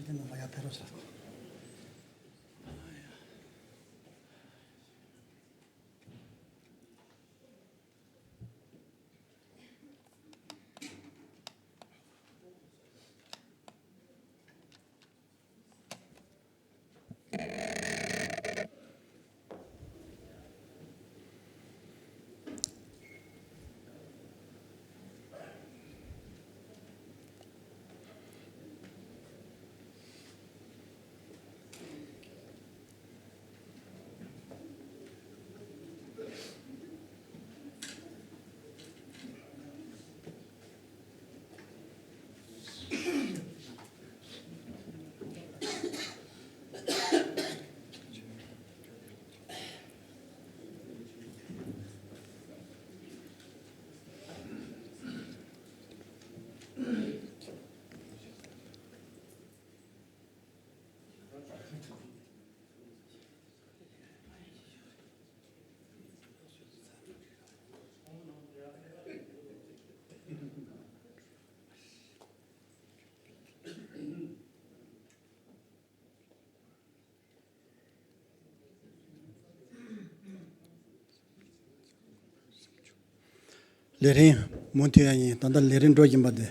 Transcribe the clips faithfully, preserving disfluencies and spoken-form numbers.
ནང་ལ་ཡར་ཕེབས་རོགས་ཞུ། ལས་རིམ་མུ་མཐུད་ཡ་ཡིན། ད་ལྟ་ལས་རིམ་འགྲོ་བཞིན་པ་དེ།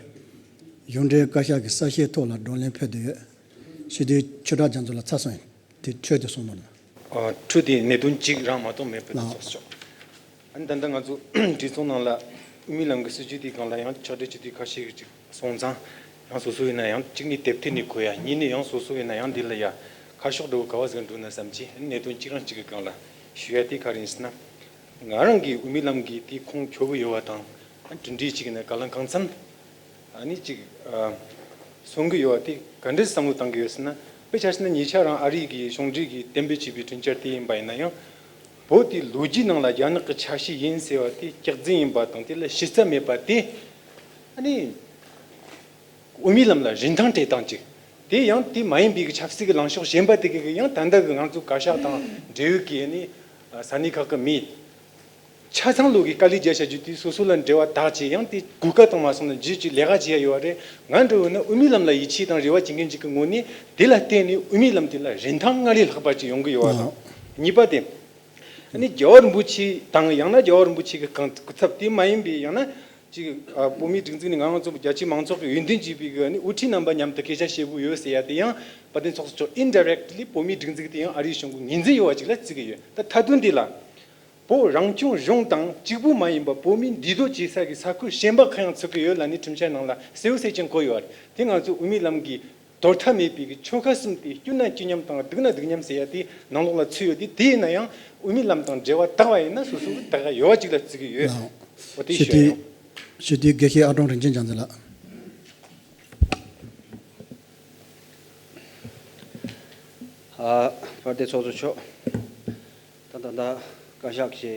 གཞུང་འབྲེལ་བཀའ་ཤག་གི་གསལ་བཤད་ཐོག་ལ་བགྲོ་གླེང་ཕེབས་བསྡད་ཡོད། སྤྱི་འཐུས་ཆོས་གྲགས་རྒྱ་མཚོ་ལགས་ཚར་སོང་ཡིན། དེ་འཕྲོས་ཏེ་གསུངས་གནང་། ཨ། འཕྲོས་ཏེ་གནད་དོན་གཅིག་རང་མ་གཏོགས་མེད་པའི་ལགས། ཐོག་ཆོག་ཨ་ནི་ད་ལྟ་ང་ཚོ་གྲོས་ཚོགས་ནང་ལ་དབུ་མའི་ལམ་གྱི་སྲིད་བྱུས་དེའི་སྒང་ལ་ཡང་ཕྱག་སྦྲེལ་སྤྱི་འཐུས་ཁ་ཤས་ཀྱིས་ཅིག་སོང་ཙང་། ཡང་སོ་སོ་ཡིན་ན་ཡང་གཅིག་ནི་དེབ་ཐེར་ནས་གོ་ཡ། གཉིས་ནི་ཡང་སོ་སོ་ཡིན་ན་ཡང་འདི་ལ་ཡ་ཁ་ཕྱོགས་འདྲ་བོ་ག་བ་ཟིག་འགྲོ་ན་བསམ་གྱི། གནད་དོན་གཅིག་རང་གཅིག་གི་སྒང་ལ་ཞུ་ཡ་དེ་ག་རེ་ཡིན་ཟེར་ན། ང་རང་གིས་དབུ་མའི་ལམ་གྱི་དེ་ཁུངས་འཁྱོལ་གི་ཡོད་པ་དང་། ཨ། གྲུབ་འབྲས་གཅིག་ཡིན་ན་ག་ལ་གང་འཚམ། ཨ་ནི་གཅིག་ཨ། སོང་གི་ཡོད་པ་དེ་ག་འདྲས་བསམ་བློ་བཏང་གི་ཡོད་ཟེར་ན། དཔེ་ཆ་བཞག་ན་ཉེ་ཆར་རང་ཨ་རི་གི་གཞུང་འབྲེལ་གྱིས་གཏན་འབེབས་བྱས་པའི་གྲོས་འཆར་དེ་ཡིན་པ་ཡིན་ན་ཡང་། བོད་དེ་ལོ་རྒྱུས་ནང་ལ་རྒྱ་ནག་གི་ཆ་ཤས་ཡིན་ཟེར་བ་དེ་སྐྱག་རྫུན་ཡིན་པ་དང་། དེ་ལ་གཞི་རྩ་མེད་པ་དེ། ཨ་ནི་དབུ་མའི་ལམ་ལ་རིན་ཐང་སྤྲད་སྟངས་ཅིག་དེ་ཡང་དེ་མ་ཡིན་པའི་གི་ཆབ་སྲིད་ཀྱི་ལངས་ཕྱོགས་གཞན་པ་དེ་གི་གི་ཡང་ད་ལྟ་གི་ང་ཚོ་བཀའ་ཤག་དང་འབྲེལ་ཡོད་ཀྱི་ཨ་ནི་ས་གནས་ཁག་གི་མི་ཆ་ཚང་ལོག་གིས་དཀའ་ལས་རྒྱག་བྱ་རྒྱུ་དེ་སོ་སོ་ལ་འབྲེལ་བ་དག་བྱས། ཡང་དེ་གོ་སྐབས་བཏང་མ་སོང་ན་རྗེས་ཀྱི་ལས་ཀ་བྱེད་ཡ་ཡོད་པ་རེད། ང་འདྲ་བོ་ན་དབུ་མའི་ལམ་ལ་ཡིད་ཆེས་དང་རེ་བ་བྱེད་མཁན་ཅིག་གི་ངོས་ནས་དེ་ལ་བརྟེན་ནས་དབུ་མའི་ལམ་དེ་ལ་རིན་ཐང་སྔར་ལས་ལྷག་པ་ཅིག་ཡོང་གི་ཡོད་པ་དང་། ཨ། གཉིས་པ་དེ། ཨ་ནི་རྒྱལ་བ་རིན་པོ་ཆེ་དང་། ཡང་ན་རྒྱལ་བ་རིན་པོ་ཆེ་གི་གང་སྐུ་ཚབ་དེ་མ་ཡིན་པའི་ཡང་ན་ཅིག་ཨ། བོད་མིའི་སྒྲིག་འཛུགས་ནས་ང་ཚོ་རྒྱ་ཆེའི་མང་ཚོགས་ཀྱི་འོས་འདེམས་བྱས་པའི་གི་ཨ་ནི་དབུ་ཁྲིད་རྣམ་པ་མཉམ་དུ་སྐད་ཆ་བཤད་དགོས་ཡོད་ཟེར་ཡ་དེ་ཡང་དཔལ་ལྡན་ཚོགས་གཙོ་མཆོག་ཨིན་ཌི་རེག་ཊི་ལི་བོད་མིའི་སྒྲིག་འཛུགས་དེ་ཡང་ཨ་རིའི་གཞུང་གི་ངོས་འཛིན་ཡོད་པ་ཅིག་ལ་བརྩི་གི་ཡོད། ད་མཐའ་དོན་འདི་ལ་བོད་རང་སྐྱོང་ལྗོངས་དང་གཅིག་པུ་མ་ཡིན་པར་བོད་མིའི་འདུས་སྡོད་བྱེད་ས་གི་ས་ཁུལ་གཞན་པ་གང་ཡང་ཚུད་ཀྱི་ཡོད་ལབ་ནས་ཁྲིམས་འཆར་ནང་ལ་གསལ་བོ་གསལ་རྐྱང་བཀོད་ཡོད་རེད། དེ་ང་ཚོས་དབུ་མའི་ལམ་གྱི་དོར་ཐབས་མེད་པའི་གི་ཆོལ་ཁ་གསུམ་དེ་སྐྱུར་ན་སྐྱུར་མཉམ་དང་སྡུག་ན་སྡུག་མཉམ་ཟེར་ཡ་དེ་ནང་ལོགས་ལ་ཚུད་ཡོད་དེ། དེ་ཡིན་ན་ཡང་དབུ་མའི་ལམ་དང་འབྲེལ་བ་དག་པ་ཡིན་ན་སོ་སོ་གི་དག་ཡ་ཡོད་པ་ཅིག་ལ་བརྩི་གི་ཡོད། ལགས། འོ་དེ་ཞུ་ཡ་ཡིན། སྤྱི་འཐུས་དགེ་བཤེས་ཨ་ཀྲོང་རིན་ཆེན་རྒྱ་མཚོ་ལགས། ཨ། དཔལ་ལྡན་ཚོགས་གཙོ་མཆོག་ད་ད་ལྟ་བཀའ་ཤག་གི་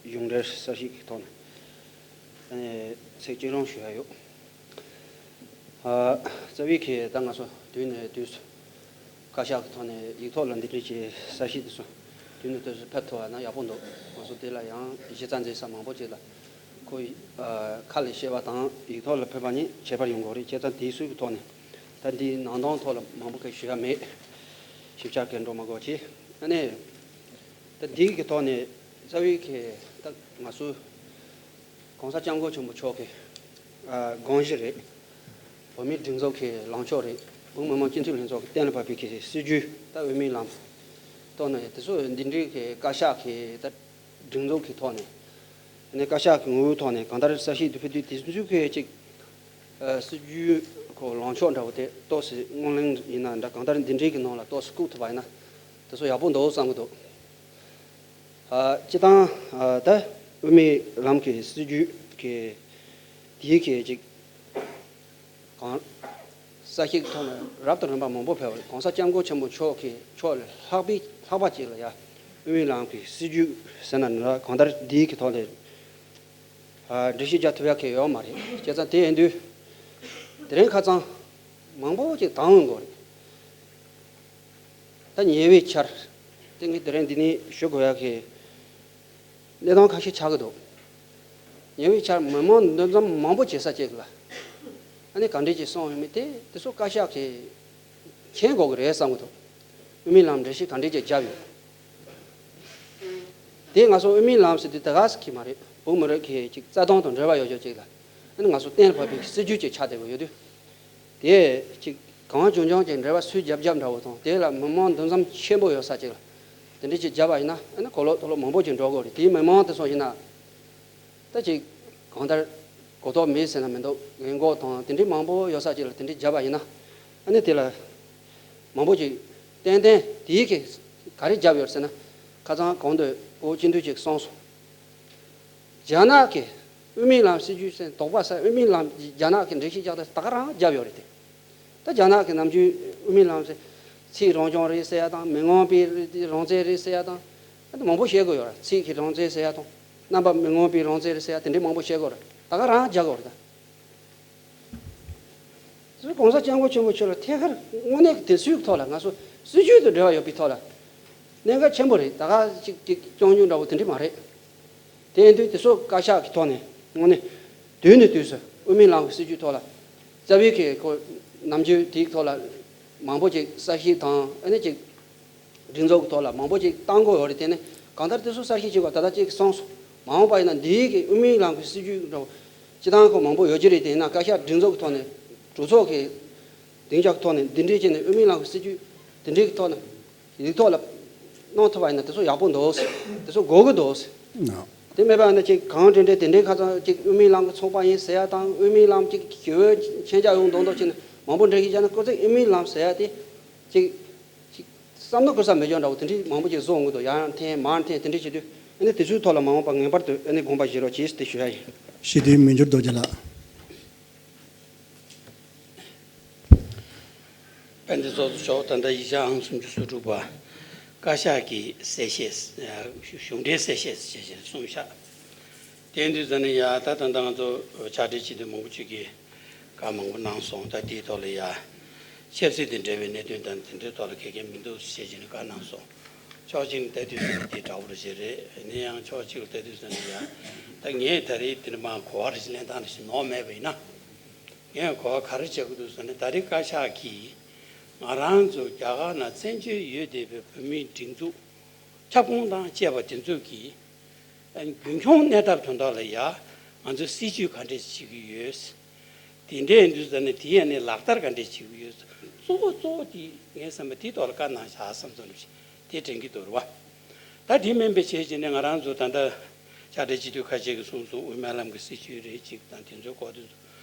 གཞུང་འབྲེལ་གསལ་བཤད་ཀྱི་ཐོག་ནས་ཨ་ནི་ཚིག་གཅིག་རང་ཞུ་ཡ་ཡོད། ཨ། རྩ་བའི་གི་ད་ང་ཚོ་དུས་ནས་དུས་སུ་བཀའ་ཤག་གི་ཐོག་ནས་ཡིག་ཐོག་ལ་འདི་འདྲའི་གི་གསལ་བཤད་དེ་ཚོ་དུས་ནས་དུས་སུ་ཕེབས་ཐུབ་པ་ན་ཡག་པོ་འདུག་ང་ཚོ་དེ་ལ་ཡང་གཞི་རྩ་འཛིན་ས་མང་པོ་ཅིག་ལ་ཁོ། ཨ། ཁ་ལ་བཤད་པ་དང་ཡིག་ཐོག་ལ་ཕེབས་པ་གཉིས་ཁྱད་པར་ཡོང་གི་རེད། བྱས་ཙང་དེའི་སུའི་གི་ཐོག་ནས་ད་འདིའི་ནང་དོན་ཐོག་ལ་མང་པོ་གི་ཞུ་ཡ་མེད། ཞིབ་ཆ་གི་འགྲོ་མ་དགོས་ཀྱི། ཨ་ནི་ད་འདི་གི་ཐོག་ནས་རྩ་བའི་གི་ད་ང་ཚོ་༸གོང་ས་༸སྐྱབས་མགོན་ཆེན་པོ་མཆོག་གི་ཨ་དགོངས་གཞི་རེད། བོད་མིའི་སྒྲིག་འཛུགས་ཀྱི་ལངས་ཕྱོགས་རེད། བོད་མི་མང་སྤྱི་འཐུས་ལྷན་ཚོགས་ཀྱི་གཏན་ལ་ཕབ་པའི་གི་སྲིད་ཇུས། ད་དབུ་མའི་ལམ་ཐོག་ནས་དེ་ཚོ་འདི་འདྲའི་གི་བཀའ་ཤག་གི་ད་སྒྲིག་འཛུགས་ཀྱི་ཐོག་ནས། ཨ་ནི་བཀའ་ཤག་གི་ངོ་བོའི་ཐོག་ནས་གང་ལྟར་གསལ་བཤད་དུ་ཕུལ་དུས་དེ་ཚོའི་གི་ཅིག་ཨ། སྲིད་ཇུས་ཁོ་ལངས་ཕྱོགས་འདྲ་བོ་དེ་ཏོག་ཙམ་སྔོན་གླེང་ཡིན་ན་འདྲ། གང་ལྟར་འདི་འདྲའི་གི་ནང་ལ་ཏོག་ཙམ་བཀུག་ཐུབ་པ་ཡིན་ན་དེ་ཚོ་ཡག་པོ་འདུག་བསམ་གི་འདུག་ཨ། སྤྱིར་བཏང་ཨ་ད་དབུ་མའི་ལམ་གྱི་སྲིད་ཇུས་ཀྱི་དེའི་གི་ཅིག་གང་གསལ་བཤད་ཀྱི་ཐོག་ནས་རབ་དང་རིམ་པ་མང་པོ་ཕེབས་པ་རེད། ༸གོང་ས་༸སྐྱབས་མགོན་ཆེན་པོ་མཆོག་གི་ཕྱོགས་ལས་ལྷག་པའི་ལྷག་པ་ཅིག་ལ་ཡ་དབུ་མའི་ལམ་གྱི་སྲིད་ཇུས་ཟེར་ན་འདྲ། གང་ལྟར་འདིའི་གི་ཐོག་ནས་ཨ་འགྲེལ་བཤད་རྒྱག་ཐུབ་ཡ་གི་ཡོད་མ་རེད། བྱས་ཙང་དེ་ཡིན་དུས་དེ་རིང་ཁ་སང་མང་པོ་ཅིག་དང་འོང་དགོས་རེད། ད་ཉེ་བའི་ཆར་དེ་ངས་དེ་རིང་འདི་ནས་ཞུ་དགོས་ཡ་གི་གནས་སྟངས་ཁ་ཤས་ཆགས་ཀྱི་འདུག་ཉེ་བའི་ཆར་མི་མང་འདུ་འཛོམས་མང་པོ་བྱེད་ས་ཅིག་ལ་ཨ་ནི་ག་འདྲས་ཅིག་སོང་ཡོད་མེད་དེ་དེ་ཚོ་བཀའ་ཤག་གི་ མཁྱེན་དགོས་ཀྱི་རེད་བསམ་གྱི་འདུག་དབུ་མའི་ལམ་འགྲེལ་བཤད་ག་འདྲས་ཅིག་བརྒྱབ་ཡོད། དེ་ང་ཚོ་དབུ་མའི་ལམ་ཟེར་དུས་ད་ག་ཟེ་གི་མ་རེད། བོད་མི་རིགས་ཀྱི་ཅིག་རྩ་དོན་དང་འབྲེལ་བ་ཡོད་ཆོག་ཅིག་ལ། ཨ་ནི་ང་ཚོ་གཏན་ལ་ཕབ་པའི་སྲིད་ཇུས་ཅིག་ཆགས་བསྡད་ཡོད་དུས། དེ་ཅིག་གང་བྱུང་བྱུང་ཅིག་འགྲེལ་པ་སུས་རྒྱབ་རྒྱབ་འདྲ་བོ་དང་། དེ་ལ་མི་མང་འདུ་འཛོམས་ཆེན་པོ་ཡོད་ས་ཅིག་ལ་དེ་འདྲས་ཅིག་བརྒྱབ་པ་ཡིན་ན། ཨ་ནི་གོ་ལོག་ཐོ་ལོག་མང་པོ་ཅིག་འགྲོ་གི་རེད། དེའི་མི་མང་དེ་ཚོ་ཡིན་ན། ད་ཅིག་གང་ལྟར་གོ་རྟོགས་མེད་ཟེར་ན་མི་འདུག་ངན་གོག་དང་དེ་འདྲའི་མང་པོ་ཡོད་ས་ཅིག་ལ་དེ་འདྲའི་བརྒྱབ་པ་ཡིན་ན། ཨ་ནི་དེ་ལ་མང་པོ་ཅིག་ཏན་ཏན་དེའི་གི་ག་རེ་བརྒྱབ་ཡོད་ཟེར་ན། ཁ་སང་གོང་དུ་ཨོ་སྤྱི་འཐུས་ཅིག་གསུངས་སོང་། རྒྱ་ནག་གི་དབུ་མའི་ལམ་སྲིད་ཇུས་ཟེར་དོགས་པ་ཟེར། དབུ་མའི་ལམ་རྒྱ་ནག་གི་འགྲེལ་བཤད་རྒྱག་སྟངས་ད་ག་རང་བརྒྱབ་ཡོད་རེད་དེ། ད་རྒྱ་ནག་གི་ནམ་རྒྱུན་དབུ་མའི་ལམ་ཟེར་ཚིག་རང་སྐྱོང་རེད་ཟེར་ཡ་དང་། མི་མངོན་པའི་རང་བཙན་རེད་ཟེར་ཡ་དང་། ད་མང་པོ་བཤད་དགོས་ཡོད་རེད། ཚིག་གི་རང་བཙན་ཟེར་ཡ་དང་། རྣམ་པ་མི་མངོན་པའི་རང་བཙན་རེད་ཟེར་ཡ་དེ་འདྲའི་མང་པོ་བཤད་དགོས་རེད། ད་ག་རང་རྒྱག་དགོས་རེད་ད། ཚོས་༸གོང་ས་༸སྐྱབས་མགོན་ཆེན་པོ་མཆོག་ལ་ཐད་ཀར་དངོས་གནས་ཀྱི་དེ་ཚོའི་ཐོག་ལ་ང་ཚོ་སྲིད་ཇུས་དང་འབྲེལ་བ་ཡོད་པའི་ཐོག་ལ་གནད་འགག་ཆེན་པོ་རེད། ད་ག་ཅིག་ཅིག་སྐྱོང་རྒྱུ་འདྲ་བོ་དེ་འདྲ་མ་རེད། དེ་ཡིན་དུས་དེ་ཚོ་བཀའ་ཤག་གི་ཐོག་ནས་དངོས་གནས་དུས་ནས་དུས་སུ་དབུ་མའི་ལམ་གྱི་སྲིད་ཇུས་ཐོག་ལ་རྩ་བའི་གི་ཁོ་ནམ་རྒྱུན་དེའི་ཐོག་ལ་མང་པོ་ཅིག་གསལ་བཤད་དང་། ཨ་ནི་ཅིག་སྒྲིག་འཛུགས་ཀྱི་ཐོག་ལ་མང་པོ་ཅིག་བཏང་དགོས་ཡོད་རེད། དེ་ནི་གང་ལྟར་དེ་ཚོ་གསལ་བཤད་བྱེད་དགོས། ད་ལྟ་ཅིག་གསུངས་སོང་། མ་འོངས་པ་ཡིན་ན་འདིའི་གི་དབུ་མའི་ལམ་གྱི་སྲིད་ཇུས་འདྲ་བོ་སྤྱི་བཏང་ཁོ་མང་པོ་ཡོད་ཀྱི་རེད། དེ་ཡིན་ན་བཀའ་ཤག་སྒྲིག་འཛུགས་ཀྱི་ཐོག་ནས་གྲོས་ཚོགས་ཀྱི་སྡིངས་ཆ་གི་ཐོག་ནས་འདི་འདྲས་བྱས་ནས་དབུ་མའི་ལམ་གྱི་སྲིད་ཇུས་དེ་འདྲའི་གི་ཐོག་ནས་ལུགས་ཐོག་ལ་གནང་ཐུབ་པ་ཡིན་ན་དེ་ཚོ་ཡག་པོ་འདུག་དེ་ཚོ་དགོས་ཀྱི་འདུག་དེ་མེད་པ་ཡིན་ན་ཅིག་གང་དྲན་དྲན་དེ་འདྲའི་ཁ་སང་ཅིག་དབུ་མའི་ལམ་གྱི་ཚོགས་པ་ཡིན་ཟེར་ཡ་དང་། དབུ་མའི་ལམ་ཅིག་ཞི་བའི་མཆན་རྒྱག་ཡོང་མདོག་མདོག་བྱས་ནས་མང་པོ་འགྲེལ་བཤད་བརྒྱབ་ན། ཁོ་ཚོས་དབུ་མའི་ལམ་ཟེར་ཡ་དེ་ཅིག་ཅིག་བསམ་བློ་འཁོར་ས་མེད་ཀྱང་འདྲ་བོ་དེ་འདྲའི་མང་པོ་ཅིག་བཟོ་འོང་གི་འདུག་ཡར་འཐེན་མར་འཐེན་དེ་འདྲ་བྱེད་དུས། ཨ་ནི་དེ་ཚོའི་ཐོག་ལ་མ་འོངས་པ་ངེས་པར་དུ་ཨ་ནི་དགོངས་པ་བཞེས་རོགས་གྱིས་ཟེར་དེ་ཞུ་ཡ་ཡིན། སྤྱི་འཐུས་མི་འགྱུར་རྡོ་རྗེ་ལགས། དཔལ་ལྡན་ཚོགས་གཙོ་མཆོག་ད་ལྟ་ཡིག་ཆ་ཨང་སུམ་ཅུ་སོ་དྲུག་པ། བཀའ་ཤག་གི་གསལ་བཤད། གཞུང་འབྲེལ་གསལ་བཤད་ཞེས་བྱས་གསུངས་ཤག་དེ་ཡིན་དུས་ཙ་ན་ཡ་ད་ད་ལྟ་ང་ཚོ་ཕྱག་སྦྲེལ་སྤྱི་འཐུས་མང་པོ་ཅིག་གིས་བཀའ་མང་པོ་གནང་སོང་། ད་དེའི་ཐོག་ལ་ཡ་ཆབ་སྲིད་དང་འབྲེལ་བའི་གནད་དོན་དང་དེ་འདྲའི་ཐོག་ལ་གལ་འགངས་མི་འདུག་ཞེས་བྱས་ནས་བཀའ་གནང་སོང་། ཕྱོགས་གཅིག་ནས་ལྟ་དུས་ཙ་ན་དེ་འདྲ་བོ་རེད་ཅེས་རེད། ཡིན་ན་ཡང་ཕྱོགས་གཅིག་ལ་ལྟ་དུས་ཙ་ན་ཡ་ད་ངས་ད་རེས་དེ་འདྲ་མ་གོ་བ་རེ་ཞིག་ལེན་སྟངས་རེ་ཞིག་ནོར་མེད་པ་ཡིན་ན། ངས་གོ་བ་ག་རེ་བྱེད་དགོས་འདུག་ཟེར་ན། ད་རེས་བཀའ་ཤག་གིས་ང་རང་ཚོ་རྒྱ་གར་ནང་བཙན་བྱོལ་ཡོད་བསྡད་པའི་བོད་མིའི་སྒྲིག་འཛུགས་ཁྱབ་ཁོངས་དང་བཅས་པ་དེ་ཚོ་གི་རྒྱུན་འཁྱོངས་གནས་ཐབས་དོན་དག་ལ་ཡ་ང་ཚོས་སྲིད་ཇུས་ག་འདྲས་བྱེད་ཀྱི་ཡོད། དེ་འདྲས་ཡིན་དུས་ཙ་ན་དེ་ཡ་ནས་ལག་བསྟར་ག་འདྲས་བྱེད་ཀྱི་ཡོད། གཙོ་བོ་གཙོ་བོ་དེ་ངའི་བསམ་པ་དེའི་ཐོག་ལ་བཀའ་གནང་བཞག་བསམ་བསམ་རེད། དེ་དྲན་གྱི་འདུག་རེད་བ། ད་དེ་མིན་པའི་བྱས་བྱས་ནས་ང་རང་ཚོ་ད་ལྟ་ཕྱག་སྦྲེལ་སྤྱི་འཐུས་ཁ་ཤས་ཀྱིས་གསུངས་སོང་། དབུ་མའི་ལམ་གྱི་སྲིད་ཇུས་རེད་ཅིག་དང་། དེ་ཚོའི་སྐོར་དེ་ཚོ་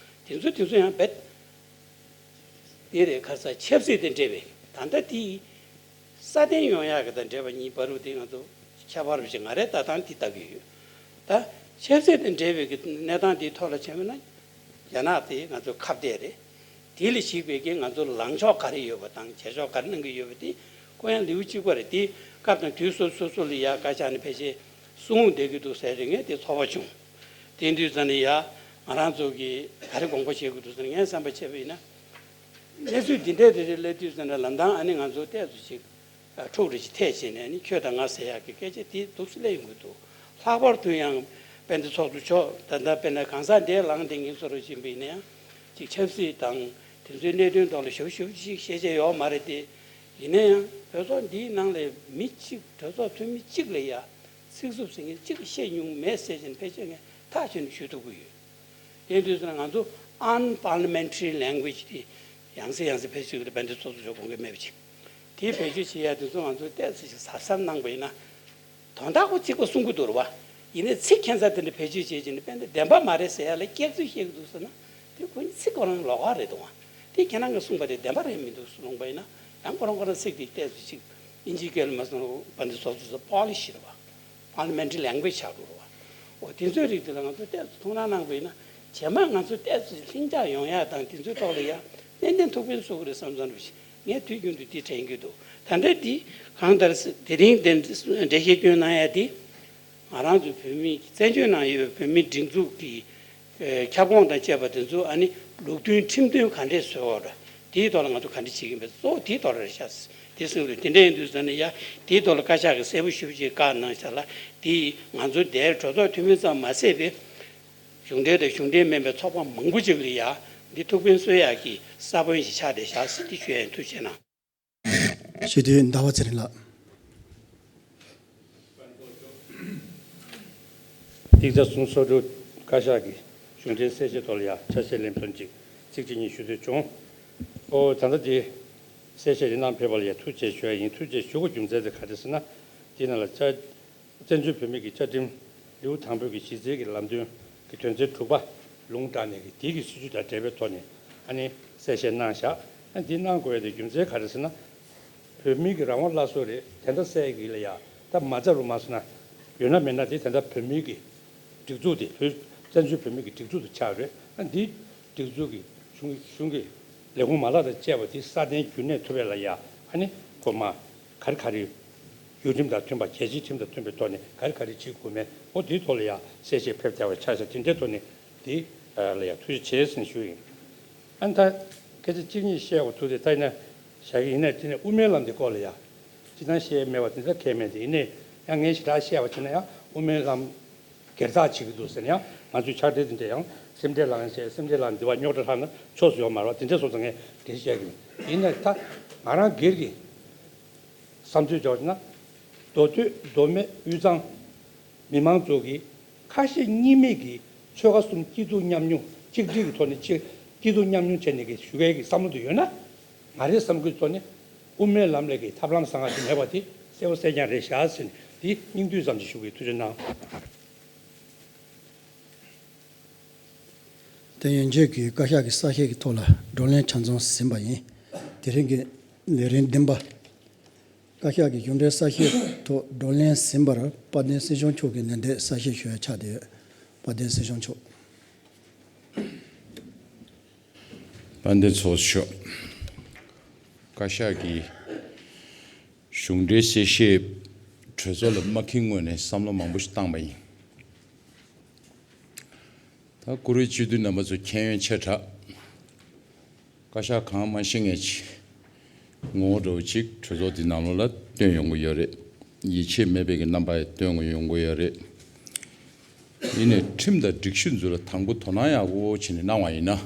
དེ་ཚོ་དེ་ཚོ་ཡང་རྦད་དེ་རེད། ཁ་ས་ཆབ་སྲིད་དང་འབྲེལ་བའི་ད་ལྟ་དེ་སྲ་བརྟན་ཡོང་ཡག་གི་དང་འབྲེལ་བ་གཉིས་བར་དུ་དེ་ང་ཚོ་ཁྱད་པར་ཅིག་ང་རའི་ལྟ་སྟངས་དེ་ལྟ་གི་ཡོད། ད་ཆབ་སྲིད་དང་འབྲེལ་བའི་གི་གནས་སྟངས་དེའི་ཐོག་ལ་བྱས་པ་ན། རྒྱ་ནག་དེ་ང་ཚོ་ཁ་གཏད་རེད། དེ་ལ་གཞིགས་པའི་གི་ང་ཚོ་ལངས་ཕྱོགས་ག་རེ་ཡོད་པ་དང་བྱེད་ཕྱོགས་ག་རེ་གནང་གི་ཡོད་པ་དེ་ཁོ་ཡང་ལེའུ་གཅིག་པ་རེད། དེ་སྐབས་དང་དུས་སོ་སོ་སོ་ལ་ཡ་བཀའ་ཤག་ནས་ཕལ་ཆེར་གསུང་བསྡད་ཀྱི་འདུག་ཟེར་རེ་ངས་དེ་ཚོར་བ་བྱུང་། དེ་དུས་ཙ་ན་ཡ་ང་རང་ཚོ་གི་ག་རེ་དགོངས་པ་བཞེས་དགོས་འདུག་ཟེར་ངས་བསམ་པ་བྱས་པ་ཡིན་ན། གནས་ཚུལ་འདི་འདྲ་རེ་རེ་སླེབས་དུས་ཙ་ན་ལམ་སང་ཨ་ནི་ང་ཚོ་ཏོག་ཙམ་ཅིག་ཨ་འཁྲུག་རེ་ཅིག་ཐེབས་བྱས་ནས་ནི་ཁྱོད་དང་ང་ཟེར་ཡག་གི་སྐད་ཆ་དེ་འདུག་སེ་སླེབས་ཡོང་གི་འདུག་ལྷག་པར་དུ་ཡང་དཔལ་ལྡན་ཚོགས་གཙོ་མཆོག་ད་ལྟ་དཔེར་ན་གང་ཟག་འདིར་ལངས་བསྡད་མཁན་ཚོ་རུ་ཕྱིན་པ་ཡིན་ན་ཡང་ཅིག་ཆབ་སྲིད་དང་དེ་ཚོའི་གནད་དོན་ཐོག་ལ་ཞུ་ཞུ་ཅིག་ཤེས་བྱ་ཡོད་མ་རེད་དེ། ཡིན་ན་ཡང་གྲོས་ཚོགས་འདིའི་ནང་ལ་མི་གཅིག་གྲོས་ཚོགས་འཐུས་མི་གཅིག་ལ་ཡ་ཚིག་རྩུབ་ཟེར་མཁན་གཅིག་བཤད་མྱོང་མེད་ཟེར་བཞིན་ཕལ་ཆེར་ངས་ཐག་ཆོད་ནས་ཞུ་ཐུབ་ཀྱི་ཡོད། དེ་དུས་ཙམ་ང་ཚོ་unparliamentary language དེ་ཡང་སེ་ཡང་སེ་ཕལ་ཆེར་དཔལ་ལྡན་ཚོགས་གཙོ་མཆོག་དགོངས་འགལ་མེད་པ་ཅིག་དེ་བེད་སྤྱོད་བྱེད་ཡ་དེ་ཚོ་ང་ཚོ་ཏོག་ཙམ་ཞིག་གཟབ་གཟབ་གནང་པ་ཡིན་ན། དོན་དག་ཁོ་གཅིག་པ་གསུང་གི་འདུག་རེད་བ། ཡིན་ནའི་ཚིག་ཁྱད་མཚར་དེ་འདྲ་བེད་སྤྱོད་བྱེད་ཀྱི་ནི་དཔེ་འདི་བདེན་པ་མ་རེད་ཟེར་ཡ་ལ་སྐྱག་རྫུན་བཤད་ཀྱི་འདུག་ཟེར་ན། དེ་ཁོ་ཚིག་ཁོ་རང་ལོགས་ཀ་རེད་འདུག་བ། དེ་ཁྱེད་རང་གིས་གསུངས་པ་དེ་བདེན་པ་རེད་མི་འདུག་གསུངས་པ་ཡིན་ན། ཡང་ཁོ་རང་ཁོ་རང་ཚིག་དེ་ཏོག་ཙམ་ཅིག་དབྱིན་ཇིའི་སྐད་ལ་མ་སོང་རུང་དཔལ་ལྡན་ཚོགས་གཙོ་ཟེར་པོ་ལི་ཤི་རེད་བ། Parliamentary language ཆགས་འགྲོ་རེད་བ། འོ་དེ་ཚོའི་རིགས་དེ་ལ་ང་ཚོ་ཏོག་ཙམ་ཐུགས་སྣང་གནང་དགོས་ཡིན་ན། རྗེས་མ་ང་ཚོ་ཏོག་ཙམ་ལྷིང་འཇགས་ཡོང་ཡ་དང་དེ་ཚོའི་ཐོག་ལ་ཡ་ཏན་ཏན་ཐུགས་ཕན་གསོས་ཀྱི་རེད་བསམ་བསམ་རེད། ངས་དུས་རྒྱུན་དུ་འདི་དྲན་གྱི་འདུག་ད་ལྟ་འདི་གང་ལྟར་དེ་རིང་དེ་འགྲེལ་བཤད་སྐྱོན་གནང་ཡ་དེ། ང་རང་ཚོ་བོད་མི་བཙན་བྱོལ་ནང་ཡོད་པའི་བོད་མི་སྒྲིག་འཛུགས་ཀྱི་ཁྱབ་ཁོངས་དང་བཅས་པ་དེ་ཚོ་ཨ་ནི་ལུགས་མཐུན་ཁྲིམས་མཐུན་ག་འདྲས་བཟོས་ཡོད་རེད། དེའི་ཐོག་ལ་ང་ཚོ་ག་འདྲས་བྱེད་ཀྱི་ཡིན་པ་གཙོ་བོ་དེའི་ཐོག་ལ་རེད་ཤག་དེ་གསུངས་རེད། དེ་འདྲ་ཡིན་དུས་ཙམ་ན་ཡ་དེའི་ཐོག་ལ་བཀའ་ཤག་གིས་གསལ་པོ་ཞེ་པོ་ཅིག་བཀའ་གནང་ཤག་ལ། དེ་ང་ཚོ་འདིར་གྲོས་ཚོགས་འཐུས་མི་ཙམ་མ་ཟད་པའི་གཞུང་འབྲེལ་དང་གཞུང་འབྲེལ་མིན་པའི་ཚོགས་པ་མང་པོ་ཅིག་ལ་ཡ་འདི་ཐུགས་ཕན་གསོས་ཡག་གི་ས་བོན་ཞིག་ཆགས་བསྡད་ཤག་ཟེར་དེ་ཞུ་ཡ་ཡིན། ཐུགས་རྗེ་གནང་། སྤྱི་འཐུས་ཟླ་བ་ཚེ་རིང་ལགས། ཏིག་ཙ་གསུམ་སོ་དྲུག་བཀའ་ཤག་གི་གཞུང་འབྲེལ་གསལ་བཤད་ཐོག་ལ་ཡང་ཆ་ཤས་ལེན་ཐོན་ཅིག་ཚིག་གཅིག་གཉིས་ཞུ་འདོད་བྱུང་། ཨོ་ད་ལྟ་འདི་གསལ་བཤད་འདི་གནང་ཕེབས་པ་ལ་ཡང་ཐུགས་རྗེ་ཆེ་ཞུ་ཡ་ཡིན། ཐུགས་རྗེ་ཞུ་དགོས་རྒྱུ་མཚན་དེ་ག་རེ་ཟེར་ན། འདི་ནང་ལ་བཅའ་བཙན་བྱོལ་བོད་མི་གི་བཅའ་ཁྲིམས་ལེའུ་དང་པོའི་གི་གཞི་རྩའི་གི་ལམ་སྟོན་གི་དོན་ཚན་དྲུག་པ་ལུང་དྲངས་ནས་གི་དེའི་གི་སྲིད་བྱུས་དང་འབྲེལ་བའི་ཐོག་ནས་ཨ་ནི་གསལ་བཤད་གནང་བཞག་ཨ་འདི་གནང་དགོས་ཡ་དེ་རྒྱུ་མཚན་ག་རེ་ཟེར་ན། བོད་མི་གི་རང་དབང་སླར་གསོ་རེད་དེ་འདྲ་གསལ་གི་ལ་ཡ་ད་མ་རྩ་རུ་མ་སོང་ན་ཡོད་ན་མེད་ན་དེ་དེ་འདྲ་བོད་མི་གི་སྒྲིག་འཛུགས་དེ་བོད་བཙན་བྱོལ་བོད་མི་གི་སྒྲིག་འཛུགས་དེ་ཆགས་རེད། ཨ་འདི་སྒྲིག་འཛུགས་ཀྱི་གཞུང་གཞུང་གི་ལས་ཁུངས་མ་ལག་དང་བཅས་པ་དེ་སྲ་བརྟན་རྒྱུན་གནས་ཐུབ་པའི་ལ་ཡ་ཨ་ནི་གོ་མ་ག་རེ་ག་རེ་ཡུལ་ཁྲིམས་དང་མཐུན་པ་རྒྱལ་སྤྱིའི་ཁྲིམས་དང་མཐུན་པའི་ཐོག་ནས་ག་རེ་ག་རེ་བྱེད་དགོས་མེད་ཨོ་དེའི་ཐོག་ལ་ཡ་གསལ་བཤད་ཕེབས་བསྡད་པ་ཆགས་ཤག་དེ་འདྲའི་ཐོག་ནས་དེ་ལ་ཡ་ཐུགས་རྗེ་ཆེ་ཟེར་ནས་ཞུ་ཡིན། ཨ་ནི་ད་སྐད་ཆ་གཅིག་གཉིས་བཤད་དགོས་ཐུག་དེ་ད་ཡིན་ན་བཞག་གི་ཡིན་ན་དེ་ནས་དབུ་མའི་ལམ་དེ་སྐོར་ལ་ཡ་སྤྱི་བཏང་བཤད་མེད་པ་དེ་འདྲ་གལ་མེད་དེ་ཡིན་ནས་ཡང་ངས་ཞེ་དྲག་བཤད་པ་བྱས་ན་ཡང་དབུ་མའི་ལམ་སྒེར་བདག་བྱེད་ཀྱི་འདུག་ཟེར་ན་ཡང་ང་ཚོའི་ཕྱག་སྦྲེལ་དེ་འདྲ་ཡང་སེམས་ཁྲལ་ལངས་བྱས་སེམས་ཁྲལ་ལངས་འདི་བ་རྙོག་དྲ་ལྷག་ན་ཆོག་སུ་ཡོད་མ་རེད་བ། དེ་འདྲ་སོང་ཙང་ངས་དེ་བཤད་ཀྱི་མེད། ཡིན་ན་ད་ང་རང་སྒེར་གྱི་བསམ་ཚུལ་འཇོག་ན་མདོ་སྟོད་མདོ་སྨད་དབུས་གཙང་མི་མང་ཚོ་གི་ཁ་ཞེ་གཉིས་མེད་ཀྱི་ཆོལ་ཁ་གསུམ་སྐྱིད་སྡུག་མཉམ་མྱོང་གཅིག་སྒྲིལ་གྱི་ཐོག་ནས་གཅིག་སྐྱིད་སྡུག་མཉམ་མྱོང་བྱས་ནས་ཀྱི་ཞུ་མཁན་གྱི་བསམ་བློ་དེ་ཡོད་ན་ང་རའི་བསམ་ཚུལ་ཐོག་ནས་དབུ་མའི་ལམ་ལས་ཀྱི་ཐབས་ལམ་བཟང་བ་ཞིག་མེད་པ་དེ་གསལ་པོ་གསལ་རྐྱང་རེད་ཤག་ཟེར་ནས་དེ་སྙིང་བསྡུས་ཙམ་ཞིག་ཞུ་གི་ཐུགས་རྗེ་གནང་། དེ་ཡན་ཆད་ཀྱི་བཀའ་ཤག་གི་གསལ་བཤད་ཀྱི་ཐོག་ལ་བགྲོ་གླེང་ཆ་ཚང་ཟིན་པ་ཡིན། དེ་རིང་གི་ལས་རིམ་བདུན་པ། བཀའ་ཤག་གི་གཞུང་འབྲེལ་གསལ་བཤད་ཐོག་བགྲོ་གླེང་ཟིན་པར་དཔལ་ལྡན་སྲིད་སྐྱོང་མཆོག་གིས་ལན་འདེབས་གསལ་བཤད་ཞུ་ཡ་ཆགས་ཏེ་ཡོད། དཔལ་ལྡན་སྲིད་སྐྱོང་མཆོག་དཔལ་ལྡན་ཚོགས་གཙོ་མཆོག་བཀའ་ཤག་གིས་གཞུང་འབྲེལ་གསལ་བཤད་གྲོས་ཚོགས་ལ་མ་འཁྱེར་སྔོན་ནས་བསམ་བློ་མང་པོ་ཞིག་བཏང་པ་ཡིན། ད་བཀུར་འོས་སྤྱི་འཐུས་རྣམ་པ་ཚོ་མཁྱེན་ཡོན་ཆེ་དྲགས། བཀའ་ཤག་གང་མ་ཤེས་མཁན་ཅིག་ངོ་བོ་འདྲ་བོ་ཅིག་གྲོས་ཚོགས་འདི་ནང་ལོགས་ལ་སྟོན་ཡོང་གི་ཡོད་རེད། ཡིད་ཆེས་མེད་པའི་གི་རྣམ་པ་ཡང་སྟོན་ཡོང་གི་ཡོད་རེད། ཡིན་ནའི་ཁྲིམས་དང་སྒྲིག་གཞི་ཚོ་ལ་དང་པོ་དོ་སྣང་ཡག་པོ་བྱས་ནས་གནང་བ་ཡིན་ན།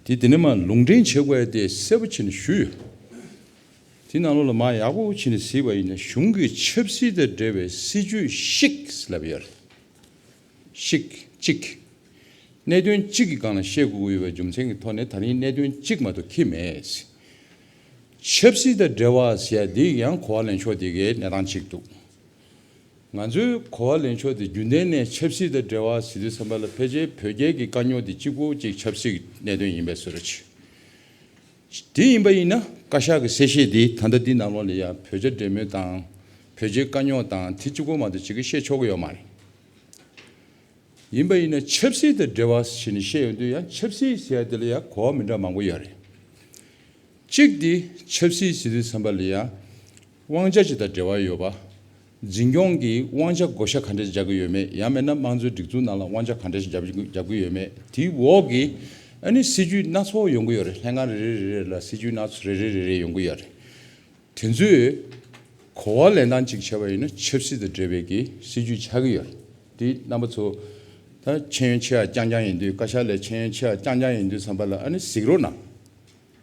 དེ་དེ་ནས་མར་ལུང་འདྲེན་བྱེད་དགོས་ཡ་དེ་གསལ་པོ་བྱས་ནས་ཞུས་ཡོད། དེ་ནང་ལོགས་ལ་མར་ཡག་པོ་བྱས་ནས་གཟིགས་པ་ཡིན་ན་གཞུང་གི་ཆབ་སྲིད་དང་འབྲེལ་བའི་སྲིད་ཇུས་ཤིག་ལབ་ཡོད་རེད། ཤིག་གཅིག་གནད་དོན་གཅིག་གི་སྒང་ལ་བཤད་དགོས་ཀྱི་ཡོད་པའི་རྒྱུ་མཚན་གྱི་ཐོག་ནས་ད་རིང་གནད་དོན་གཅིག་མ་གཏོགས་འཁྱེར་མེད། ཆབ་སྲིད་དང་འབྲེལ་བ་ཟེར་ཡ་འདི་ཡང་གོ་བ་ལེན་ཕྱོགས་དེ་གའི་གནས་སྟངས་གཅིག་འདུག་ང་ཚོའི་གོ་བ་ལེན་ཕྱོགས་དེ་རྒྱུན་ལྡན་ནས་ཆབ་སྲིད་དང་འབྲེལ་བ་ཟེར་དུས་ཙམ་པ་ལ་ཕལ་ཆེར་བོད་རྒྱའི་གི་དཀའ་རྙོག་དེ་གཅིག་པོ་གཅིག་ཆབ་སྲིད་ཀྱི་གནད་དོན་ཡིན་པའི་བཟོ་འདྲ་ཅིག་དེ་ཡིན་པ་ཡིན་ན་བཀའ་ཤག་གི་གསལ་བཤད་འདི་ད་ལྟ་འདི་ནང་ལོགས་ལ་ཡང་བོད་རྒྱ་འབྲེལ་མོལ་དང་བོད་རྒྱའི་དཀའ་རྙོག་དང་དེ་གཅིག་པོ་མ་གཏོགས་ཅིག་གིས་བཤད་ཆོག་གི་ཡོད་མ་རེད། ཡིན་པ་ཡིན་ན་ཆབ་སྲིད་དང་འབྲེལ་བ་བྱས་ནས་བཤད་ཡོང་དུས་ཡང་ཆབ་སྲིད་ཟེར་ཡ་དེ་ལ་ཡང་གོ་བ་མི་འདྲ་མང་པོ་ཡོད་རེད། གཅིག་དེ་ཆབ་སྲིད་ཟེར་དུས་ཙམ་པ་ལ་ཡང་དབང་ཆ་ཅིག་དང་འབྲེལ་བ་ཡོད་པ། འཛིན་སྐྱོང་གི་དབང་ཆ་བགོ་བཤའ་ག་འདྲ་ཞིག་རྒྱག་གི་ཡོད་མེད། ཡང་མིན་ན་དམངས་གཙོའི་སྒྲིག་འཛུགས་ནང་ལ་དབང་ཆ་ག་འདྲ་ཞིག་རྒྱབ་རྒྱག་གི་ཡོད་མེད། དེའི་འོག་གི་ཨ་ནི་སྲིད་ཇུས་སྣ་ཚོགས་ཡོང་གི་ཡོད་རེད། ལྷན་ཁང་རེ་རེ་རེ་རེ་ལ་སྲིད་ཇུས་སྣ་ཚོགས་རེ་རེ་རེ་རེ་ཡོང་གི་ཡོད་རེད། དེ་ཚོས་གོ་བ་ལེན་སྟངས་གཅིག་བྱས་པ་ཡིན་ན་ཆབ་སྲིད་དང་འབྲེལ་བའི་གི་སྲིད་ཇུས་ཆགས་ཀྱི་ཡོད་རེད། དེ་རྣམ་པ་ཚོ་ད་མཁྱེན་ཡོན་ཆེ་བ་རྐྱང་རྐྱང་ཡིན་དུས་བཀའ་ཤག་ལས་མཁྱེན་ཡོན་ཆེ་བ་རྐྱང་རྐྱང་ཡིན་དུས་ཙམ་པ་ལ་ཨ་ནི་གཟིགས་རོགས་གནང་།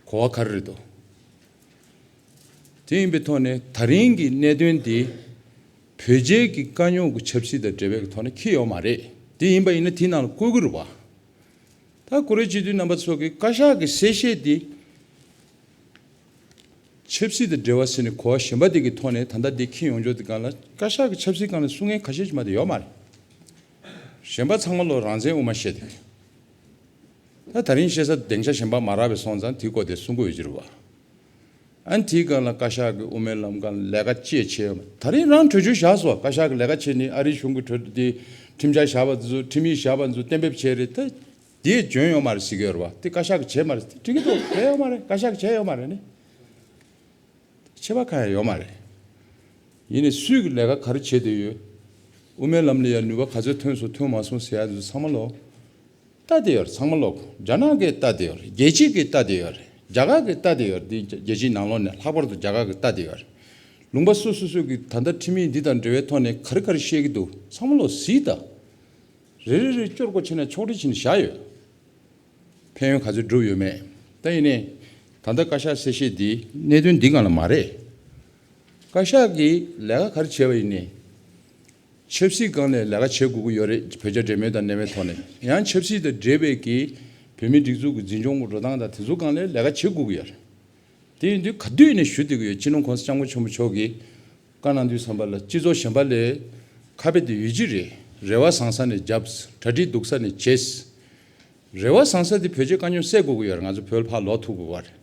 གོ་བ་ག་རེ་རེད་དོ། དེ་ཡིན་པའི་ཐོག་ནས་ད་རིང་གི་གནད་དོན་དེ་བོད་རྒྱའི་གི་དཀའ་རྙོག་གི་ཆབ་སྲིད་དང་འབྲེལ་བའི་གི་ཐོག་ནས་འཁྱེར་ཡོད་མ་རེད། དེ་ཡིན་པ་ཡིན་ན་དེའི་ནང་ལ་བཀོད་ཀྱི་རེད་བ། ད་བཀུར་འོས་སྤྱི་འཐུས་རྣམ་པ་ཚོ་གིས་བཀའ་ཤག་གི་གསལ་བཤད་འདི་ཆབ་སྲིད་དང་འབྲེལ་བ་ཟེར་ནས་གོ་བ་གཞན་པ་དེ་གི་ཐོག་ནས་ད་ལྟ་འདི་འཁྱེར་ཡོང་ཕྱོགས་དེ་སྒང་ལ་བཀའ་ཤག་གི་ཆབ་སྲིད་སྒང་ལ་གསུང་མཁན་ཁ་ཤས་ཅིག་མ་གཏོགས་ཡོད་མ་རེད། གཞན་པ་ཚང་མ་ལོ་རང་བཙན་དབུ་མ་བཤད་དེ། ད་ད་རིང་བཤད་ས་སྡིངས་ཆ་གཞན་པ་མ་རག་པའི་སོང་ཙང་དེའི་སྐོར་དེ་གསུང་གི་ཡོད་ཀྱི་རེད་བ། ཨ་ནི་དེའི་སྒང་ལ་བཀའ་ཤག་གི་དབུ་མའི་ལམ་སྒང་ལ་ལས་ཀ་ཅི་བྱས་ཡོད་མ། ད་རིང་རང་གྲོས་ཆོད་བཞག་སོང་། བཀའ་ཤག་གི་ལས་ཀ་བྱས་ནི་ཨ་རིའི་གཞུང་གི་གྲོས་དེ་ཁྲིམས་འཆར་བཞག་པ་ཚོ་ཁྲིམས་ཡིག་བཞག་པ་ཚོ་གཏན་འབེབས་བྱས་རེད་ད། དེ་འཇོན་ཡོད་མ་རེད་ཟེར་གྱི་ཡོད་རེད་བ། དེ་བཀའ་ཤག་གིས་བྱས་མ་རེད། དེ་འགྲིག་གི་འདུག་བྱས་ཡོད་མ་རེད། བཀའ་ཤག་གིས་བྱས་ཡོད་མ་རེད་ནི། ཆད་པ་གང་ཡང་ཡོད་མ་རེད། ཡིན་ནའི་སུས་ཀྱི་ལས་ཀ་ག་རེ་བྱེད་བསྡད་ཡོད། དབུ་མའི་ལམ་ལ་ཡང་ནུས་པ་ག་ཚོད་ཐོན་སོང་ཐོན་མ་སོང་ཟེར་ཡ་ཚོ་ཚང་མ་ལོ། ལྟ་བསྡད་ཡོད་རེད། ཚང་མ་ལོ། རྒྱ་ནག་གིས་ལྟ་བསྡད་ཡོད་རེད། རྒྱལ་སྤྱིས་ཀྱིས་ལྟ་བསྡད་ཡོད་རེད། རྒྱ་གར་གྱིས་ལྟ་བསྡད་ཡོད་རེད། འདི་རྒྱལ་སྤྱིའི་ནང་ལོགས་ནས་ལྷག་པར་དུ་རྒྱ་གར་གྱིས་ལྟ་བསྡད་ཡོད་རེད། ལུང་པ་སོ་སོ་སོ་གི་ད་ལྟ་ཁྲིམས་ཡིག་འདི་དང་འབྲེལ་བའི་ཐོག་ནས་ག་རེ་ག་རེ་བཤད་ཀྱི་འདུག་ཚང་མ་ལོ་གཟིགས་དང་། རེ་རེ་རེ་སྐྱོར་སྐོར་བྱས་ནས་ཕྱོགས་སྒྲིག་བྱས་ནས་བཞག་ཡོད། ཕན་ཡོན་ག་ཚོད་བསྒྲུབས་ཡོད་མེད། ད་ཡིན་ནའི་ ད་ལྟ་བཀའ་ཤག་གསལ་བཤད་འདི་གནད་དོན་འདི་སྒང་ལ་མ་རེད། བཀའ་ཤག་གིས་ལས་ཀ་ག་རེ་བྱས་པ་ཡིན་ནའི། ཆབ་སྲིད་སྒང་ནས་ལས་ཀ་བྱེད་དགོས་ཀྱི་ཡོད་རེད། བོད་རྒྱ་འབྲེལ་མོལ་དང་མཉམ་མེད་ཐོག་ནས། ཡང་ཆབ་སྲིད་དང་འབྲེལ་བའི་གི་བོད་མིའི་སྒྲིག་འཛུགས་ཀྱི་འཛིན་སྐྱོང་གི་འགྲོ་སྟངས་དང་དེ་ཚོ་སྒང་ལ་ལས་ཀ་བྱེད་དགོས་ཀྱི་ཡོད་རེད། དེ་ཡིན་དུས་ག་དུས་ནས་ཞུ་བསྡད་ཀྱི་ཡོད། སྤྱི་ནོར་༸གོང་ས་༸སྐྱབས་མགོན་ཆེན་པོ་མཆོག་གིས་བཀའ་གནང་དུས་ཙམ་པ་ལ་སྤྱི་ཚོགས་གཞན་པ་ལས་ཁ་དཔེ་དེ་ཡོད་ཀྱི་རེད། རེ་བ་བཟང་ས་ནས་བརྒྱབ། གྲ་སྒྲིག་སྡུག་ས་ནས་བྱས། རེ་བ་བཟང་ས་དེ་བོད་རྒྱའི་དཀའ་རྙོག་སེལ་དགོས་ཀྱི་ཡོད་རེད། ང་ཚོ་བོད་ལ་ཕར་ལོག་ཐུབ་དགོས་པ་རེད།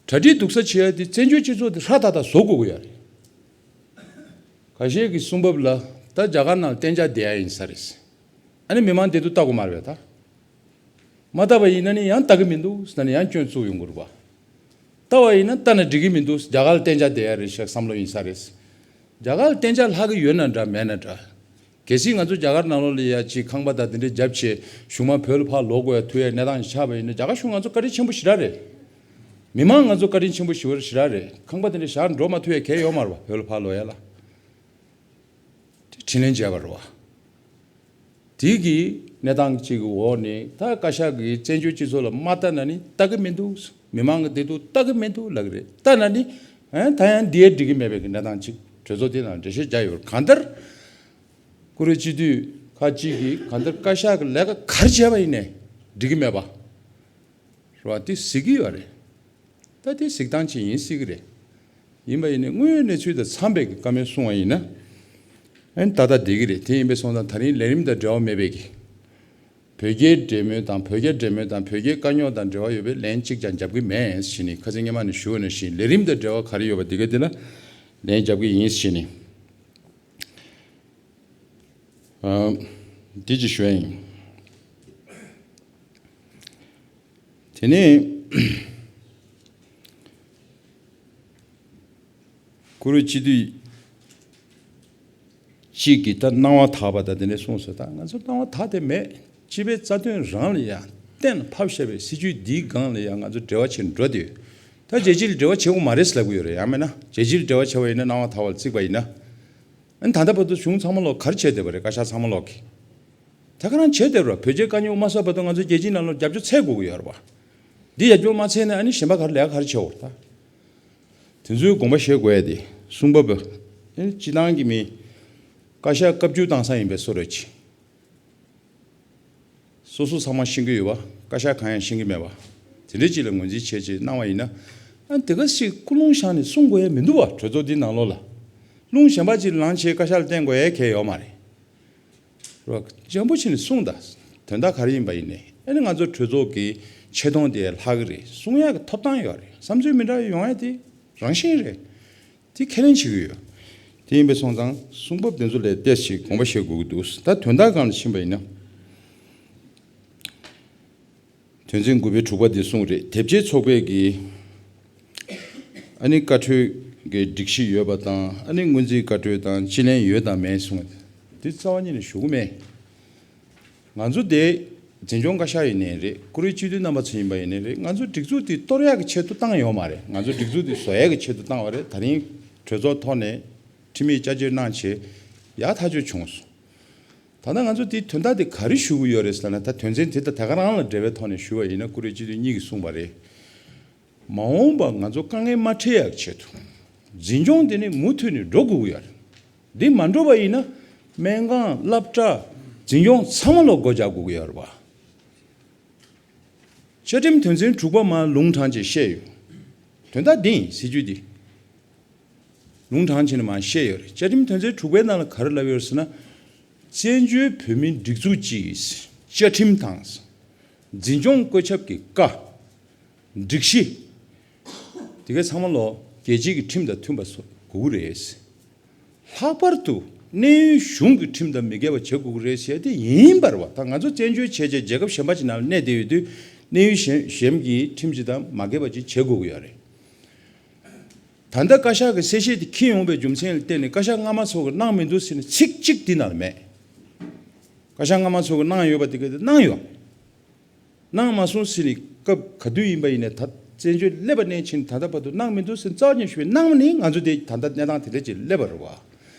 གྲ་སྒྲིག་སྡུག་ས་བྱེད་ཡ་དེ་བཙན་བྱོལ་སྤྱི་ཚོགས་དེ་ཧྲ་ཐག་ཐག་བཟོ་དགོས་ཀྱི་ཡོད་རེད། ཁ་ཤས་ཀྱི་གསུང་བབ་ལ་ད་རྒྱ་གར་ནང་གཏན་འཇགས་བསྡད་ཡ་ཡིན་ས་རེད། ཨ་ནི་མི་མང་དེ་ཚོ་ལྟ་དགོས་མ་རེད་པས་ད། མ་ལྟ་བ་ཡིན་ན་ནི་ཡང་ལྟ་གི་མི་འདུག་ཟེར་ན་ནི་ཡང་སྐྱོན་བཙུགས་ཡོང་གི་རེད་པ། ལྟ་བ་ཡིན་ན་ལྟ་ན་འགྲིག་གི་མི་འདུག་རྒྱ་གར་ལ་གཏན་འཇགས་བསྡད་ཡ་རེད་ཤག་བསམ་བློ་ཡིན་ས་རེད། རྒྱ་གར་ལ་གཏན་འཇགས་ལྷག་གི་ཡོད་ན་འདྲ་མེད་ན་འདྲ། གལ་སྲིད་ང་ཚོ་རྒྱ་གར་ནང་ལོགས་ལ་ཡ་ཅིག་ཁང་པ་དང་དེ་འདྲའི་བརྒྱབ་བྱས་གཞུང་མང་བོད་ལ་ཕར་ལོག་དགོས་ཡ་ཐུག་ཡ་གནས་སྟངས་ཤིག་ཆགས་པ་ཡིན་ན། རྒྱ་གར་གཞུང་ང་ཚོ་བཀའ་དྲིན་ཆེན་པོ་ཞེ་དྲག་རེད། མི་མང་ང་ཚོ་བཀའ་དྲིན་ཆེན་པོ་ཞེ་པོ་ཞེ་དྲག་རེད། ཁང་པ་དེ་འདྲ་བཞག་འགྲོ་མ་ཐུབ་ཡ་གལ་ཡོད་མ་རེད་པ། བོད་ལ་ཕར་ལོག་ཡ་ལ། དེ་དྲིན་ལན་འཇལ་བ་རེད་པ། དེ་གི་གནས་སྟངས་གཅིག་གི་འོག་ནས་ད་བཀའ་ཤག་གིས་བཙན་བྱོལ་སྤྱི་ཚོགས་ལ་མ་ལྟ་ན་ནི་ལྟ་གི་མི་འདུག་མི་མང་གི་བདེ་སྡུག་ལྟ་གི་མི་འདུག་ལབ་གི་རེད། ལྟ་ན་ནི་ཨ་ད་ཡང་འདི་ཡ་འགྲིག་གི་མེད་པའི་གི་གནས་སྟངས་གཅིག་གྲོས་ཚོགས་དེ་ནང་འགྲེལ་བཤད་རྒྱག་ཡོད་རེད། གང་ལྟར་བཀུར་འོས་སྤྱི་འཐུས་ཁག་གཅིག་གིས་གང་ལྟར་བཀའ་ཤག་གི་ལས་ཀ་ག་རེ་བྱས་པ་ཡིན་ནའི་འགྲིག་གི་མེད་པ། རེད་པ། དེ་གཟིགས་ཀྱི་ཡོད་རེད། ད་དེ་གཟིགས་སྟངས་ཅིག་ཡིན་སྲིད་ཀྱི་རེད། ཡིན་པ་ཡིན་ནའི་དངོས་ཡོད་གནས་ཚུལ་དང་འཚམས་པའི་གི་བཀའ་མོལ་གསུང་བ་ཡིན་ན། ཨན་ཏག་ཏག་བསྡད་ཀྱི་རེད། དེ་ཡིན་པས་སོང་ཙང་ད་རིང་ལས་རིམ་དང་འབྲེལ་བ་མེད་པའི་གི། བོད་རྒྱའི་འབྲེལ་མོལ་དང་བོད་རྒྱ་འབྲེལ་མོལ་དང་བོད་རྒྱའི་དཀའ་རྙོག་དང་འབྲེལ་བ་ཡོད་པའི་ལན་གཅིག་ཀྱང་རྒྱབ་ཀྱི་མེད་ཟེར་ནས་ཁ་སང་སྔོན་མ་ནས་ཞུས་པ་ནང་བཞིན་ལས་རིམ་དང་འབྲེལ་བ་ག་རེ་ཡོད་པ་འདི་ག་འདི་ལ་ལན་རྒྱབ་ཀྱི་ཡིན་ཟེར་ནས། ཨ། འདི་ཅིག་ཞུ་ཡ་ཡིན། དེ་ནས་བཀུར་འོས་སྤྱི་འཐུས་གཅིག་གིས་ད་སྣང་བ་དག་པ་དང་དེ་འདྲ་གསུངས་སོང་། ད་ང་ཚོ་སྣང་བ་དག་དེ་མེད། སྤྱི་པའི་རྩ་དོན་རང་ལ་ཡང་གཏན་ལ་ཕབ་བཞག་པའི་སྲིད་ཇུས་འདིའི་སྒང་ལ་ཡང་ང་ཚོ་འབྲེལ་བ་བྱེད་འགྲོ་དུས། ད་རྒྱལ་སྤྱི་ལ་འབྲེལ་བ་བྱེད་དགོས་མ་རེད་ཟེར་ལབ་ཀྱི་ཡོད་རེད། ཡང་མིན་ན་རྒྱལ་སྤྱི་ལ་འབྲེལ་བ་བྱས་པ་ཡིན་ན། སྣང་བ་དག་པ་ལ་བརྩིས་པ་ཡིན་ན། ཨ་ནི་ད་ལྟ་བར་དུ་གཞུང་ཚང་མ་ལོག་ག་རེ་བྱས་བསྡད་པ་རེད། བཀའ་ཤག་ཚང་མ་ལོག་གིས། ད་ག་རང་བྱས་བསྡད་པ་རེད། བོད་རྒྱའི་དཀའ་རྙོག་མ་སོར་བར་དུ་ང་ཚོ་རྒྱལ་སྤྱིའི་ནང་ལོགས་རྒྱབ་སྐྱོར་འཚོལ་དགོས་ཀྱི་ཡོད་རེད་པ། འདི་རྒྱབ་སྐྱོར་མ་འཚོལ་ན་ཨ་ནི་གཞན་པ་ག་རེ་ལས་ཀ་ག་རེ་བྱེད་འོ་ད། དེ་ཚོའི་དགོངས་པ་བཞེས་དགོས་ཡ་དེ་གསུང་བབ། ཨ་ནི་སྤྱི་བཏང་གི་མི། བཀའ་ཤག་བཀའ་བརྒྱུད་བཏང་ས་ཡིན་པའི་བཟོ་འདྲ་ཅིག་སོ་སོ་ཚང་མ་ཤེས་ཀྱི་ཡོད་པ། བཀའ་ཤག་གང་ཡང་ཤེས་ཀྱི་མེད་པ། དེ་འདྲ་ཅིག་ལ་ངོས་འཛིན་བྱས་བྱས་གནང་བ་ཡིན་ན། ཨ་དེ་ག་ཞིག་ཀུན་སློང་བཞག་ནས་གསུང་དགོས་ཡ་མི་འདུག་བ། གྲོས་ཚོགས་འདི་ནང་ལོགས་ལ། རླུང་གཞན་པ་ཅིག་ལངས་བྱས་བཀའ་ཤག་ལ་བསྟན་དགོས་ཡ་གལ་ཡོད་མ་རེད། རོགས་འཇམ་པོ་བྱས་ནས་གསུངས་དང་། དོན་དག་ག་རེ་ཡིན་པ་ཡིན་ནའི་ཨ་ནི་ང་ཚོ་གྲོས་ཚོགས་ཀྱི་ཆེ་མཐོང་དེ་ལྷག་གི་རེད། གསུང་ཡ་གི་ཐོབ་ཐང་ཡོད་རེད། བསམ་ཚུལ་མི་འདྲ་བ་ཡོང་ཡ་དེ་རང་བཞིན་རེད། དེ་ཁས་ལེན་བྱེད་ཀྱི་ཡོད། དེ་ཡིན་པས་སོང་ཙང་གསུང་བབ་དེ་ཚོ་ལ་བལྟས་ཤིག་དགོངས་པ་བཞེས་དགོས་ཀྱི་འདུག་ད་དོན་དག་སྒང་ལ་ཕྱིན་པ་ཡིན་ན། དོན་ཚན་དགུ་པའི་དྲུག་པ་འདི་གསུངས་རེད། དེབ་སྐྱེལ་ཚོགས་པས་ཀྱི་ཨ་ནི་བཀའ་འཁྲོལ་གྱི་སྒྲིག་གཞི་ཡོད་པ་དང་། ཨ་ནི་སྔོན་རྩིས་བཀའ་འཁྲོལ་དང་སྤྱི་ལེན་ཡོད་དང་མེད་གསུངས། འདི་རྩ་བ་ཉིད་ནས་ཞུ་གི་མེད། ང་ཚོ་དེ་འཛིན་སྐྱོང་བཀའ་ཤག་ཡིན་ནའི་རེད། བཀུར་འོས་སྤྱི་འཐུས་རྣམ་པ་ཚོ་ཡིན་པ་ཡིན་ནའི་རེད། ང་ཚོ་སྒྲིག་འཛུགས་དེ་གཏོར་ཡག་གི་ཆེད་དུ་བཏང་ཡོད་མ་རེད། ང་ཚོ་སྒྲིག་འཛུགས་དེ་བཟོ་ཡག་གི་ཆེད་དུ་བཏང་བ་རེད། ད་རིང་གྲོས་ཚོགས་ཐོག་ནས་ཁྲིམས་ཡིག་བསྐྱར་བཅོས་གནང་བྱས་ཡག་ཐག་ཆོད་བྱུང་སོང་། ད་ལྟ་ང་ཚོ་དེའི་དོན་དག་དེ་ག་རེ་ཞུ་གི་ཡོད་རེད་ཟེར་ན། ད་དོན་ཚན་དེ་དང་དེ་ག་རང་ལ་འབྲེལ་བའི་ཐོག་ནས་ཞུ་བ་ཡིན་ན། བཀུར་འོས་སྤྱི་འཐུས་གཉིས་ཀྱིས་གསུངས་པ་རེད། མ་འོངས་པ་ང་ཚོ་དཀའ་ངལ་མ་འཕྲད་ཡག་ཆེད་དུ། འཛིན་སྐྱོང་དེ་ནི་མུ་མཐུད་ནས་འགྲོ་དགོས་ཀྱི་ཡོད་རེད། འདི་མ་འགྲོ་བ་ཡིན་ན། སྨན་ཁང་། སློབ་གྲྭ། འཛིན་སྐྱོང་ཚང་མ་ལ་སྒོ་རྒྱག་དགོས་ཀྱི་ཡོད་རེད་པ། བཅའ་ཁྲིམས་དོན་ཚན་དྲུག་པ་མར་ལུང་དྲངས་བྱས་བཤད་ཡོད། དོན་དག་འདི་ཡིན། སྲིད་ཇུས་འདི་ལུང་དྲངས་བྱས་ནས་མར་བཤད་ཡོད་རེད། བཅའ་ཁྲིམས་དོན་ཚན་དྲུག་པའི་ནང་ལ་ག་རེ་ལབ་ཡོད་ཟེར་ན། བཙན་བྱོལ་བོད་མིའི་སྒྲིག་འཛུགས་ཀྱི་བཅའ་ཁྲིམས་དང་། འཛིན་སྐྱོང་བཀོད་ཁྱབ་ཀྱི་བཀའ། སྒྲིག་གཞི། དེ་གའི་ཚང་མ་ལོ་རྒྱལ་སྤྱི་གི་ཁྲིམས་དང་མཐུན་པ་བཟོ་དགོས་ཀྱི་རེད། ལྷག་པར་དུ་གནས་ཡུལ་གཞུང་གི་ཁྲིམས་དང་མི་འགལ་བ་བྱེད་དགོས་ཀྱི་རེད་ཟེར་དེ་ཡིན་པ་རེད་པ། ད་ང་ཚོ་བཙན་བྱོལ་བྱས་བྱས་རྒྱལ་ཁབ་གཞན་པ་ཅིག་ནང་ལ་གནས་བསྡད་ཡོད་དུས། གནས་ཡུལ་གཞན་གཞན་གྱི་ཁྲིམས་ཅིག་དང་མ་འགལ་བ་ཅིག་བྱེད་དགོས་ཀྱི་ཡོད་རེད། ད་ལྟ་བཀའ་ཤག་གི་གསལ་བཤད་དེ་འཁྱེར་ཡོང་པའི་རྒྱུ་མཚན་ལ་བརྟེན་ནས། བཀའ་ཤག་སྔ་མ་ཚོ་གིས་གནང་མི་འདུག་ཟེར་ནས་ཚིག་གཅིག་འདི་ནང་ལ་མེད། བཀའ་ཤག་སྔ་མ་ཚོ་གིས་གནང་ཡོད་པ་དེ་ག་དེ་གནང་ཡོད། གནང་མ་སོང་ཟེར་ནས་སྐབས་ག་དུས་ཡིན་པ་ཡིན་ནའི། ད་བཙན་བྱོལ་སླེབས་པ་ནས་ཕྱིན་ད་ལྟ་བར་དུ་གནང་མི་འདུག་ཟེར་རྩ་བ་ཉིད་ཞུ་བའི། གནང་ནི་ང་ཚོ་དེ་ད་ལྟ་གནས་སྟངས་དེ་འདྲ་ཅིག་སླེབས་པ་རེད་པ།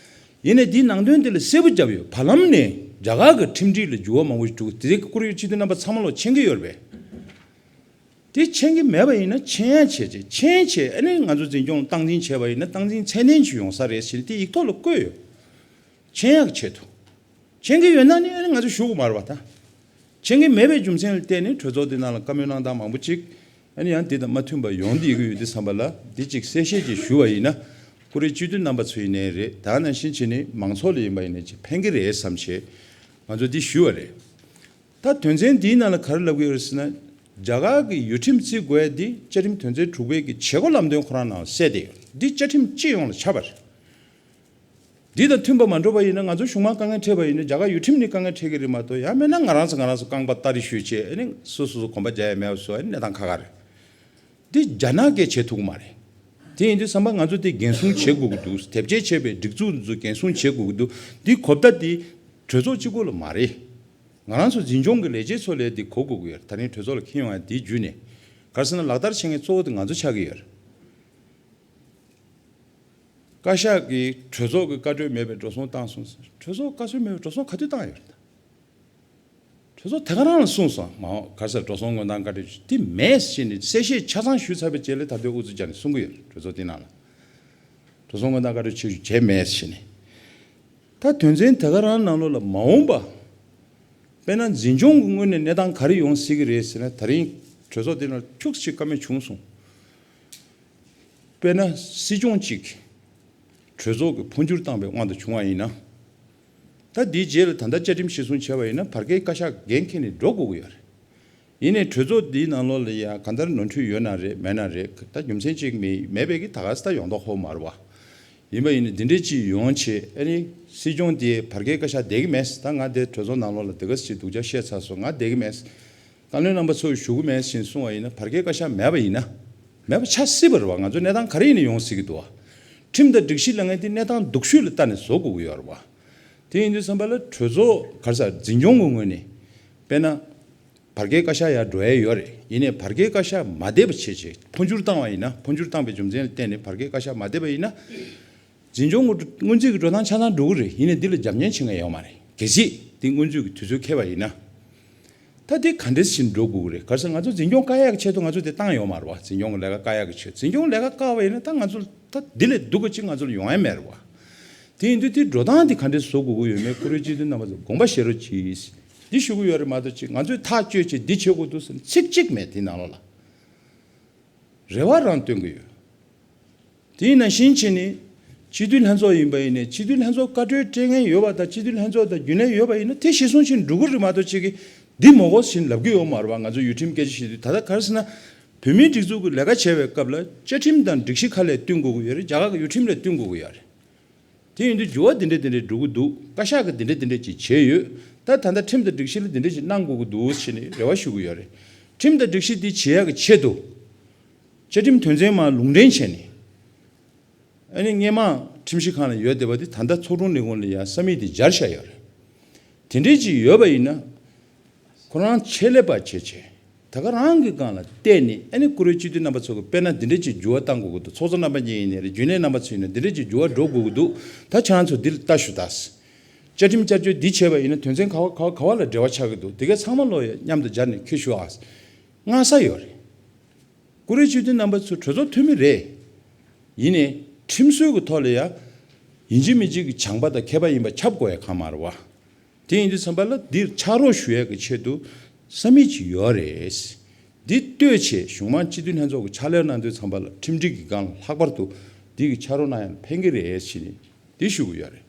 ཡིན་ནའི་འདིའི་ནང་དོན་དེ་ལ་གསལ་པོ་བརྒྱབ་ཡོད། བར་ལམ་ནས་རྒྱ་གར་གྱི་ཁྲིམས་སྒྲིག་ལ་འགྱུར་བ་མང་པོ་ཞིག་འགྲོ་གི། དེ་བཀུར་འོས་སྤྱི་འཐུས་རྣམ་པ་ཚང་མ་ལོ་མཁྱེན་གྱི་ཡོད་རེད་པས། དེ་མཁྱེན་གྱི་མེད་པ་ཡིན་ན་མཁྱེན་ཡག་བྱས་རྗེས་མཁྱེན་བྱས་ཨ་ནི་ང་ཚོ་འཛིན་སྐྱོང་སྟངས་འཛིན་བྱས་པ་ཡིན་ན་སྟངས་འཛིན་ཚད་ལྡན་ཅིག་ཡོང་ས་རེད་ཟེར་ནས་དེ་ཡིག་ཐོག་ལ་བཀོད་ཡོད། མཁྱེན་ཡག་ཆེད་དུ། མཁྱེན་གྱི་ཡོད་ན་ནི་ཨ་ནི་ང་ཚོ་ཞུ་དགོས་མ་རེད་པ་ད། མཁྱེན་གྱི་མེད་པའི་རྒྱུ་མཚན་ལ་བརྟེན་ནས་གྲོས་ཚོགས་འདི་ནང་ལ་བཀའ་མོལ་གནང་སྟངས་མང་པོ་ཅིག་ཨ་ནི་ཡང་འདི་དང་མ་མཐུན་པ་ཡོང་བསྡད་ཀྱི་ཡོད་དུས་ཙམ་པ་ལ་འདི་ཅིག་གསལ་བཤད་ཅིག་ཞུ་བ་ཡིན་ན། ཁོ་རེ་སྤྱི་འཐུས་རྣམ་པ་ཚོ་ཡིན་ནའི་རེད། ད་ནང་བཞིན་བྱས་ནས་མང་ཚོགས་ལ་ཡིན་པ་ཡིན་ནའི་ཅིག་ཕན་གྱི་རེད་བསམ་བྱས་ང་ཚོ་འདི་ཞུ་བ་རེད། ད་དོན་ཚན་འདིའི་ནང་ལ་ག་རེ་ལབ་ཀྱི་ཡོད་རེད་ཟེར་ན། རྒྱ་གར་གྱི་ཡུལ་ཁྲིམས་བརྩི་དགོས་འདི་བཅའ་ཁྲིམས་དོན་ཚན་དྲུག་པའི་གི་བྱེད་སྒོ་ལམ་སྟོན་ཁོ་རང་ནང་གསལ་བསྡད་ཡོད། འདི་བཅའ་ཁྲིམས་སྤྱི་ཡོངས་ལ་ཁྱབ་པ་རེད། འདི་དང་མཐུན་པ་མ་འགྲོ་བ་ཡིན་ན་ང་ཚོ་གཞུང་མང་དཀའ་ངལ་འཕྲད་པ་ཡིན་ན། རྒྱ་གར་ཡུལ་ཁྲིམས་ནི་དཀའ་ངལ་འཕྲད་ཀྱི་རེད་མ་གཏོགས། ཡང་མིན་ན་ང་རང་ཚོ་ང་རང་ཚོ་རྐང་པ་སྟ་རེ་གཞུས་བྱས་ཨ་ནི་སོ་སོ་སོ་གོམ་པ་རྒྱག་ཡ་མེད་པ་བཟོ་ཨ་ནི་གནས་སྟངས་ཁག་ཁག་རེད། འདི་རྒྱ་ནག་གིས་བྱེད་ཐུབ་ཀྱི་མ་རེད། དེ་ཡིན་དུས་ཙམ་པ་ང་ཚོ་དེ་འགན་སྲུང་བྱེད་དགོས་ཀྱི་འདུག་དེབ་སྐྱེལ་བྱས་པའི་སྒྲིག་འཛུགས་འདི་ཚོ་འགན་སྲུང་བྱེད་དགོས་ཀྱི་འདུག་འདི་གོ་བརྡ་འདི་གྲོས་ཚོགས་གཅིག་པོ་ལ་མ་རེད། ང་རང་ཚོ་འཛིན་སྐྱོང་གི་ལས་བྱེད་ཚོ་ལ་འདི་གོ་དགོས་ཀྱི་ཡོད་རེད། ད་རིང་གྲོས་ཚོགས་ལ་འཁྱེར་ཡོང་ཡ་འདི་བརྒྱུད་ནས། ག་རེ་ཟེར་ན་ལག་བསྟར་བྱེད་མཁན་གཙོ་བོ་དེ་ང་ཚོ་ཆགས་ཀྱི་ཡོད་རེད། བཀའ་ཤག་གིས་གྲོས་ཚོགས་ཀྱི་བཀའ་འཁྲོལ་མེད་པའི་འགྲོ་སོང་བཏང་སོང་ཟེར། གྲོས་ཚོགས་བཀའ་འཁྲོལ་མེད་པའི་འགྲོ་སོང་ག་དུས་བཏང་ཡོད་རེད། གྲོས་ཚོགས་དེ་ག་རང་ལ་གསུངས་སོང་མ་འོངས་ག་རེ་ཟེར་འགྲོ་སོང་དངུལ་ནང་བཀའ་འཁྲོལ་དེ་མེད་ཟེར་ནས་གསལ་བཤད་ཆ་ཚང་ཞུས་ཚར་བའི་རྗེས་ལ་ད་དུང་ཨུ་ཚུགས་རྒྱག་ནས་གསུང་གི་ཡོད་རེད། གྲོས་ཚོགས་དེ་ནང་ལ་འགྲོ་སོང་དངུལ་ནང་བཀའ་འཁྲོལ་ཆེ་ཞུ་བྱས་མེད་ཟེར་ནས། ད་དོན་ཚན་དེ་ག་རང་ནང་ལོགས་ལ་མ་འོངས་པ། དཔེར་ན་འཛིན་སྐྱོང་གི་ངོས་ནས་གནས་སྟངས་ག་རེ་ཡོང་སྲིད་ཀྱི་རེད་ཟེར་ན། ད་རིང་གྲོས་ཚོགས་དེ་ནང་ཁྱུག་ཅིག་བཀའ་མོལ་བྱུང་སོང་། དཔེར་ན་སྲིད་སྐྱོང་གཅིག་གྲོས་ཚོགས་ཀྱི་འཕོ་འགྱུར་བཏང་བའི་དབང་དུ་བྱུང་བ་ཡིན་ན། ད་འདིའི་རྗེས་ལ་ད་ལྟ་བཅའ་ཁྲིམས་གཞིར་བཟུང་བྱས་པ་ཡིན་ན་བར་བརྒལ་བཀའ་ཤག་འགན་འཁྱེར་ནས་འགྲོ་དགོས་ཀྱི་ཡོད་རེད། ཡིན་ནའི་གྲོས་ཚོགས་འདིའི་ནང་ལོགས་ལ་ཡང་གང་ལྟར་ནོར་འཁྲུལ་ཡོད་ན་རེད་མེད་ན་རེད། ད་རྒྱུ་མཚན་གཅིག་མེད་མེད་པའི་གི་ད་ག་ས་ད་ཡོང་མདོག་ཁ་པོ་མ་རེད་པ། ཡིན་པ་ཡིན་ནའི་འདི་འདྲས་ཅིག་ཡོང་བྱས་ཨ་ནི་སྲིད་སྐྱོང་དེ་བར་བརྒལ་བཀའ་ཤག་བསྡད་ཀྱི་མེད། ད་ང་དེ་གྲོས་ཚོགས་ནང་ལོགས་ལ་དེ་ག་ཅིག་སྡུག་ཅག་བཤད་ཚར་སོང་། ང་བསྡད་ཀྱི་མེད། བཀའ་བློན་རྣམ་པ་ཚོས་ཞུ་གི་མེད་ཟེར་གསུང་བ་ཡིན་ན་བར་བརྒལ་བཀའ་ཤག་མེད་པ་ཡིན་ན། མེད་པ་ཆགས་སྲིད་པ་རེད་པ། ང་ཚོ་གནས་སྟངས་ག་རེ་ཡིན་ན་ཡོང་སྲིད་ཀྱི་འདུག་པ། ཁྲིམས་དང་སྒྲིག་གཞི་ལབ་མཁན་དེ་གནས་སྟངས་སྡུག་ཤོས་ལ་ལྟ་ནས་བཟོ་དགོས་ཀྱི་ཡོད་རེད་པ། དེ་ཡིན་དུས་ཙམ་པ་ལ་གྲོས་ཚོགས་ག་རེ་ཟེར་འཛིན་སྐྱོང་གི་ངོས་ནས་དཔེར་ན། བར་བརྒལ་བཀའ་ཤག་ཡར་འགྲོ་ཡས་ཡོད་རེད། ཡིན་ནའི་བར་བརྒལ་བཀའ་ཤག་མ་བསྡད་པ་བྱས་བྱས་འཕོ་འགྱུར་བཏང་བ་ཡིན་ན། འཕོ་འགྱུར་བཏང་པའི་རྒྱུ་མཚན་ལ་བརྟེན་ནས་བར་བརྒལ་བཀའ་ཤག་མ་བསྡད་པ་ཡིན་ན། འཛིན་སྐྱོང་སྔོན་རྩིས་ཀྱི་འགྲོ་སྟངས་ཆ་ཚང་འགྲོ་གི་རེད། ཡིན་ནའི་འདི་ལ་རྒྱབ་གཉེར་བྱེད་མཁན་ཡོད་མ་རེད། གལ་སྲིད་འདི་སྔོན་རྩིས་ཀྱི་དུས་ཚོད་འཁེལ་བ་ཡིན་ན། ད་འདི་ག་འདྲས་ཞིག་འགྲོ་དགོས་ཀྱི་རེད། ག་རེ་ཟེར་ང་ཚོ་འཛིན་སྐྱོང་བཀག་ཡག་གི་ཆེད་དུ་ང་ཚོ་དེ་བཏང་ཡོད་མ་རེད་པ། འཛིན་སྐྱོང་གི་ལས་ཀ་བཀག་ཡག་གི་ཆེད། འཛིན་སྐྱོང་ལས་ཀ་བཀག་པ་ཡིན་ན་ད་ང་ཚོ་ད་འདི་ལས་སྡུག་ག་ཅིག་ང་ཚོ་ལ་ཡོང་ཡ་མེད་རེད་པ། དེ་ཡིན་དུས་དེ་འགྲོ་སྟངས་དེ་ག་འདྲས་བཟོ་དགོས་ཀྱི་ཡོད་མེད་ཁོ་རའི་སྤྱི་འཐུས་རྣམ་པ་ཚོ་དགོངས་པ་བཞེས་རོགས་གྱིས། འདི་ཞུ་གི་ཡོད་རེད་མ་གཏོགས་ཅིག་ང་ཚོས་ཐག་གཅོད་བྱས་འདི་བྱེད་དགོས་འདུག་ཟེར་ཚིག་གཅིག་མེད་དེའི་ནང་ལོགས་ལ། རེ་བ་རང་བཏོན་གྱི་ཡོད། དེ་ཡིན་ན་བཞིན་བྱས་ནས་སྤྱི་འཐུས་ལྷན་ཚོགས་ཡིན་པ་ཡིན་ནའི་སྤྱི་འཐུས་ལྷན་ཚོགས་བཀའ་འཁྲོལ་སྤྲད་མཁན་ཡོད་པ་དང་སྤྱི་འཐུས་ལྷན་ཚོགས་དང་རྒྱུན་ལས་ཡོད་པ་ཡིན་ན་དེ་གཞིར་བཟུང་བྱས་ནས་འགྲོ་གི་རེད་མ་གཏོགས་ཅིག་གིས་འདི་མ་དགོས་ཟེར་ལབ་ཀྱི་ཡོད་མ་རེད་པ། ང་ཚོ་ཡུལ་ཁྲིམས་སྐད་ཆ་བཤད་དུས་ད་ལྟ་ག་རེ་ཟེར་ན། བོད་མིའི་སྒྲིག་འཛུགས་ཀྱི་ལས་ཀ་བྱེད་པའི་སྐབས་ལ་བཅའ་ཁྲིམས་དང་སྒྲིག་གཞི་ཁ་ལས་བསྟུན་དགོས་ཀྱི་ཡོད་རེད། རྒྱ་གར་གྱི་ཡུལ་ཁྲིམས་ལས་བསྟུན་དགོས་ཀྱི་ཡོད་རེད། དེ་ཡིན་དུས་འགྱུར་བ་འདི་འདྲ་འདི་འདྲ་འགྲོ་གི་འདུག་བཀའ་ཤག་གིས་འདི་འདྲ་འདི་འདྲ་ཅིག་བྱས་ཡོད། ད་ད་ལྟ་ཁྲིམས་དང་སྒྲིག་གཞི་ལ་འདི་འདྲ་ཅིག་གནང་དགོས་ཀྱི་འདུག་ཟེར་ནས་རེ་བ་ཞུ་གི་ཡོད་རེད། ཁྲིམས་དང་སྒྲིག་གཞི་འདི་བྱེད་ཡག་གི་ཆེད་དུ། བཅའ་ཁྲིམས་དོན་ཚན་མར་ལུང་འདྲེན་བྱས་ནས། ཨ་ནི་སྔོན་མ་ཁྲིམས་ཞིབ་ཁང་ལ་ཡོད་བསྡད་པ་འདི་ད་ལྟ་ཚོགས་དྲུང་ལས་ཁུངས་ལ་ཡང་ས་མིག་འདི་སྦྱར་བཞག་ཡོད་རེད། དེ་འདྲའི་ཅིག་ཡོད་པ་ཡིན་ན། ཁོ་རང་ཆེད་ལས་པ་བྱས་བྱས། ད་ག་རང་གི་སྒང་ལ་བལྟས་ནས་ཨ་ནི་བཀུར་འོས་སྤྱི་འཐུས་རྣམ་པ་ཚོ་གི་དཔེར་ན་འདི་འདྲ་ཅིག་འགྱུར་བ་གཏང་དགོས་ཀྱི་འདུག་ཚོགས་གཙོ་རྣམ་པ་གཉིས་ཡིན་ནའི་རེད། རྒྱུན་ལས་རྣམ་པ་ཚོ་ཡིན་ན་འདི་འདྲ་ཅིག་འགྱུར་བ་འགྲོ་དགོས་ཀྱི་འདུག་ད་ཁྱེད་རང་ཚོ་འདི་ལ་ལྟ་ཞུ་དང་། བཅའ་ཁྲིམས་བསྐྱར་བཅོས་འདི་བྱས་པ་ཡིན་ན་དོན་ཚན་ག་བ་ག་བ་ག་བ་ལ་འབྲེལ་བ་ཆགས་ཀྱི་འདུག་དེ་གའི་ཚང་མ་ལོ་ཡ་མཉམ་དུ་སྦྱར་ནས་འཁྱེར་ཞུ་ཨ། མངགས་ས་ཡོད་རེད། བཀུར་འོས་སྤྱི་འཐུས་རྣམ་པ་ཚོ་གྲོས་ཚོགས་འཐུས་མི་རེད། ཡིན་ནའི་ཁྲིམས་སྲོལ་གྱི་ཐོག་ལ་ཡ། ཡིན་གཅིག་མིན་གཅིག་གི་བྱམས་པ་དང་མཁས་པ་ཡིན་པ་ཁྱབ་དགོས་ཡ་གང་མ་རེད་པ། དེ་ཡིན་དུས་ཙམ་པ་ལ་འདིར་ཕྱག་རོགས་ཞུ་ཡས་ཀྱི་ཆེད་དུ་ས་མིག་ཅིག་ཡོད་རེད། འདི་ལྟོས་བྱས་གཞུང་མང་སྤྱི་འཐུས་ལྷན་ཚོགས་ཀྱི་ཕྱག་ལས་གནང་དུས་ཙམ་པ་ལ་ཁྲིམས་སྒྲིག་གི་སྒང་ལ་ལྷག་པར་དུ་འདི་གི་ཕྱག་རོགས་གནང་ཡ་ལ་ཕན་གྱི་རེད་ཟེར་ནས་འདི་ཞུ་གི་ཡོད་རེད།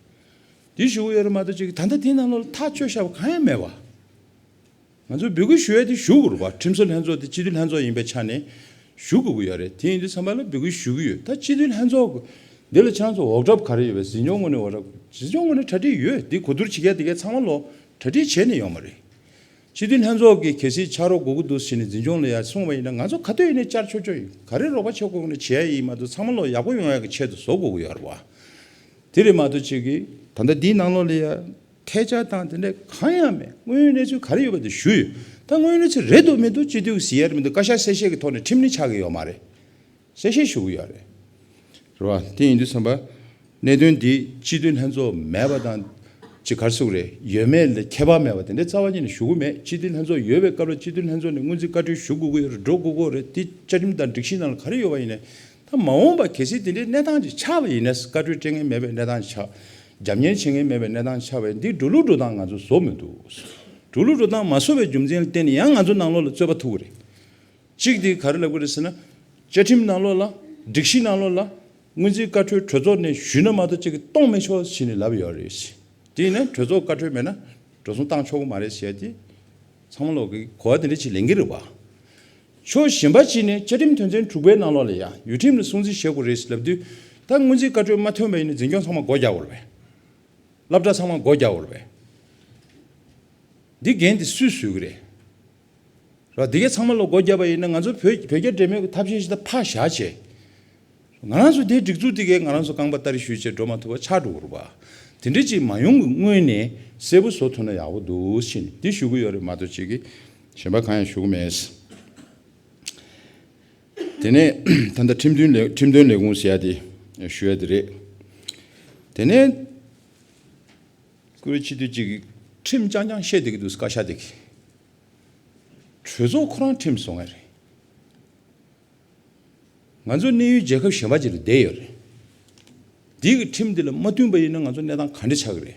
འདི་ཞུ་གི་ཡོད་རེད་མ་གཏོགས་ཅིག་ད་ལྟ་དེའི་ནང་ལོགས་ལ་ཐག་གཅོད་བཞག་པ་གང་ཡང་མེད་པ། ང་ཚོས་འབོད་སྐུལ་ཞུ་ཡ་དེ་ཞུ་དགོས་རེད་པ། ཁྲིམས་བཟོ་ལྷན་ཚོགས་དེ་སྤྱི་འཐུས་ལྷན་ཚོགས་ཡིན་པའི་ཆ་ནས་ཞུ་དགོས་ཀྱི་ཡོད་རེད། དེ་ཡིན་དུས་ཙམ་པ་ལ་འབོད་སྐུལ་ཞུ་གི་ཡོད། ད་སྤྱི་འཐུས་ལྷན་ཚོགས་འདི་ལ་ཁྱེད་རང་ཚོ་འོག་གྲབས་ག་རེ་ཡོད་པས། འཛིན་སྐྱོང་ངོས་ནས་འོག་གྲབས། འཛིན་སྐྱོང་ངོས་ནས་གྲ་སྒྲིག་ཡོད། འདི་གོ་བསྡུར་བྱེད་ཡ་དེ་གའི་ཚང་མ་ལོ་གྲ་སྒྲིག་བྱས་ནས་ཡོང་བ་རེད། སྤྱི་འཐུས་ལྷན་ཚོགས་ཀྱིས་གལ་སྲིད་ཕྱག་རོགས་དགོས་ཀྱི་འདུག་ཟེར་ནས་འཛིན་སྐྱོང་ལ་ཡ་གསུངས་པ་ཡིན་ན་ང་ཚོ་ག་དུས་ཡིན་ནའི་བཅར་ཆོག་ཆོག་ཡིན། ག་རེ་རོགས་པ་བྱེད་དགོས་ན་བྱེད་ཡ་ཡིན་མ་གཏོགས་ཚང་མ་ལོ་ཡག་པོ་ཡོང་ཡ་གི་ཆེད་དུ་བཟོ་དགོས་ཀྱི་ཡོད་རེད་པ། དེ་རེད་མ་གཏོགས་ཅིག་གིས་ད་ལྟ་འདིའི་ནང་ལོགས་ལ་ཡ། ཐལ་ཆ་དང་དེ་འདྲ་གང་ཡང་མེད། དངོས་ཡོད་གནས་ཚུལ་ག་རེ་ཡོད་པ་དེ་ཞུས་ཡོད། ད་དངོས་ཡོད་གནས་ཚུལ་རེད་འདུག་མི་འདུག་སྤྱི་འཐུས་ཀྱིས་ཟེར་ཡ་རེད་མི་འདུག་བཀའ་ཤག་གསལ་བཤད་ཀྱི་ཐོག་ནས་ཁྲིམས་ནི་ཆགས་ཀྱི་ཡོད་མ་རེད། གསལ་བཤད་ཞུ་གི་ཡོད་རེད། རེད་བ། དེ་ཡིན་དུས་ཙམ་པ། གནད་དོན་འདི་སྤྱི་འཐུས་ལྷན་ཚོགས་མེད་པ་དང་། ཅིག་ག་རེ་ཟེར་དགོས་རེད། ཡོད་མེད་ལ་ཁྱད་པར་མེད་པ་དེ་འདྲའི་རྩ་བ་ཉིད་ནས་ཞུ་གི་མེད། སྤྱི་འཐུས་ལྷན་ཚོགས་ཡོད་པའི་སྐབས་ལ་སྤྱི་འཐུས་ལྷན་ཚོགས་ནས་སྔོན་རྩིས་བཀའ་འཁྲོལ་ཞུ་དགོས་ཀྱི་ཡོད་རེད། འགྲོ་དགོས་ཀྱི་ཡོད་རེད། དེ་བཅའ་ཁྲིམས་དང་སྒྲིག་གཞི་ནང་ལ་ག་རེ་ཡོད་པ་ཡིན་ནའི། ད་མ་འོངས་པ་གལ་སྲིད་དེ་འདྲའི་གནས་སྟངས་ཅིག་ཆགས་པ་ཡིན་ན། བཀའ་འཁྲོལ་སྤྲད་མཁན་མེད་པའི་གནས་སྟངས་ཆགས། རྒྱབ་གཉེར་བྱེད་མཁན་མེད་པའི་གནས་སྟངས་ཆགས་པ་ཡིན། འདི་འགྲོ་ལུགས་འགྲོ་སྟངས་ང་ཚོ་བཟོ་མི་འདུག། འགྲོ་ལུགས་འགྲོ་སྟངས་མ་བཟོ་བའི་རྒྱུ་མཚན་ལ་བརྟེན་ནས་ཡང་ང་ཚོ་ནང་ལོགས་ལ་རྩོད་པ་ཐུག་གི་རེད། གཅིག་དེ་ག་རེ་ལབ་དགོས་རེད་ཟེར་ན། བཅའ་ཁྲིམས་ནང་ལོགས་ལ། སྒྲིག་གཞི་ནང་ལོགས་ལ། སྔོན་རྩིས་བཀའ་འཁྲོལ་གྲོས་ཚོགས་ནས་ཞུས་ན་མ་གཏོགས་གཅིག་གིས་གཏོང་མི་ཆོག་ཟེར་ནས་ལབ་ཡོད་རེད། དེ་ཡིན་ན་གྲོས་ཚོགས་བཀའ་འཁྲོལ་མེད་ན་འགྲོ་སོང་བཏང་ཆོག་གི་མ་རེད་ཟེར་ཏེ། ཚང་མ་ལོག་གི་གོ་བ་དེ་འདྲ་ཅིག་ལེན་གྱི་རེད་བ། ཕྱོགས་གཞན་པ་གཅིག་ནས་བཅའ་ཁྲིམས་དོན་ཚན་དྲུག་པའི་ནང་ལོགས་ལ་ཡང་ཡུལ་ཁྲིམས་ལ་སྲུང་བརྩི་བྱེད་དགོས་རེད་ལབ་དུས། ད་སྔོན་རྩིས་བཀའ་འཁྲོལ་མ་ཐོན་པ་ཡིན་ན་འཛིན་སྐྱོང་ཚང་མ་སྒོ་རྒྱག་དགོས་རེད་པས། སློབ་གྲྭ་ཚང་མ་སྒོ་རྒྱག་དགོས་རེད་པས། འདི་འགན་དེ་སུས་གཟུགས་ཀྱི་རེད། ར། འདི་གའི་ཚང་མ་ལ་སྒོ་བརྒྱབ་པ་ཡིན་ན་ང་ཚོ་བོད་བོད་རྒྱ་འབྲེལ་མོལ་གྱི་ཐབས་ཤེས་ཤིག་ད་ཕར་བཞག་བྱས། ང་རང་ཚོ་དེའི་སྒྲིག་འཛུགས་དེ་གའི་ང་རང་ཚོ་རྐང་པ་སྟ་རེ་གཞུས་བྱས་འགྲོ་མ་ཐུབ་པ་ཆགས་འགྲོ་གི་རེད་པ། དེ་འདྲ་ཅིག་མ་ཡོང་གི་སྔོན་ནས་གསལ་པོ་བཟོ་ཐུབ་ན་ཡག་པོ་འདུག་ཟེར་ནས་འདི་ཞུ་གི་ཡོད་རེད་མ་གཏོགས་ཅིག་གིས་གཞན་པ་གང་ཡང་ཞུ་གི་མེད། དེ་ནས་ད་ལྟ་ཁྲིམས་དོན་ལས་ཁྲིམས་དོན་ལས་ཁུངས་ཟེར་ཡ་དེ་ཞུ་ཡ་དེ་རེད། དེ་ནས་བཀུར་འོས་སྤྱི་འཐུས་གཅིག་གིས་ཁྲིམས་རྐྱང་རྐྱང་བཤད་བསྡད་ཀྱི་འདུག། བཀའ་ཤག་དེ་གིས། གྲོས་ཚོགས་ཁོ་རང་ཁྲིམས་བཟོ་མཁན་རེད། ང་ཚོ་གནས་ཡུལ་རྒྱལ་ཁབ་གཞན་པ་ཅིག་ལ་བསྡད་ཡོད་རེད། འདི་གི་ཁྲིམས་འདི་ལ་མ་བསྟུན་པ་ཡིན་ན་ང་ཚོ་གནས་སྟངས་ག་འདྲ་ཆགས་ཀྱི་རེད།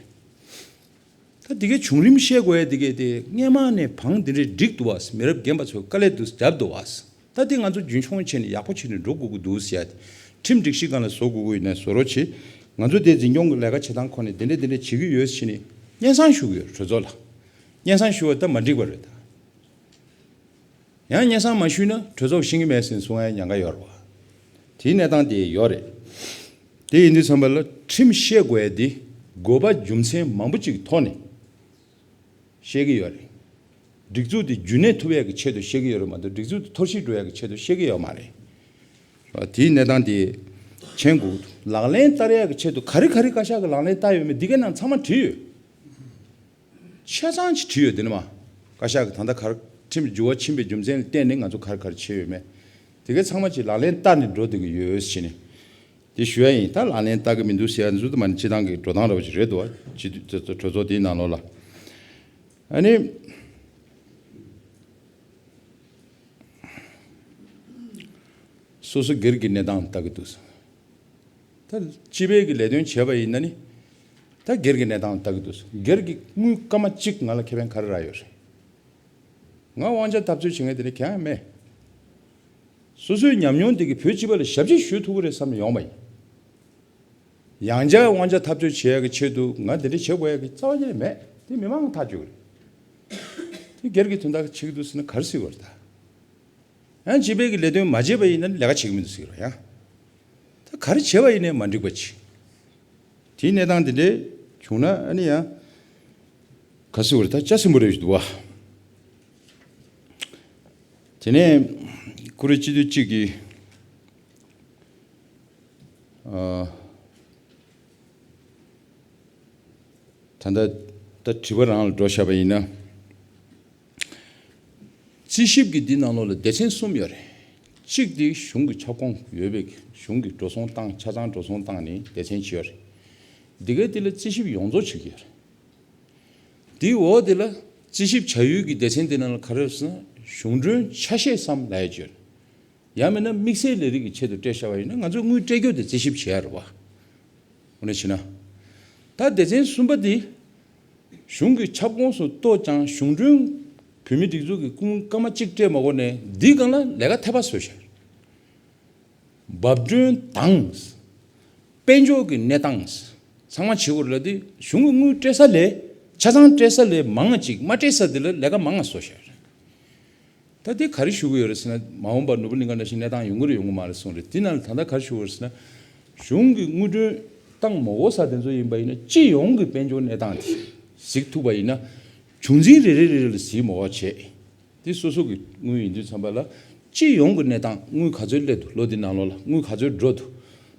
ད་འདི་གའི་བྱུང་རིམ་བཤད་དགོས་ཡ་འདི་གའི་དེ་སྔས་མ་ནས་བང་འདི་འདྲས་འགྲིག་འདུག་བ། མི་རབས་རྒན་པ་ཚོས་དཀའ་ལས་འདུག་བརྒྱབ་འདུག་བ། ད་འདི་ང་ཚོ་རྒྱུན་འཁྱོངས་བྱས་ནས་ཡག་པོ་བྱས་ནས་འགྲོ་དགོས་ཀྱི་འདུག་ཟེར་ཡ་དེ། ཁྲིམས་སྒྲིག་གཞི་སྒང་ལ་བཟོ་དགོས་ཀྱི་ཡིན་ན་བཟོ་རོགས་བྱེད། ང་ཚོ་དེ་འཛིན་སྐྱོང་གི་ལས་ཀ་བྱེད་སྟངས་ཁོ་ནས་འདི་འདྲས་འདི་འདྲས་བྱེད་ཀྱི་ཡོད་ཟེར་ནས་སྙན་སེང་ཞུ་གི་ཡོད། གྲོས་ཚོགས་ལ་སྙན་སེང་ཞུ་བ་ད་མ་འགྲིག་པ་རེད་ད། ཡང་སྙན་སེང་མ་ཞུས་ན་གྲོས་ཚོགས་ཤེས་ཀྱི་མེད་ཟེར་གསུང་ཡ་ཉེན་ཁ་ཡོད་རེད་བ། དེའི་གནས་སྟངས་དེ་ཡོད་རེད། དེ་ཡིན་དུས་ཙམ་པ་ལ་ཁྲིམས་བཤད་དགོས་ཡ་དེ་དགོས་པ་རྒྱུ་མཚན་མང་པོ་ཅིག་གི་ཐོག་ནས་བཤད་ཀྱི་ཡོད་རེད། སྒྲིག་འཛུགས་དེ་རྒྱུན་གནས་ཐུབ་ཡ་གི་ཆེད་དུ་བཤད་ཀྱི་ཡོད་རེད་མ་གཏོགས་སྒྲིག་འཛུགས་དེ་འཐོར་ཞིག་འགྲོ་ཡ་གི་ཆེད་དུ་བཤད་ཀྱི་ཡོད་མ་རེད། དེའི་གནས་སྟངས་དེ་མཁྱེན་དགོས། ལག་ལེན་བསྟར་ཡ་གི་ཆེད་དུ་ག་རེ་ག་རེ་བཀའ་ཤག་གི་ལག་ལེན་བསྟར་ཡོད་མེད་འདི་གའི་ནང་ཚང་མ་བྲིས་ཡོད། ཆ་ཚང་ཅིག་བྲིས་ཡོད་དེ་ནི་མ། བཀའ་ཤག་གི་ད་ལྟ་གར་ཁྲིམས་འགྱུར་བ་ཕྱིན་པའི་རྒྱུ་མཚན་ལ་བརྟེན་ནས་ང་ཚོ་གར་གར་བྱས་ཡོད་མེད། དེ་གའི་ཚང་མ་ཅིག་ལག་ལེན་བསྟར་ནས་འགྲོ་བསྡད་ཀྱི་ཡོད་ཟེར་ནས། དེ་ཞུ་ཡ་ཡིན། ད་ལག་ལེན་བསྟར་གྱི་མི་འདུག་ཟེར་ཡ་འདི་ཚོ་དེ་མ་ནི་སྤྱི་བཏང་གི་འགྲོ་སྟངས་འདྲ་བོ་ཅིག་རེད་འདུག་བ། སྤྱི་འཐུས་གྲོས་ཚོགས་དེའི་ནང་ལོགས་ལ། ཨ་ནི། སོ་སོ་སྒེར་གྱི་གནས་སྟངས་ལྟ་གི་འདུག། ད་སྤྱི་པའི་གི་ལས་དོན་བྱས་པ་ཡིན་ན་ནི། ད་སྒེར་གྱི་གནས་སྟངས་ལྟ་གི་འདུག། སྒེར་གྱི་དངུལ་སྐར་མ་གཅིག་ང་ལ་ཁེ་ཕན་ག་རེ་རག་ཡོད་རེད། ང་དབང་ཆ་འཐབ་རྩོད་བྱེད་མཁན་དེ་འདྲ་གང་ཡང་མེད། སོ་སོའི་ཉམས་མྱོང་དེ་གིས་བོད་སྤྱི་པ་ལ་ཞབས་ཕྱི་ཞུ་ཐུབ་ཀྱི་རེད་བསམ་ནས་ཡོང་བ་ཡིན། ཡང་བསྐྱར་དབང་ཆ་འཐབ་རྩོད་བྱེད་ཡག་གི་ཆེད་དུ་ང་འདི་འདྲ་བྱེད་དགོས་ཡག་གི་རྩ་བ་ཉིད་ནས་མེད། དེ་མི་མང་གི་ཐག་གཅོད་ཀྱི་རེད། དེ་སྒེར་གྱི་དོན་དག་བྱེད་ཀྱི་འདུག་ཟེར་ན་ག་རེ་ཟེར་དགོས་རེད་ད། ཡང་སྤྱི་པའི་གི་ལས་དོན་མ་བྱས་པ་ཡིན་ན་ལས་ཀ་བྱེད་ཀྱི་མི་འདུག་ཟེར་གྱི་རེད་ཡང་། ད་ག་རེ་བྱས་པ་ཡིན་ནའི་མ་འགྲིག་པ་ཅིག། དེའི་གནས་སྟངས་དེ་འདྲས་བྱུང་ན་ཨ་ནི་ཡང་། ག་ཟེར་དགོས་རེད་ད་ཅ་སིམ་པོ་རེ་ཞིག་འདུག་བ། དེ་ནས་ཀུ་རེ་སྤྱི་འཐུས་གཅིག་གིས། ཨ། ད་ལྟ་ད་དྲི་བ་རང་ལ་འགྲོ་བཞག་པ་ཡིན་ན། རྩིས་ཞིབ་ཀྱི་འདི་ནང་ལོགས་ལ་སྡེ་ཚན་གསུམ་ཡོད་རེད། གཅིག་དེ་གཞུང་གི་ཁྱབ་ཁོངས་ཡོད་པའི་གཞུང་གི་འགྲོ་སོང་བཏང་ཆ་ཚང་འགྲོ་སོང་བཏང་ནས་སྡེ་ཚན་གཅིག་ཡོད་རེད། འདི་གའི་འདི་ལ་རྩིས་ཞིབ་ཡོངས་རྫོགས་བྱེད་ཀྱི་ཡོད་རེད། དེའི་འོག་དེ་ལ་རྩིས་ཞིབ་བྱ་ཡུལ་གྱི་སྡེ་ཚན་དེ་ནང་ལ་ག་རེ་ཟེར་ན་གཞུང་གྲོན་ཆ་ཤས་སམ་ལབ་ཡ་ཅིག་ཡོད་རེད། ཡང་མིན་ན་དམིགས་བསལ་ལས་རིགས་ཀྱི་ཆེད་དུ་སྤྲད་བཞག་པ་ཡིན་ན་ང་ཚོས་དངུལ་སྤྲད་རྒྱུ་དེ་རྩིས་ཞིབ་བྱེད་ཡ་རེད་བ། འོ་ན་བྱས་ན། ད་སྡེ་ཚན་གསུམ་པ་འདི་གཞུང་གི་ཁྱབ་ཁོངས་སུ་གཏོགས་ཀྱང་གཞུང་གྲོན་བོད་མིའི་སྒྲིག་འཛུགས་ཀྱི་སྐུ་ངོ་སྐར་མ་གཅིག་སྤྲད་མ་དགོས་ནས་འདིའི་སྒང་ལ་ལས་ཀ་ཐེ་པ་བཟོས་བཞག། འབབ་གྲོན་དང་། དཔལ་འབྱོར་གྱི་གནས་སྟངས། ཚང་མ་བྱེད་དགོས་རེད་ལ་དེ་གཞུང་གི་དངུལ་སྤྲད་ས་ལས་ཆ་ཚང་སྤྲད་ས་ལས་མང་ང་ཅིག་མ་སྤྲད་ས་དེ་ལ་ལས་ཀ་མང་ང་བཟོ་བཞག་རེད། ད་དེ་ག་རེ་ཞུ་གི་ཡོད་རེད་ཟེར་ན་མ་འོངས་པར་ནོར་བུ་གླིང་ག་ནང་བཞིན་གནས་སྟངས་ཡོང་གི་རེད་ཡོང་གི་མ་རེད་གསུངས་རེད། དེ་ནང་ལ་ད་ལྟ་ག་རེ་ཞུ་གི་ཡོད་རེད་ཟེར་ན། གཞུང་གི་དངུལ་གྲོན་བཏང་མ་དགོས་ས་དེ་ཚོ་ཡིན་པ་ཡིན་ན་སྤྱི་ཡོངས་ཀྱི་དཔལ་འབྱོར་གནས་སྟངས་དེ་གཟིགས་ཐུབ་པ་ཡིན་ན། བྱུང་འཛིན་རེ་རེ་རེ་རེ་ལ་གཟིགས་མ་དགོས་བྱས། དེ་སོ་སོ་གི་དངུལ་ཡིན་དུས་ཙམ་པ་ལ་སྤྱི་ཡོངས་ཀྱི་གནས་སྟངས་དངུལ་ག་ཚོད་སླེབས་འདུག་ལོ་འདི་ནང་ལོགས་ལ་དངུལ་ག་ཚོད་འགྲོ་འདུག་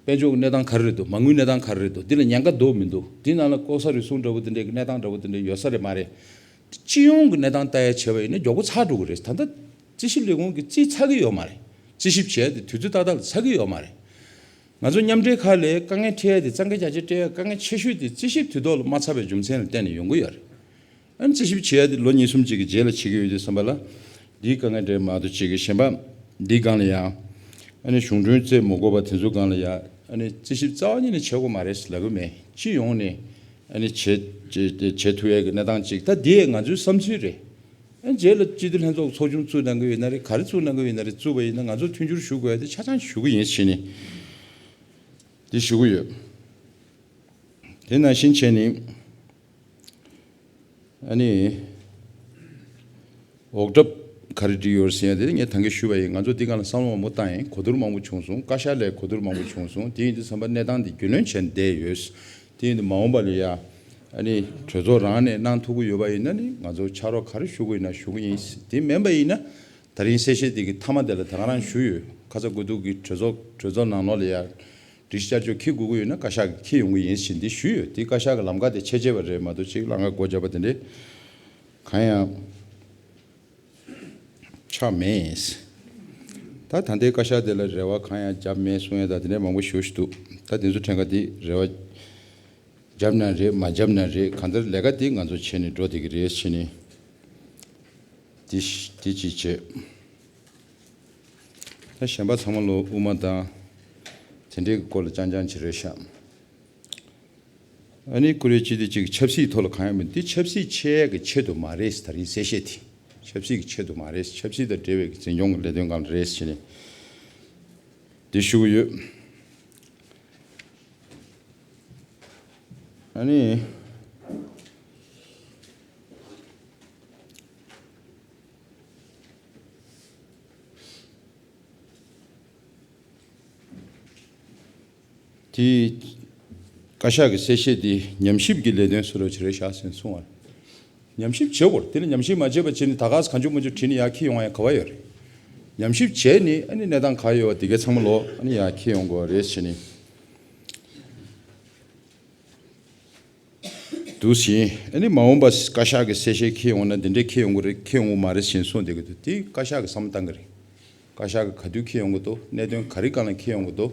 དཔལ་འབྱོར་གྱི་གནས་སྟངས་ག་རེ་རེད་འདུག་མ་དངུལ་གནས་སྟངས་ག་རེ་རེད་འདུག་འདི་ལ་ཉེན་ཁ་འདུག་མི་འདུག་འདི་ནང་ལ་ལྐོག་ཟ་རུལ་སུངས་འདྲ་བོ་འདི་འདྲའི་གི་གནས་སྟངས་འདྲ་བོ་འདི་འདྲ་ཡོད་ས་རེད་མ་རེད། སྤྱི་ཡོངས་ཀྱི་གནས་སྟངས་ལྟ་ཡ་བྱས་པ་ཡིན་ན་མགྱོགས་པོ་ཚར་འགྲོ་གི་རེད། ད་ལྟ་རྩིས་ཞིབ་ལས་ཁུངས་ཀྱིས་རྩིས་ཚར་གི་ཡོད་མ་རེད། རྩིས་ཞིབ་བྱས་ཏེ་དུས་ཚོད་ཏག་ཏག་ལ་ཚར་གི་ཡོད་མ་རེད། ང་ཚོ་མཉམ་འབྲེལ་ཁག་ལས་དཀའ་ངལ་འཕྲད་ཡ་དེ་གཙང་ཁེ་རྒྱ་ཆེ་སྤྲད་ཡ་དཀའ་ངལ་ཆེ་ཤོས་དེ་རྩིས་ཞིབ་དུས་ཐོག་ལ་མ་ཚར་བའི་རྒྱུ་མཚན་ལ་བརྟེན་ནས་ཡོང་གི་ཡོད་རེད། ཨ་ནི་རྩིས་ཞིབ་བྱེད་ཡ་དེ་ལོ་གཉིས་གསུམ་ཅིག་གི་རྗེས་ལ་བྱེད་ཀྱི་ཡོད་དུས་ཙམ་པ་ལ། འདིའི་དཀའ་ངལ་འཕྲད་མ་གཏོགས་ཅིག་གི་གཞན་པ། འདིའི་སྒང་ལ་ཡང་། ཨ་ནི་གཞུང་གྲོན་རྩེད་མ་དགོས་པ་དེ་ཚོའི་སྒང་ལ་ཡང་ཨ་ནི་རྩིས་ཞིབ་རྩ་བ་ཉིད་ནས་བྱེད་དགོས་མ་རེད་ལབ་ཀྱི་མེད། སྤྱི་ཡོངས་ནས་ཨ་ནི་བྱེད་བྱེད་བྱེད་ཐུབ་ཡ་གི་གནས་སྟངས་ཅིག་ད་འདི་ང་ཚོའི་བསམ་ཚུལ་རེད། ཨ་ནི་རྗེས་ལ་སྤྱི་འཐུས་ལྷན་ཚོགས་ཚོགས་ཆུང་བཙུགས་གནང་གི་ཡོད་ན་རེད། ག་རེ་བཙུགས་གནང་གི་ཡོད་ན་རེད། བཙུགས་པ་ཡིན་ན་ང་ཚོ་མཐུན་འགྱུར་ཞུ་དགོས་ཡ་དེ་ཆ་ཚང་ཞུ་གི་ཡིན་ཟེར་ནས་འདི་ཞུ་གི་ཡོད། དེ་ནང་བཞིན་བྱས་ནས། ཨ་ནི། འོག་གྲབས་ག་རེ་བྲིས་ཡོད་ཟེར་ཡ་དེ་ངས་ད་གིན་ཞུས་པ་ཡིན། ང་ཚོ་འདི་ག་ལ་བསམ་བློ་མང་པོ་བཏང་ཡིན། གོ་བསྡུར་མང་པོ་བྱུང་སོང་། བཀའ་ཤག་ལས་གོ་བསྡུར་མང་པོ་བྱུང་སོང་། དེ་ཡིན་དུས་ཙམ་པ་གནས་སྟངས་འདི་རྒྱུས་ལོན་བྱས་ནས་བསྡད་ཡོད། དེ་ཡིན་དུས་མ་འོངས་པ་ལ་ཡ། ཨ་ནི་གྲོས་ཚོགས་རང་ནས་གནང་ཐུབ་ཀྱི་ཡོད་པ་ཡིན་ན་ནི་ང་ཚོ་ཕྱག་རོགས་ག་རེ་ཞུ་དགོས་ཡིན་ན་ཞུ་གི་ཡིན། དེ་མིན་པ་ཡིན་ན། ད་རིང་གསལ་བཤད་འདི་གི་མཐའ་མ་དེ་ལ་ད་ག་རང་ཞུས་ཡོད། ཁ་ཚ་དགོས་གཏུགས་ཀྱི་གྲོས་ཚོགས་གྲོས་ཚོགས་ནང་ལོགས་ལ་ཡ། སྒྲིག་གཞི་བསྐྱར་བཅོས་འཁྱེར་དགོས་ཀྱི་ཡོད་ན་བཀའ་ཤག་གིས་འཁྱེར་ཡོང་གི་ཡིན་ཟེར་འདི་ཞུས་ཡོད། དེ་བཀའ་ཤག་གི་ལམ་ཁ་དེ་ཕྱེ་བྱས་པ་རེད་མ་གཏོགས་ཅིག་ལམ་ཁ་སྒོ་བརྒྱབ་པ་དེ་འདྲས་གང་ཡང་ཆགས་མེད། ད་ད་ལྟའི་བཀའ་ཤག་དེ་ལ་རེ་བ་གང་ཡང་བརྒྱབ་མེད་གསུང་ཡ་ད་དེ་འདྲས་མང་པོ་ཞེ་པོ་ཞིག་འདུག་ད་དེ་ཚོ་ཕྲན་ཁ་དེ་རེ་བ་བརྒྱབ་ན་རེད། མ་བརྒྱབ་ན་རེད། གང་ལྟར་ལས་ཀ་དེ་ང་ཚོ་བྱས་ནས་འགྲོ་བསྡད་ཀྱི་རེད་ཟེར་ནས་དེ་དེ་གཅིག་བྱས། ད་གཞན་པ་ཚང་མ་ལོ་དབུ་མ་དང་དེ་འདྲའི་སྐོར་ལ་རྐྱང་རྐྱང་ཅིག་རེད་ཤག་ཨ་ནི་ཀུ་རེ་སྤྱི་འཐུས་གཅིག་ཆབ་སྲིད་ཐོག་ལ་གང་ཡང་མིན། འདི་ཆབ་སྲིད་ཆེ་གི་ཆེད་དུ་མ་རེད། ད་རིང་གསལ་བཤད་དེ་ཆབ་སྲིད་ཀྱི་ཆེད་དུ་མ་རེད། ཆབ་སྲིད་དང་འབྲེལ་བའི་འཛིན་སྐྱོང་གི་ལས་དོན་སྒང་ལ་རེད་ཟེར་ནས་འདི་ཞུ་གི་ཡོད། ཨ་ནི། དེ། བཀའ་ཤག་གི་གསལ་བཤད་དེ་ཉམས་ཞིབ་ཀྱི་ལས་དོན་སུ་རུ་བྱེད་རེད་བཞག་ཟེར་གསུང་བ། ཉམས་ཞིབ་བྱེད་དགོས། དེ་ལ་ཉམས་ཞིབ་མ་བྱས་པ་བྱས་ནས་ད་ག་ས་གང་བྱུང་མང་བྱུང་བྲིས་ནས་ཡར་འཁྱེར་ཡོང་ཡ་ག་བ་ཡོད་རེད། ཉམས་ཞིབ་བྱས་ནས་ཨ་ནི་གནས་སྟངས་ག་ཡོད་པ་དེ་གའི་ཚང་མ་ལོ་ཨ་ནི་ཡར་འཁྱེར་ཡོང་དགོས་རེད་བྱས་ནས། འདུག་ཟིན། ཨ་ནི་མ་འོངས་པ་བཀའ་ཤག་གི་གསལ་བཤད་འཁྱེར་ཡོང་ན་འདི་འདྲས་འཁྱེར་ཡོང་གི་རེད། འཁྱེར་ཡོང་གི་མ་རེད་ཟེར་གསུངས་བསྡད་ཀྱི་འདུག་དེ་བཀའ་ཤག་གི་བསམ་བློ་བཏང་གི་རེད། བཀའ་ཤག་གི་ག་དུས་འཁྱེར་ཡོང་གི་འདུག་གནད་དོན་ག་རེ་སྒང་ལ་འཁྱེར་ཡོང་གི་འདུག་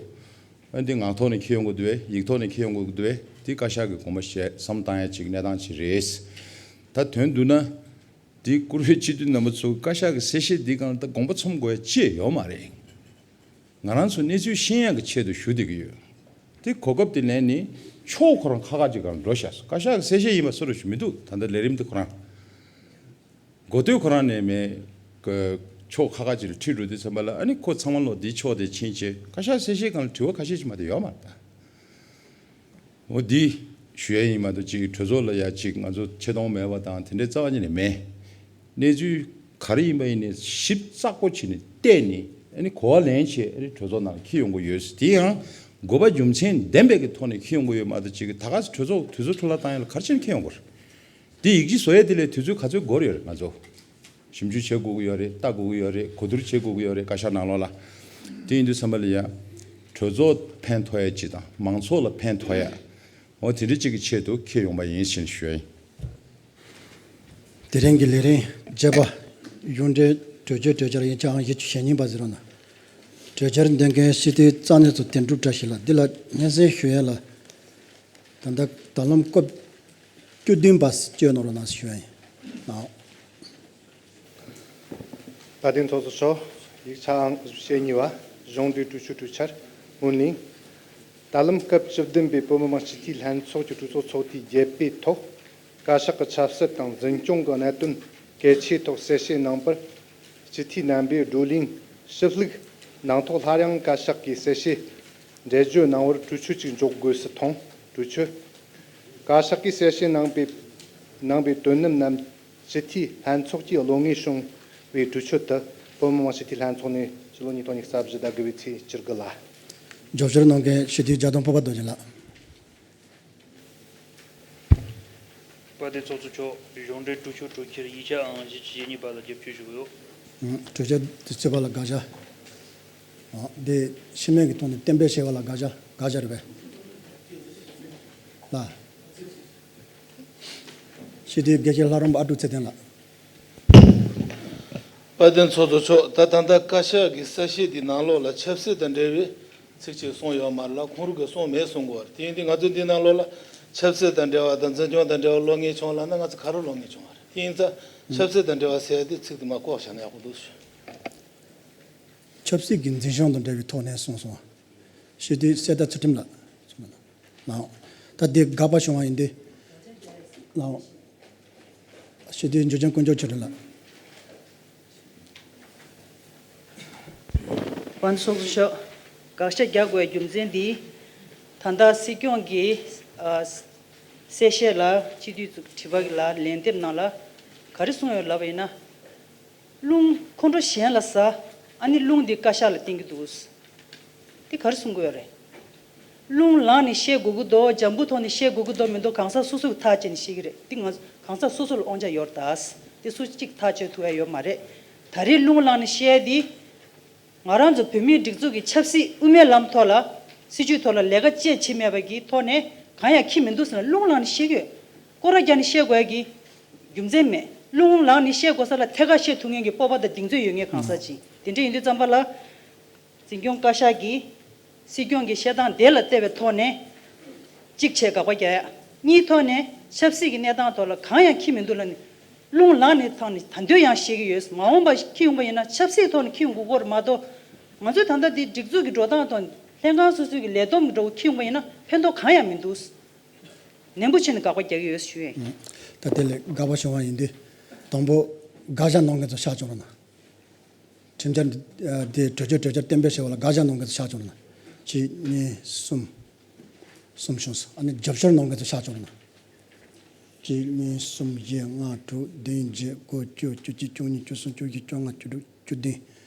ཨ་འདི་ངག་ཐོག་ནས་འཁྱེར་ཡོང་གི་འདུག་བས། ཡིག་ཐོག་ནས་འཁྱེར་ཡོང་གི་འདུག་བས། དེ་བཀའ་ཤག་གི་དགོངས་པ་བཞེས་བསམ་བློ་བཏང་ཡ་ཅིག་གནས་སྟངས་ཅིག་རེད། ད་དོན་བསྡུ་ན། དེ་བཀུར་འོས་སྤྱི་འཐུས་རྣམ་པ་ཚོ་བཀའ་ཤག་གི་གསལ་བཤད་འདི་སྒང་ལ་ད་དགོངས་པ་ཚོམ་དགོས་ཡ་ཅི་ཡང་ཡོད་མ་རེད། ང་རང་ཚོ་གནས་ཚུལ་ཤེས་ཡག་གི་ཆེད་དུ་ཞུ་བསྡད་ཀྱི་ཡོད། དེ་གོ་སྐབས་དེ་ལེན་ནས་ཕྱོགས་ཁོ་རང་ཁག་ཁག་ཅིག་སྒང་འགྲོ་བཞག་སོང་། བཀའ་ཤག་གི་གསལ་བཤད་ཡིན་པ་སུ་རུ་ཞུ་མི་འདུག་ད་ལྟ་ལས་རིམ་དེ་ཁོ་རང་འགོ་སྟོད་ཁོ་རང་ནས་མེད་ཀྱི་ཕྱོགས་ཁག་ཁག་ཅིག་ལ་ཁྲིད་འགྲོ་དུས་ཙམ་པ་ལ་ཨ་ནི་ཁོ་ཚང་མ་ལོ་དེའི་ཕྱོགས་དེ་ཕྱིན་བྱས་བཀའ་ཤག་གསལ་བཤད་སྒང་ལ་དྲི་བ་ཁ་ཤས་ཅིག་མ་གཏོགས་ཡོད་མ་རེད་ད། འོ་འདི་ཞུ་ཡ་ཡིན་མ་གཏོགས་ཅིག་གྲོས་ཚོགས་ལ་ཡ་ཅིག་ང་ཚོ་ཆེ་མཐོང་མེད་པ་དང་དེ་འདྲའི་རྩ་བ་ཉིད་ནས་མེད། གནས་ཚུལ་ག་རེ་ཡིན་པ་ཡིན་ནས་ཞིབ་ཚགས་པོ་བྱས་ནས་བལྟས་ནས་ཨ་ནི་གོ་བ་ལེན་བྱས་ཨ་ནི་གྲོས་ཚོགས་ནང་འཁྱེར་ཡོང་གི་ཡོད། དེ་ཡང་དགོས་པ་རྒྱུ་མཚན་ལྡན་པའི་གི་ཐོག་ནས་འཁྱེར་ཡོང་གི་ཡོད་མ་གཏོགས་ཅིག་ད་ག་ས་གྲོས་ཚོགས་དུས་ཚོད་འཕྲོ་བརླག་བཏང་ཡ་ལ་ག་རེ་བྱས་ནས་འཁྱེར་ཡོང་གི་རེད། དེ་ཡིག་ཆ་བཟོ་ཡ་དེ་ལས་དུས་ཚོད་ག་ཚོད་འགོར་ཡོད་རེད་ང་ཚོ། ཞིབ་འཇུག་བྱེད་དགོས་ཀྱི་ཡོད་རེད། ལྟ་དགོས་ཀྱི་ཡོད་རེད། གོ་བསྡུར་བྱེད་དགོས་ཀྱི་ཡོད་རེད། བཀའ་ཤག་ནང་ལོགས་ལ། དེ་ཡིན་དུས་ཙམ་པ་ལ་ཡ། གྲོས་ཚོགས་ཕན་ཐོགས་ཡ་ཅིག་དང་མང་ཚོགས་ལ་ཕན་ཐོགས་ཡ། འོ་དེ་འདྲ་ཅིག་གི་ཆེད་དུ་འཁྱེར་ཡོང་པ་ཡིན་ཞེས་ཞུ་ཡ་ཡིན། དེ་རིང་གི་ལས་རིམ་བརྒྱད་པ། གཞུང་འབྲེལ་གྲོས་ཆོད་གྲོས་འཆར་ཡིག་ཆ་ཨང་བཞི་བཅུ་ཞེ་གཉིས་པ་ཟེར་བ་ན། གྲོས་འཆར་འདོན་མཁན་སྤྱི་འཐུས་རྩ་གནད་ཚོ་དོན་གྲུབ་བཀྲ་ཤིས་ལགས། འདི་ལ་སྙན་སེང་ཞུ་ཡ་ལ། ད་ལྟ་ད་ལམ་སྐབས་བཅུ་བདུན་པ་བསྐྱོད་གནང་རོགས་གནང་ཞུ་ཡ་ཡིན། ནའོ། བཀའ་དྲིན་ཚོགས་གཙོ་མཆོག་ཡིག་ཆ་ཨང་བཞི་གཉིས་པ། གཞུང་འབྲེལ་གྲོས་ཆོད་གྲོས་འཆར་སྔོན་གླེང་། ད་ལམ་སྐབས་བཅུ་བདུན་པའི་བོད་མི་མང་སྤྱི་འཐུས་ལྷན་ཚོགས་ཀྱི་གྲོས་ཚོགས་ཚོགས་དུས་བརྒྱད་པའི་ཐོག་བཀའ་ཤག་གི་ཆབ་སྲིད་དང་འཛིན་སྐྱོང་གི་གནད་དོན་གལ་ཆེའི་ཐོག་གསལ་བཤད་གནང་པར། སྤྱི་འཐུས་རྣམ་པས་བགྲོ་གླེང་ཞིབ་ལྷུག་གནང་ཐོག་སླར་ཡང་བཀའ་ཤག་གིས་གསལ་བཤད་འགྲེལ་བརྗོད་གནང་བར་གྲོས་ཆོད་ཅིག་འཇོག་དགོས་སུ་མཐོང་། གྲོས་ཆོད། བཀའ་ཤག་གིས་གསལ་བཤད་གནང་པའི་གནང་པའི་དོན་རྣམས་རྣམས་སྤྱི་འཐུས་ལྷན་ཚོགས་ཀྱི་བློ་ངོས་བྱུང་བའི་གྲོས་ཆོད་དུ་བོད་མི་མང་སྤྱི་འཐུས་ལྷན་ཚོགས་ནས་ཕྱི་ལོ་ཉིས་སྟོང་ཉི་ཤུ་རྩ་བཞི་ཟླ་དགུ་པའི་ཚེས་བཅུ་དགུ་ལ། རྒྱབ་སྐྱོར་གནང་མཁན་སྤྱི་འཐུས་རྒྱ་དོན་ཕུར་པ་རྡོ་རྗེ་ལགས། བཀའ་དྲིན་ཚོགས་གཙོ་མཆོག་གཞུང་འབྲེལ་གྲོས་ཆོད་གྲོས་འཆར་ཡིག་ཆ་ཨང་བཞི་བཅུ་ཞེ་གཉིས་པ་ལ་རྒྱབ་སྐྱོར་ཞུ་གི་ཡོད། ཨང་། གྲོས་ཆོད་དེ་བརྩིས་པ་ལ་དགག་བྱ། ཨང་། འདི་ཕྱི་མིག་གི་ཐོག་ནས་གཏན་འབེབས་བྱས་པ་ལ་དགག་བྱ་དགག་བྱ་རེད་པས། ལ། སྤྱི་འཐུས་དགེ་བཤེས་ལྷ་རམས་པ་ཨ་ཀྲུག་ཚེ་བརྟན་ལགས། བཀའ་དྲིན་ཚོགས་གཙོ་མཆོག་ད་ད་ལྟ་བཀའ་ཤག་གི་གསལ་བཤད་དེའི་ནང་ལོགས་ལ་ཆབ་སྲིད་དང་འབྲེལ་བའི་ ཚིག་གཅིག་གསུངས་ཡོད་མ་རེད་ལ། ཁོང་རང་གིས་གསུངས་མེད་གསུང་གི་ཡོད་རེད། དེ་ཡིན་དུས་ང་ཚོ་འདི་ནང་ལོགས་ལ་ཆབ་སྲིད་དང་འབྲེལ་བ་དང་འཛིན་སྐྱོང་དང་འབྲེལ་བ་ལོག་མཁན་བྱུང་ལབ་ན་ང་ཚོ་ག་རེ་ལོག་མཁན་བྱུང་བ་རེད། དེ་ཡིན་ཙང་ཆབ་སྲིད་དང་འབྲེལ་བ་ཟེར་ཡ་དེ་ཚིག་དེ་མར་བཀོག་བཞག་ན་ཡག་པོ་འདུག་ཞུ། ཆབ་སྲིད་ཀྱི་འཛིན་སྐྱོང་དང་འབྲེལ་བའི་ཐོག་ནས་གསུངས་སོང་། སྤྱི་འཐུས་གསེར་རྟ་ཚུལ་ཁྲིམས་ལགས། ལགས། ད་དེ་དགག་པ་བྱུང་བ་ཡིན་དུས། ལགས། སྤྱི་འཐུས་འཇུ་ཆེན་དཀོན་མཆོག་ཆོས་སྒྲོན་ལགས། དབང་ཚོགས་གཙོ་མཆོག་དགག་བྱ་རྒྱག་དགོས་རྒྱུ་མཚན་འདི། ད་ལྟ་སྲིད་སྐྱོང་གིས་ཨ་གསལ་བཤད་ལ་སྤྱི་འཐུས་ཚོ་དྲི་བ་ལ་ལན་འདེབས་གནང་ལ། ག་རེ་གསུངས་ཡོད་ལབ་པ་ཡིན་ན། རླུང་ཁོང་ཁྲོ་གཞན་ལ་ཟ། ཨ་ནི་རླུང་འདི་བཀའ་ཤག་ལ་བསྟན་གྱི་འདུག་དེ་ག་རེ་གསུང་གི་ཡོད་རེད། རླུང་ལངས་ནས་བཤད་དགོས་ཀྱི་འདུག་ཇམ་བུ་ཐོག་ནས་བཤད་དགོས་ཀྱི་འདུག་མི་འདུག་གང་ཟག་སོ་སོ་གིས་ཐག་བཅད་ནས་བཤད་ཀྱི་རེད། འདི་ང་གང་ཟག་སོ་སོ་ལ་དབང་ཆ་ཡོད་རེད་ད། དེ་སུ་གཅིག་ཐག་གཅོད་ཐུབ་ཡ་ཡོད་མ་རེད། ད་རེས་རླུང་ལངས་ནས་བཤད་ཡ་འདི། ང་རང་ཚོ་བོད་མིའི་སྒྲིག་འཛུགས་ཀྱི་ཆབ་སྲིད་དབུ་མའི་ལམ་ཐོག་ལ། སྲིད་བྱུས་ཐོག་ལ་ལས་ཀ་ཅི་བྱེད་མེད་པ་གི་ཐོག་ནས་གང་ཡང་ཁྱི་མི་འདུག་ཟེར་ན་རླུང་ལངས་ནས་བཤད་ཀྱི་ཡོད། སྐོར་ར་རྒྱག་ནས་བཤད་དགོས་ཡ་གི་རྒྱུ་མཚན་མེད། རླུང་ལངས་ནས་བཤད་དགོས་ས་ལ་ཐད་ཀར་བཤད་ཐུབ་མཁན་གྱི་སྤོབས་པ་དང་གདེང་ཚོད་ཡོད་མཁན་གང་ཟག་ཅིག་དེ་འདྲ་ཡིན་དུས་ཙམ་པ་ལ། འཛིན་སྐྱོང་བཀའ་ཤག་གིས་སྲིད་སྐྱོང་གི་བཤད་སྟངས་དེ་ལ་བལྟས་པའི་ཐོག་ནས། གཅིག་བྱས་དགག་པ་རྒྱག་ཡ། གཉིས་ཐོག་ནས་ཆབ་སྲིད་ཀྱི་གནས་སྟངས་ཐོག་ལ་གང་ཡང་ཁྱི་མི་འདུག་ལབ་ནས། རླུང་ལངས་ནས་ཐང་ནས་ད་འདོད་ཡང་བཤད་ཀྱི་ཡོད། མ་འོངས་པ་ཁྱི་ཡོང་པ་ཡིན་ན་ཆབ་སྲིད་ཐོག་ནས་ཁྱི་ཡོང་དགོས་སྐོར་མ་གཏོགས། ང་ཚོས་ད་ལྟ་འདི་སྒྲིག་འཛུགས་ཀྱི་འགྲོ་སྟངས་ཐོག་ནས་ལྷན་ཁང་སོ་སོའི་གི་ལས་བསྡོམས་ཀྱི་འགྲོ་ཁྱི་ཡོང་པ་ཡིན་ན་ཕན་ཐོགས་གང་ཡང་མི་འདུག་ནན་པོ་བྱས་ནས་དགག་པ་རྒྱག་གི་ཡོད་ཞུ་ཡིན། ད་དེ་ལས་དགག་པ་བྱུང་བ་ཡིན་དུས། དང་པོ་དགག་བྱ་གནང་མཁན་ཚོ་ཤག་བཅོ་ལྔ། ཁྲིམས་འཆར་འདི་གྲོས་ཆོད་གྲོས་འཆར་གཏན་འབེབས་བྱས་པ་ལ་དགག་བྱ་གནང་མཁན་ཚོ་ཤག་བཅོ་ལྔ། གཅིག་གཉིས་གསུམ། གསུམ་བྱུང་སོང་། ཨ་ནི་རྒྱབ་སྐྱོར་གནང་མཁན་ཚོ་ཤག་བཅོ་ལྔ། གཅིག་གཉིས་གསུམ་བཞི་ལྔ་དྲུག་བདུན་བརྒྱད་དགུ་བཅུ་བཅུ་གཅིག་བཅུ་གཉིས་བཅུ་གསུམ་བཅུ་བཞི་བཅོ་ལྔ་བཅུ་དྲུག་བཅུ་བདུན་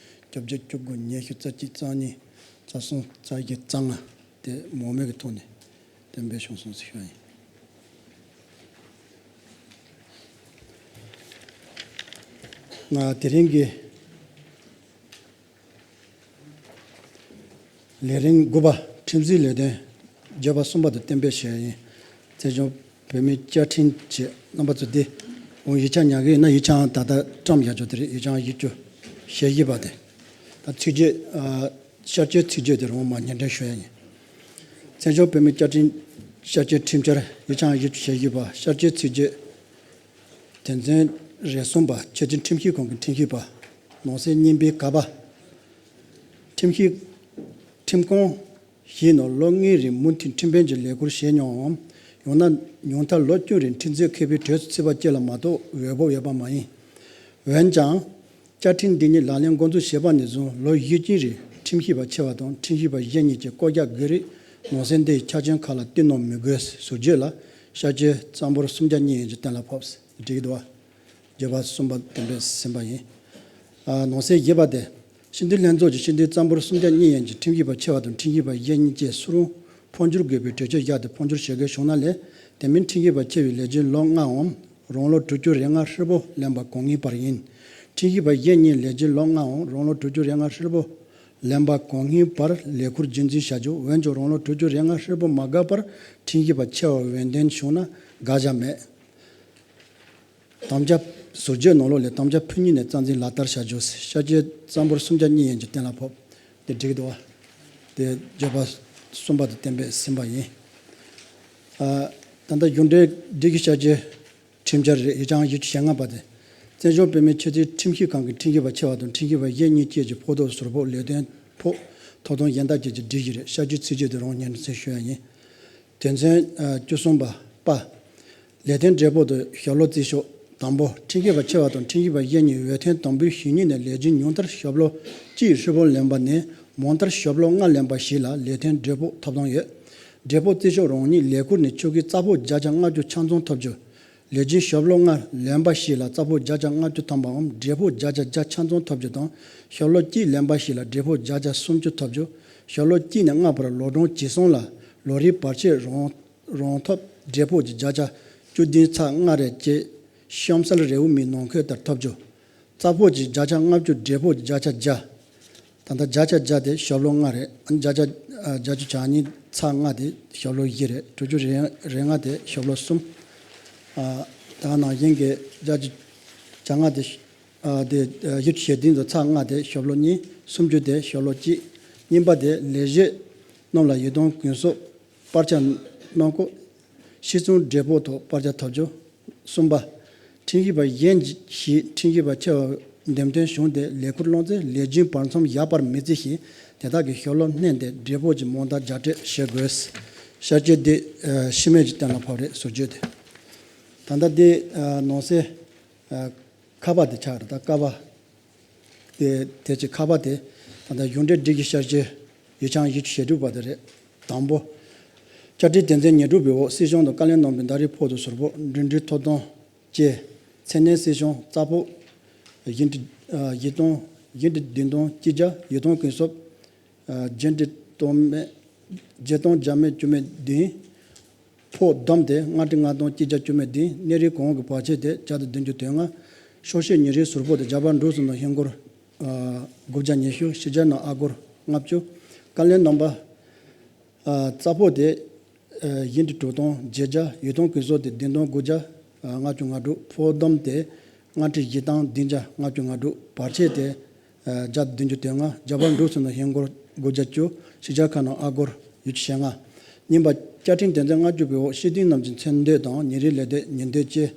བཅོ་བརྒྱད་བཅུ་དགུ་ཉི་ཤུ་རྩ་གཅིག་རྩ་གཉིས་རྩ་གསུམ་རྩ་བཞི་རྩ་ལྔ་དེ་མང་མོས་ཀྱི་ཐོག་ནས་གཏན་འབེབས་བྱུང་སོང་ཟེར་ཞུ་ཡ་ཡིན། ང་དེ་རིང་གི་ལས་རིམ་དགུ་པ་ཁྲིམས་སྲིད་ལས་དོན་བརྗོད་པ་གསུམ་པ་དེ་གཏན་འབེབས་བྱས་ཡིན། བཙན་བྱོལ་བོད་མིའི་བཅའ་ཁྲིམས་ཀྱི་རྣམ་པ་ཚོ་དེ་འོང་ཡིག་ཆ་ཉར་གི་ཡིན་ན་ཡིག་ཆའང་ད་ལྟ་བཀྲམ་བཞག་ཆོག་དེ་རེད། ཡིག་ཆའང་ཡིག་བཅུ་ཞེ་བཞི་པ་དེ་ད་ཚིག་བརྗོད་ཨ་ཤར་བསྐྱོད་ཚིག་བརྗོད་དེ་རང་མ་སྙན་སྒྲོན་ཞུ་ཡ་ཡིན། བཙན་བྱོལ་བོད་མིའི་བཅའ་ཁྲིམས་ཤར་བསྐྱོད་ཁྲིམས་འཆར་ཡིག་ཆའང་ཡིག་བཅུ་ཞེ་བཞི་པ་ཤར་བསྐྱོད་ཚིག་བརྗོད། དོན་ཚན་རེ་གསུམ་པ་ཆེད་དོན་ཁྲིམས་ཞིབ་ཁང་གི་ཁྲིམས་ཞིབ་པ། ནང་གསེས་གཉིས་པའི་ཀ་པ། ཁྲིམས་ཞིབ། ཁྲིམས་ཁང་ཞིག་ནང་ལོ་ལྔའི་རིང་མུ་མཐུད་ཁྲིམས་དཔོན་གྱི་ལས་ཁུར་བཞེས་མྱོང་ངམ། ཡང་ན་ཉུང་མཐར་ལོ་བཅུ་རིང་ཁྲིམས་རྩོད་མཁས་པའི་གྲས་སུ་ཚུད་པ་བཅས་ལ་མ་གཏོགས་འོས་འབབ་ཡོད་པ་མ་ཡིན། འོན་ཀྱང་། བཅའ་ཁྲིམས་འདི་ཉིད་ལག་ལེན་འགོ་འཛུགས་བྱས་པ་ནས་བཟུང་ལོ་བཞི་བཅུའི་རིང་ཁྲིམས་ཞིབ་པ་ཆེ་བ་དང་ཁྲིམས་ཞིབ་པ་གཞན་གཉིས་ཀྱི་བསྐོ་བཞག་དགོས་རིགས་ནང་གསེས་འདིའི་ཆ་རྐྱེན་ཁག་ལ་བསྟུན་གནང་མི་དགོས་ཟེར་བརྗོད་ལ་ཤར་བསྐྱོད་རྩ་འབོར་སུམ་བརྒྱ་གཉིས་ཡན་གྱིས་གཏན་ལ་ཕབ་ཟེར་བྲིས་འདུག་བ། བརྗོད་པ་གསུམ་པ་གཏན་འབེབས་ཟིན་པ་ཡིན། ཨ་ནང་གསེས་བཞི་པ་དེ། སྤྱི་འཐུས་ལྷན་ཚོགས་ཀྱིས་སྤྱི་འཐུས་རྩ་འབོར་སུམ་བརྒྱ་གཉིས་ཡན་གྱི་ཁྲིམས་ཞིབ་པ་ཆེ་བ་དང་ཁྲིམས་ཞིབ་པ་གཞན་གཉིས་བཅས་སུ་རུང་འཕོ་འགྱུར་དགོས་པའི་གྲོས་ཆོད་བཞག་སྟེ་འཕོ་འགྱུར་བྱེད་དགོས་བྱུང་ན་ལས་དེ་མིན་ཁྲིམས་ཞིབ་པ་ཆེ་བའི་ལས་བྱེད་ལོ་ལྔའམ་རང་ལོ་དྲུག་ཅུ་རེ་ལྔ་ཧྲིལ་པོ་ལོན་པ་གང་ངེས་པར་ཡིན། ཁྲིམས་ཞིབ་པ་གཞན་གཉིས་ལས་བྱེད་ལོ་ལྔའམ་རང་ལོ་དྲུག་ཅུ་རེ་ལྔ་ཧྲིལ་པོ་ལོན་པ་གང་ངེས་པར་ལས་ཁུར་རྒྱུན་འཛིན་བྱ་རྒྱུ། འོན་ཀྱང་རང་ལོ་དྲུག་ཅུ་རེ་ལྔ་ཧྲིལ་པོ་མ་འགག་པར་ཁྲིམས་ཞིབ་པ་ཆེ་བ་འོས་འདེམས་བྱུང་ན་དགག་བྱ་མེད། དམ་བཅའ་ཟུར་བརྗོད་ནང་ལོགས་ལས་དམ་བཅའ་ཕུ་ཉུང་ནས་རྩ་འཛིན་ལག་བསྟར་བྱ་རྒྱུ། ཤར་བསྐྱོད་རྩ་འབོར་སུམ་བརྒྱ་གཉིས་ཡན་གྱིས་གཏན་ལ་ཕབ་སྟེ་བསྒྲིགས་འདུག་བ། དེ་བརྗོད་པ་གསུམ་པ་དེ་གཏན་འབེབས་ཟིན་པ་ཡིན། ཨ། ད་ལྟ་གཞུང་འབྲེལ་སྒྲིག་གཞི་ཤར་བསྐྱོད་ཁྲིམས་འཆར་རེ་ཡིག་ཆའང་ཡིག་བཅུ་ཞེ་ལྔ་པ་དེ། བཙན་བྱོལ་བོད་མིའི་ཆོས་སྲིད་ཁྲིམས་ཞིབ་ཁང་གི་ཁྲིམས་ཞིབ་པ་ཆེ་བ་དང་ཁྲིམས་ཞིབ་པ་གཞན་གཉིས་བཅས་ཀྱི་ཕོགས་ཐོབ་ཟུར་ཕོགས་ལས་དོན་ཕོགས་ཐོབ་ཐང་གཞན་དག་བཅས་ཀྱི་སྒྲིག་གཞི་རེད། ཤར་བསྐྱོད་ཚིག་བརྗོད་དེ་རང་སྙན་སེང་ཞུ་ཡ་ཡིན། དོན་ཚན་བཅུ་གསུམ་པ། པ། ལས་དོན་བགྲེས་པོ་དང་ཞབས་ལོ་རྩིས་ཤོག་དང་པོ། ཁྲིམས་ཞིབ་པ་ཆེ་བ་དང་ཁྲིམས་ཞིབ་པ་གཞན་གཉིས་འོས་ཐོན་དམ་འབུལ་ཞུ་སྙིང་ནས་ལས་བྱེད་ཉུང་མཐར་ཞབས་ལོ་གཅིག་ཧྲིལ་པོ་ལོན་པ་ནས་མང་མཐར་ཞབས་ལོ་ལྔ་ལོན་པ་ཞིག་ལ་ལས་དོན་བགྲེས་པོ་ཐོབ་ཐང་ཡོད། བགྲེས་པོ་རྩིས་ཤོག་རང་ཉིད་ལས་ཁུར་ནས་ཆོལ་ཁའི་རྩ་ཕོགས་བརྒྱ་ཆ་ལྔ་བཅུ་ཆ་ཚང་ཐོབ་རྒྱུ། ལས་བྱེད་ཞབས་ལོ་ལྔ་ལོན་པ་ཞིག་ལ་རྩ་ཕོགས་བརྒྱ་ཆ་ལྔ་བཅུ་ཐམ་པའམ་བགྲེས་ཕོགས་བརྒྱ་ཆ་བརྒྱ་ཆ་ཚང་ཐོབ་རྒྱུ་དང་། ཞབས་ལོ་གཅིག་ལོན་པ་ཞིག་ལ་བགྲེས་ཕོགས་བརྒྱ་ཆ་སུམ་ཅུ་ཐོབ་རྒྱུ། ཞབས་ལོ་གཅིག་ནས་ལྔ་བར་ལོ་གྲངས་ཇི་སོང་ལ་ལོ་རེའི་བར་ཆད་རང་རང་ཐོབ་བགྲེས་ཕོགས་ཀྱི་བརྒྱ་ཆ་བཅུ་བདུན་ཚེག་ལྔ་རེ་བཅས་གཤམ་གསལ་རེའུ་མིག་ནང་འཁོད་ལྟར་ཐོབ་རྒྱུ། རྩ་ཕོགས་ཀྱི་བརྒྱ་ཆ་ལྔ་བཅུ་བགྲེས་ཕོགས་ཀྱི་བརྒྱ་ཆ་བརྒྱ། ད་ལྟ་བརྒྱ་ཆ་བརྒྱ་དེ་ཞབས་ལོ་ལྔ་རེད། ཨ་ནི་བརྒྱ་ཆ་ཨ་བརྒྱད་ཅུ་གྱ་གཉིས་ཚེག་ལྔ་དེ་ཞབས་ལོ་བཞི་རེད། དྲུག་ཅུ་རེ་རེ་ལྔ་དེ་ཞབས་ལོ་གསུམ། ཨ་ད་ནང་བཞིན་གྱི་བརྒྱད་ཅུ་གྱ་ལྔ་དེ་ཨ་དེ་ཨ་བཞི་བཅུ་ཞེ་བདུན་དང་ཚེག་ལྔ་དེ་ཞབས་ལོ་གཉིས། སུམ་ཅུ་དེ་ཞབས་ལོ་གཅིག་གཉིས་པ་དེ་ལས་བྱེད་ རྣམས་ལ་ཡི་དམ་གོས་གསུམ་པར་ཆ་གནང་སྐབས་ཤིས་ཚང་བགྲེས་པོ་ཐོག་པར་ཆ་ཐོབ་ཅོག་གསུམ་པ། ཁྲིམས་ཞིབ་པ་གཞན་ཞིག་ཁྲིམས་ཞིབ་པ་ཆེ་བ་འདེམས་ཐོན་བྱུང་སྟེ་ལས་ཁུར་བླངས་ཚེ་ལས་རྒྱུན་བར་མཚམས་ཡལ་བར་མི་བརྩི་ཞིང་དེ་དག་གི་ཤོ་ལོ་བསྣན་ཏེ་བགྲེས་པོ་གྱི་མིང་བརྡ་རྒྱག་སྤྲོད་བྱེད་དགོས། ཤར་སྐྱེས་འདི་ཤི་རྨས་ཀྱི་སྟེང་ལ་ཕབ་རེད་ཟུར་བརྗོད་དེ། ད་ལྟ་འདི་ནང་གསེས་ཁ་པ་དེ་ཆགས་རེད། ད་ཀ་པ། དེ་དེ་ཚེ་ཁ་པ་དེ་ད་ལྟ་གཞུང་འབྲེལ་སྒྲིག་གཞི་ཤར་སྐྱེས་ཡིག་ཆ་ཡིག་ཆ་དྲུག་པ་དེ་རེད། དང་པོ། བཅའ་ཁྲིམས་དོན་ཚན་ཉེར་དྲུག་པའི་འོག་སྲིད་གཞུང་དུ་བཀའ་བློན་རྣམ་པའི་ཟླ་རེའི་ཕོགས་དུ་ཟུར་ཕོགས་འགྲིམ་འགྲུལ་ཐོབ་ཐང་བཅས། མཚན་གནས་སྲིད་གཞུང་རྩ་ཕོགས། ཡིག་འབྲུ། ཡིག་ཐང་། ཡིག་འབྲུ་བདུན་སྟོང་གཅིག་བརྒྱ། ཡིག་ཐང་གོས་གསུམ། བརྒྱད་འབྲུ་སྟོང་མེད། བརྒྱད་སྟོང་བརྒྱ་མེད་བཅུ་མེད་བདུན། ཕོགས་བསྡོམས་ཏེ་ལྔ་ཁྲི་ལྔ་སྟོང་གཅིག་བརྒྱ་བཅུ་མེད་བདུན། གནས་རིན་གོང་འོག་གི་བར་ཆད་དེ་བརྒྱ་དང་བདུན་ཅུ་དོན་ལྔ། ཤོག་ཤེས་ཉིན་རེའི་ཟུར་ཕོགས་དེ་བརྒྱ་པ་འབྲུག་གསུམ་དང་ཧིན་སྒོར་དགུ་བརྒྱ་ཉི་ཤུ། ཕྱི་རྒྱལ་ནང་ཨ་སྒོར་ལྔ་བཅུ། བཀའ་བློན་རྣམ་པ་རྩ་ཕོགས་དེ་ཡིན་ཏེ་དྲུག་སྟོང་བརྒྱད་བརྒྱ། ཡིག་ཐང་གོས་གསུམ་དེ་བདུན་སྟོང་དགུ་བརྒྱ་ལྔ་བཅུ་ང་དྲུག། ཕོགས་བསྡོམས་ཏེ་ལྔ་ཁྲི་བཞི་སྟོང་བདུན་བརྒྱ་ལྔ་བཅུ་ང་དྲུག། བར་ཆད་དེ་བརྒྱ་དང་བདུན་ཅུ་དོན་ལྔ། བརྒྱ་པ་འབྲུག་གསུམ་དང་ཧིན་སྒོར་དགུ་བརྒྱ་བཅུ། ཕྱི་རྒྱལ་ཁ་ནང་ཨ་སྒོར་ཡོད་ཅུ་ཞེ་ལྔ། གཉིས་པ། བཅའ་ཁྲིམས་དོན་ཚན་ལྔ་བཅུ་པའི་འོག་སྤྱི་འཐུས་རྣམས་ཀྱི་མཚན་སྡོད་དང་ཉིན་རེའི་ལས་སྡོད་ཉིན་སྡོད་བཅས།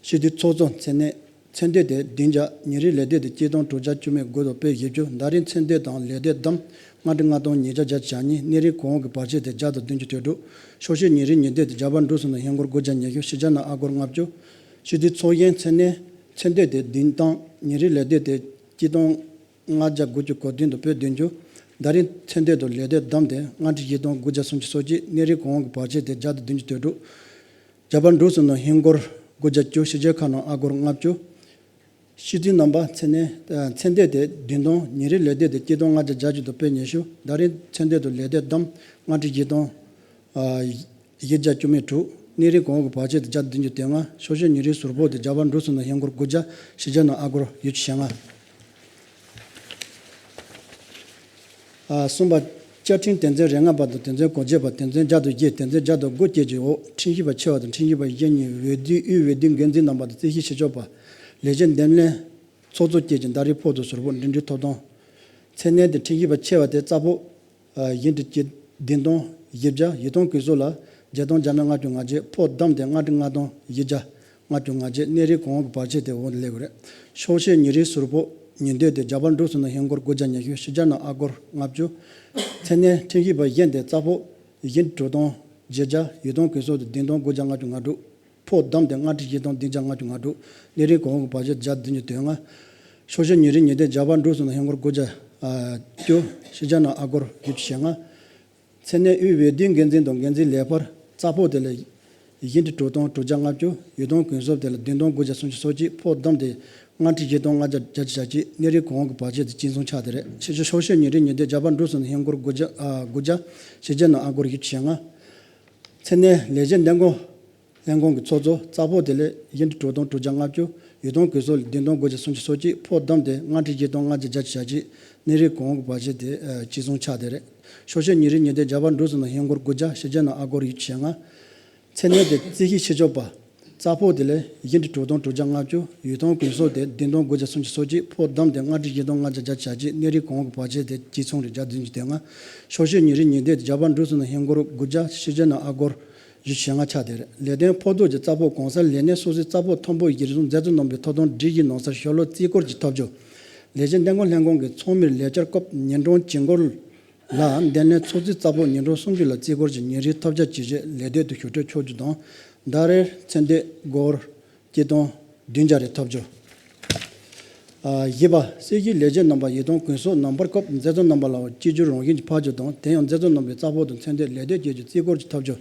སྤྱི་འཐུས་ཚོགས་གཙོ་མཚན་གནས་མཚན་སྡོད་དེ་བདུན་བརྒྱ། ཉིན་རེའི་ལས་སྡོད་དེ་གཅིག་སྟོང་དྲུག་བརྒྱ་བཅུ་མེད་དགུ་དང་པོད་བཞི་བཅུ། ཟླ་རེའི་མཚན་སྡོད་དང་ལས་སྡོད་བསྡོམས་ལྔ་ཁྲི་ལྔ་སྟོང་ཉིས་བརྒྱ་བརྒྱད་ཅུ་གྱ་གཉིས། གནས་རིན་གོང་འོག་གི་བར་ཆད་དེ་བརྒྱ་དང་བདུན་ཅུ་དོན་དྲུག། ཤོག་ཤེས་ཉིན་རེའི་ཉིན་སྡོད་དེ་བརྒྱ་པ་འབྲུག་གསུམ་དང་ཧིན་སྒོར་དགུ་བརྒྱ་ཉི་ཤུ། ཕྱི་རྒྱལ་ནང་ཨ་སྒོར་ལྔ་བཅུ། སྤྱི་འཐུས་ཚོགས་གཞོན་མཚན་གནས་མཚན་སྡོད་དེ་བདུན་སྟོང་། ཉིན་རེའི་ལས་སྡོད་དེ་གཅིག་སྟོང་ལྔ་བརྒྱ་དགུ་བཅུ་གོ་བདུན་དང་པོད་བདུན་ཅུ། ཟླ་རེའི་མཚན་སྡོད་དང་ལས་སྡོད་བསྡོམས་ཏེ་ལྔ་ཁྲི་བཞི་སྟོང་དགུ་བརྒྱ་སུམ་ཅུ་སོ་གཅིག། གནས་རིན་གོང་འོག་གི་བར་ཆད་དེ་བརྒྱ་དང་བདུན་ཅུ་དོན་དྲུག། བརྒྱ་པ་འབྲུག་གསུམ་དང་ཧིན་སྒོར་དགུ་བརྒྱ་བཅུ། ཕྱི་རྒྱལ་ཁ་ནང་ཨ་སྒོར་ལྔ་བཅུ། སྤྱི་འཐུས་རྣམ་པ་མཚན་གནས་མཚན་སྡོད་དེ་བདུན་སྟོང་། ཉིན་རེའི་ལས་སྡོད་དེ་གཅིག་སྟོང་ལྔ་བརྒྱ་བརྒྱད་ཅུ་དང་པོད་ཉི་ཤུ། ཟླ་རེའི་མཚན་སྡོད་དང་ལས་སྡོད་བསྡོམས་ལྔ་ཁྲི་བཞི་སྟོང་བཞི་བརྒྱ་བཅུ་མེད་དྲུག། གནས་རིན་གོང་འོག་གི་བར་ཆད་དེ་བརྒྱ་དང་བདུན་ཅུ་དོན་ལྔ། ཤོག་ཤེས་ཉིན་རེའི་ཟུར་ཕོགས་དེ་བརྒྱ་པ་འབྲུག་གསུམ་དང་ཧིན་སྒོར་དགུ་བརྒྱ། ཕྱི་རྒྱལ་ནང་ཨ་སྒོར་ཡོད་ཅུ་ཞེ་ལྔ། གསུམ་པ། བཅའ་ཁྲིམས་དོན་ཚན་རེ་ལྔ་པ་དང་དོན་ཚན་གོ་བརྗེ་པ། དོན་ཚན་བརྒྱ་དང་བཞི། དོན་ཚན་བརྒྱ་དང་དགུ་བཅས་ཀྱི་འོག་ཁྲིམས་ཞིབ་པ་ཆེ་བ་དང་ཁྲིམས་ཞིབ་པ་གཞན་གཉིས། འོས་བསྡུའི་དབུས་འོས་བསྡུའི་འགན་འཛིན་རྣམ་པ་དང་རྩིས་ཞིབ་ཞིབ་ཕྱོགས་པ། ལས་བྱེད་འདེམས་ལྷན་ཚོགས་གཙོ་བཅས་ཀྱི་ཟླ་རེའི་ཕོགས་དང་ཟུར་ཕོགས་འགྲིམ་འགྲུལ་ཐོབ་ཐང་། མཚན་གནས་དེ་ཁྲིམས་ཞིབ་པ་ཆེ་བ་དེ་རྩ་ཕོགས་ཡིན་དུ་སྤྱི་བདུན་སྟོང་བཞི་བརྒྱ། ཡིག་ཐང་གོས་གསུམ་ལ་བརྒྱད་སྟོང་བརྒྱ་མེད་ལྔ་བཅུ་ང་བརྒྱད། ཕོགས་བསྡོམས་ཏེ་ལྔ་ཁྲི་ལྔ་སྟོང་བཞི་བརྒྱ་ལྔ་བཅུ་ང་བརྒྱད། གནས་རིན་གོང་འོག་གི་བར་ཆད་དེ་འོག་ཏུ་སླེབས་ཀྱི་རེད། ཤོག་ཤེས་ཉིན་རེའི་ཟུར་ཕོགས་ཉིན་སྡོད་དེ་བརྒྱ་པ་འབྲུག་གསུམ་དང་ཧིན་སྒོར་དགུ་བརྒྱ་ཉི་ཤུ། ཕྱི་རྒྱལ་ནང་ཨ་སྒོར་ལྔ་བཅུ། མཚན་གནས་ཁྲིམས་ཞིབ་པ་གཞན་དེ་རྩ་ཕོགས་ཡིན་དྲུག་སྟོང་བརྒྱད་བརྒྱ། ཡིག་ཐང་གོས་གསུམ་དེ་བདུན་སྟོང་དགུ་བརྒྱ་ལྔ་བཅུ་ང་དྲུག། ཕོགས་བསྡོམས་ཏེ་ལྔ་ཁྲི་བཞི་སྟོང་བདུན་བརྒྱ་ལྔ་བཅུ་ང་དྲུག། གནས་རིན་གོང་འོག་གི་བར་ཆད་བརྒྱ་དང་བདུན་ཅུ་དོན་ལྔ། ཤོག་ཤེས་ཉིན་རེའི་ཉིན་སྡོད་བརྒྱ་པ་འབྲུག་གསུམ་དང་ཧིན་སྒོར་དགུ་བརྒྱ་བཅུ། ཕྱི་རྒྱལ་ནང་ཨ་སྒོར་ཡོད་ཅུ་ཞེ་ལྔ། མཚན་གནས་དབུས་འོས་བསྡུའི་འགན་འཛིན་དང་འགན་འཛིན་ལས་འཕར་རྩ་ཕོགས་དེ་ལ་ཡིན་དྲུག་སྟོང་དྲུག་བརྒྱ་ལྔ་བཅུ། ཡིག་ཐང་གོས་གསུམ་དེ་ལ་བདུན་སྟོང་དགུ་བརྒྱ་སུམ་ཅུ་སོ་གཅིག། ཕོགས་བསྡོམས་ཏེ་ལྔ་ཁྲི་བཞི་སྟོང་ལྔ་བརྒྱ་བརྒྱད་ཅུ་གྱ་གཅིག། གནས་རིན་གོང་འོག་གི་བར་ཆད་དེ་གཅིག་མཚུངས་ཆགས་བསྡད་རེད། ཕྱི་ཕྱོགས་ཤོག་ཤེས་ཉིན་རེའི་ཉིན་སྡོད་བརྒྱ་པ་འབྲུག་གསུམ་དང་ཧིན་སྒོར་དགུ་བརྒྱ་ཨ་དགུ་བརྒྱ། ཕྱི་རྒྱལ་ནང་ཨ་སྒོར་ཡོད་ཅུ་ཞེ་ལྔ། མཚན་གནས་ལས་བྱེད་འདེམས་བསྐོ་ལྷན་ཁང་གི་ཚོགས་གཙོ་རྩ་ཕོགས་དེ་ལས་ཡིན་དྲུག་སྟོང་དྲུག་བརྒྱ་ལྔ་བཅུ། ཡིག་ཐང་གོས་གསུམ་ལ་བདུན་སྟོང་དགུ་བརྒྱ་སུམ་ཅུ་སོ་གཅིག། ཕོགས་བསྡོམས་ཏེ་ལྔ་ཁྲི་བཞི་སྟོང་ལྔ་བརྒྱ་བརྒྱད་ཅུ་གྱ་གཅིག། གནས་རིན་གོང་འོག་གི་བར་ཆད་དེ་གཅིག་མཚུངས་ཆགས་བསྡད་རེད། ཤོག་ཤེས་ཉིན་རེའི་ཉིན་སྡོད་བརྒྱ་པ་འབྲུག་གསུམ་དང་ཧིན་སྒོར་དགུ་བརྒྱ། ཕྱི་རྒྱལ་ནང་ཨ་སྒོར་ཡོད་ཅུ་ཞེ་ལྔ། མཚན་གནས་དེ་རྩིས་ཞིབ་ཞིབ་ཕྱོགས་པ། རྩ་ཕོགས་དེ་ལས་ཡིན་དྲུག་སྟོང་དྲུག་བརྒྱ་ལྔ་བཅུ། ཡིག་ཐང་གོས་གསུམ་དེ་བདུན་སྟོང་དགུ་བརྒྱ་སུམ་ཅུ་སོ་གཅིག། ཕོགས་བསྡོམས་ཏེ་ལྔ་ཁྲི་བཞི་སྟོང་ལྔ་བརྒྱ་བརྒྱད་ཅུ་གྱ་གཅིག། གནས་རིན་གོང་འོག་གི་བར་ཆད་དེ་གཅིག་མཚུངས་རེད། བརྒྱ་དང་བདུན་ཅུ་དོན་ལྔ། ཤོག་ཤེས་ཉིན་རེའི་ཉིན་སྡོད་དེ་བརྒྱ་པ་འབྲུག་གསུམ་དང་ཧིན་སྒོར་དགུ་བརྒྱ། ཕྱི་རྒྱལ་ནང་ཨ་སྒོར་ཡོད་ཅུ་ཞེ་ལྔ་ཆགས་བསྡད་རེད། ལས་དོན་ཕོགས་ཐོག་གི་རྩ་ཕོགས་གོང་གསལ་ལས་གནས་སོ་སོའི་རྩ་ཕོགས་མཐོན་པོ་གཞིར་བཟུང་མཛད་གཙོ་རྣམ་པས་ཐོབ་ཐང་སྒྲིག་གཞིའི་ནང་གསལ་ཤོ་ལོ་རྩིས་སྐོར་གྱི་ཐོབ་རྒྱུ། ལས་བྱེད་འདེམས་བསྐོ་ལྷན་ཁང་གི་ཚོགས་མིར་ལས་བཅར་སྐབས་ཉིན་གྲངས་བྱེད་སྒོར་ལ་འདེམས་ལྷན་ཚོགས་གཙོའི་རྩ་ཕོགས་ཉིན་གྲངས་སུམ་ཅུ་ལ་རྩིས་སྐོར་གྱི་ཉིན་རེའི་ཐོབ་ཆ་ཇི་བཞིན་ལས་སྡོད་དུ་ཞུ་སྤྲོད་ཆོག་རྒྱུ་དང་། ཟླ་རེར་མཚན་སྡོད་སྒོར་གཅིག་སྟོང་བདུན་བརྒྱ་རེ་ཐོབ་རྒྱུ། ཨ། བཞི་པ། སྲིད་ཞུའི་ལས་བྱེད་རྣམ་པ་ཡིག་ཐང་གོས་གསུམ་ནང་པར་བཀོད་མཛད་གཙོ་རྣམ་པ་ལ་གཅིག་གྱུར་རང་བཞིན་གྱིས་ཕབ་རྒྱུ་དང་། དེ་ཡང་མཛད་གཙོ་རྣམ་པའི་རྩ་ཕོགས་དང་མཚན་སྡོད་ལས་སྡོད་བཅས་ཀྱི་རྩིས་སྐོར་གྱི་ཐོབ་རྒྱུ།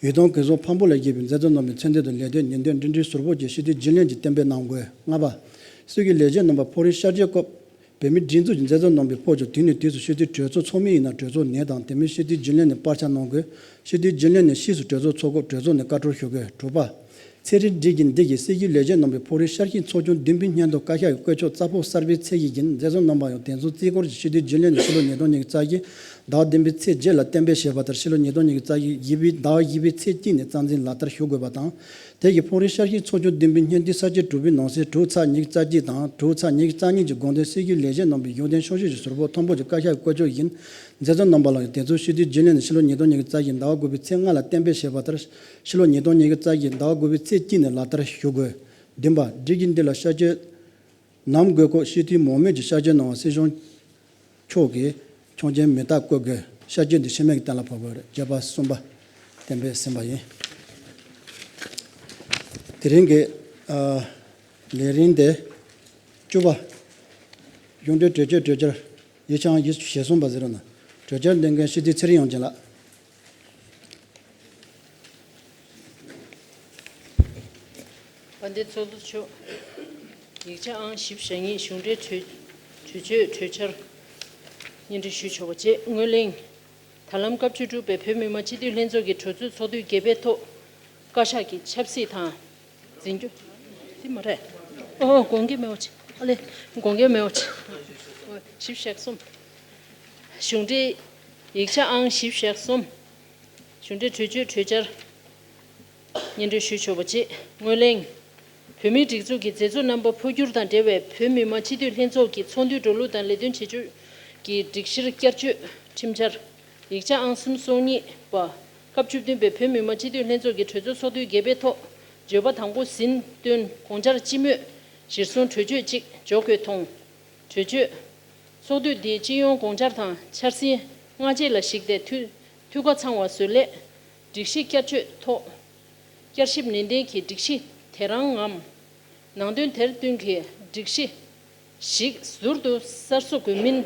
ཡིག་ཐང་གོས་གསུམ་ཕམ་པོ་ལས་བརྒྱུད་པའི་མཛད་གཙོ་རྣམ་པའི་མཚན་སྡོད་དང་ལས་སྡོད་ཉིན་སྡོད་འགྲིམ་འགྲུལ་ཟུར་ཕོགས་བཅས་སྤྱི་འཐུས་རྒྱུན་ལས་ཀྱིས་གཏན་འབེབས་གནང་དགོས། ལྔ་པ། སྲིད་ཞུའི་ལས་བྱེད་རྣམ་པ་ཕོགས་རིས་གཤགས་བཅོས་སྐབས་བོད་མིའི་སྒྲིག་འཛུགས་ཀྱི་མཛད་གཙོ་རྣམ་པའི་ཕོགས་ཀྱང་དུས་ནས་དུས་སུ་སྤྱི་འཐུས་གྲོས་ཚོགས་ཚོགས་མི་ཡིན་ན་གྲོས་ཚོགས་ནས་དང་། དེ་མིན་སྤྱི་འཐུས་རྒྱུན་ལས་ནས་པར་ཆ་གནང་དགོས། སྤྱི་འཐུས་རྒྱུན་ལས་ནས་ཕྱིས་སུ་གྲོས་ཚོགས་འཚོགས་སྐབས་གྲོས་ཚོགས་ནས་བཀའ་འཁྲོལ་ཞུ་དགོས། དྲུག་པ། ཚན་རིག་སྒྲིག་གཞི་འདི་གིས་སྲིད་ཞུའི་ལས་བྱེད་རྣམ་པའི་ཕོགས་རིས་གཤགས་ཤིང་ཚོགས་ཆུང་བདུན་པའི་སྙན་ཐོ་བཀའ་ཤག་གིས་བཀོད་ཆོག་རྩ་ཕོགས་གསར་པའི་ཚད་གཞི་བཞིན་མཛད་གཙོ་རྣམ་པ་ཡང་དེ་ཚོ་རྩིས་སྐོར་གྱི་སྤྱི་འཐུས་རྒྱུན་ལས་ནས་ཕྱི་ལོ་ཉིས་སྟོང་ཉི་ཤུ་རྩ་བཞི་ཟླ་བ་བདུན་པའི་ཚེས་བརྒྱད་ལ་གཏན་འབེབས་བྱས་པ་ལྟར་ཕྱི་ལོ་ཉིས་སྟོང་ཉི་ཤུ་རྩ་བཞི་བཞི་པའི་ཟླ་བ་བཞི་པའི་ཚེས་གཅིག་ནས་རྩ་འཛིན་ལག་བསྟར་ཞུ་དགོས་པ་དང་། དེ་ཡི་ཕུང་རིང་ཤར་ཤིང་ཚོགས་ཆུང་བདུན་པའི་སྙན་ཐོའི་ས་བཅད་དྲུག་པའི་ནང་གསེས་དྲུག་ཚེག་ཉི་ཤུ་རྩ་གཅིག་དང་དྲུག་ཚེག་ཉི་ཤུ་རྩ་གཉིས་ཀྱི་དགོངས་དོན་གསལ་བཤད་ལེགས་བཤད་རྣམ་པའི་གཞུང་དོན་ཤོག་ཤོག་གི་ཟུར་ཕོགས་མཐོན་པོ་གྱི་བཀའ་ཤག་གི་བཀའ་ཆོས་ཡིན། མཛད་གཙོ་རྣམ་པ་ལ་ཡང་དེ་ཚོ་སྤྱི་འཐུས་རྒྱུན་ལས་ནས་ཕྱི་ལོ་ཉིས་སྟོང་ཉི་ཤུ་རྩ་བཞི་ཟླ་བ་དགུ་པའི་ཚེས་ལྔ་ལ་གཏན་འབེབས་བྱས་པ་ལྟར་ཕྱི་ལོ་ཉིས་སྟོང་ཉི་ཤུ་རྩ་བཞི་ཟླ་བ་དགུ་པའི་ཚེས་གཅིག་ནས་ལག་བསྟར་ཞུ་དགོས། བདུན་པ། སྒྲིག་གཞི་འདི་ལ་བསྐྱར་བཅོས་ནམ་དགོས་སྐོར་སྤྱི་འཐུས་མང་མོས་ཀྱིས་བསྐྱར་བཅོས་གནང་བར་སྲིད་སྐྱོང་མཆོག་གིས་ཆོག་མཆན་མིང་རྟགས་བཀོད་དགོས། བསྐྱར་བཅོས་འདི་ཤི་རྨས་ཀྱི་གཏན་ལ་ཕབ་དགོས། བརྗོད་པ་གསུམ་པ་གཏན་འབེབས་ཟིན་པ་ཡིན། དེ་རིང་གི་ཨ་ལས་རིམ་དེ་བཅུ་པ། གཞུང་འབྲེལ་གྲོས་ཆོད་གྲོས་འཆར་ཡིག་ཆ་ཨང་བཞི་བཅུ་ཞེ་གསུམ་པ་ཟེར་བ་ན་གྲོས་འཆར་འདོན་མཁན་སྤྱི་འཐུས་ཚེ་རིང་དབྱངས་ཅན་ལགས། དཔལ་ལྡན་ཚོགས་གཙོ་མཆོག་ཡིག་ཆ་ཨང་བཞི་བཅུ་ཞེ་གཉིས་གཞུང་འབྲེལ་གྲོས་གྲོས་ཆོད་གྲོས་འཆར་སྙན་སྒྲོན་ཞུས་ཆོག་པ་བཅས་སྔོན་གླེང་། ད་ལམ་སྐབས་བཅུ་དྲུག་པའི་བོད་མི་མང་སྤྱི་འཐུས་ལྷན་ཚོགས་ཀྱི་གྲོས་ཚོགས་ཚོགས་དུས་བརྒྱད་པའི་ཐོག་བཀའ་ཤག་གི་ཆབ་སྲིད་དང་འཛིན་སྐྱོང་། འདི་མ་རེད། ཨོ་དགོངས་འགལ་མེད་པ་བྱེད། ཨ་ལེ། དགོངས་འགལ་མེད་པ་བྱེད། ཨོ་བཞི་བཅུ་ཞེ་གསུམ། གཞུང་འབྲེལ་ཡིག་ཆ་ཨང་བཞི་བཅུ་ཞེ་གསུམ། གཞུང་འབྲེལ་གྲོས་ཆོད་གྲོས་འཆར་སྙན་སྒྲོན་ཞུས་ཆོག་པ་བཅས་སྔོན་གླེང་། བོད་མིའི་སྒྲིག་འཛུགས་ཀྱི་མཛད་གཙོ་རྣམ་པ་འཕོ་འགྱུར་དང་འབྲེལ་བའི་བོད་མི་མང་སྤྱི་འཐུས་ལྷན་ཚོགས་ཀྱི་ཚོགས་འདུའི་འགྲོ་ལུགས་དང་ལས་དོན་བྱེད་ཕྱོགས་ཀྱི་སྒྲིག་གཞིར་བསྐྱར་བཅོས་ཁྲིམས་འཆར་ཡིག་ཆ་ཨང་གསུམ་སོ་གཉིས་པ། སྐབས་བཅུ་བདུན་པའི་བོད་མི་མང་སྤྱི་འཐུས་ལྷན་ཚོགས་ཀྱི་གྲོས་ཚོགས་ཚོགས་དུས་བརྒྱད་པའི་ཐོག་བརྗོད་པ་དང་པོ་ཟིན་བཏོན་དགོངས་འཆར་སྤྱི་མོས་གཞིར་བཟུང་གྲོས་ཆོད་ཅིག་འཇོག་དགོས་མཐོང་། གྲོས་ཆོད། ཚོགས་དུས་འདིའི་སྤྱི་ཡོངས་དགོངས་འཆར་དང་འཆར་ཟིན་སྔ་རྗེས་ལ་གཞིགས་ཏེ་འཐུས་འཐུས་ཁ་ཚང་བ་བཟོ་སླད། སྒྲིག་གཞི་བསྐྱར་བཅོས་ཐོག་བསྐྱར་ཞིབ་ནན་ཏན་གྱིས་སྒྲིག་གཞི་དེ་རང་ངམ། ནང་དོན་དེར་བསྟུན་གྱི་སྒྲིག་གཞི་ཞིག་ཟུར་དུ་གསར་བཟོ་དགོས་མིན།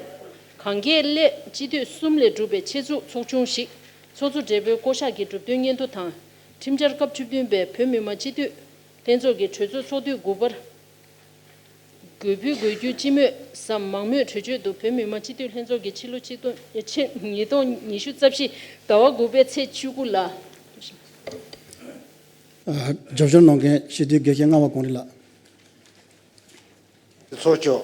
གང་གལ་སླད་སྤྱི་འཐུས་གསུམ་ལས་གྲུབ་པའི་ཆེད་འཛུགས་ཚོགས་ཆུང་ཞིག་ཚོགས་གཙོ་སྦྲེལ་པོའི་བསྐོ་གཞག་གི་གྲུབ་དོན་སྙན་ཐོ་དང་། ཁྲིམས་འཆར་སྐབས་བཅུ་བདུན་པའི་བོད་མི་མང་སྤྱི་འཐུས་ལྷན་ཚོགས་ཀྱི་གྲོས་ཚོགས་ཚོགས་དུས་དགུ་པར། དགོས་ཕུལ་དགོས་རྒྱུ་སྤྱི་མོས་སམ་མང་མོས་གྲོས་ཆོད་དུ་བོད་མི་མང་སྤྱི་འཐུས་ལྷན་ཚོགས་ཀྱི་ཕྱི་ལོ་ཆིག་སྟོང་ཕྱི་ཉིས་སྟོང་ཉི་ཤུ་རྩ་བཞི་ཟླ་བ་དགུ་པའི་ཚེས་བཅུ་དགུ་ལ། རྒྱབ་སྐྱོར་གནང་མཁན་སྤྱི་འཐུས་དགེ་བཤེས་ལྔ་པ་གངས་རི་ལགས། ཚོགས་གཙོ།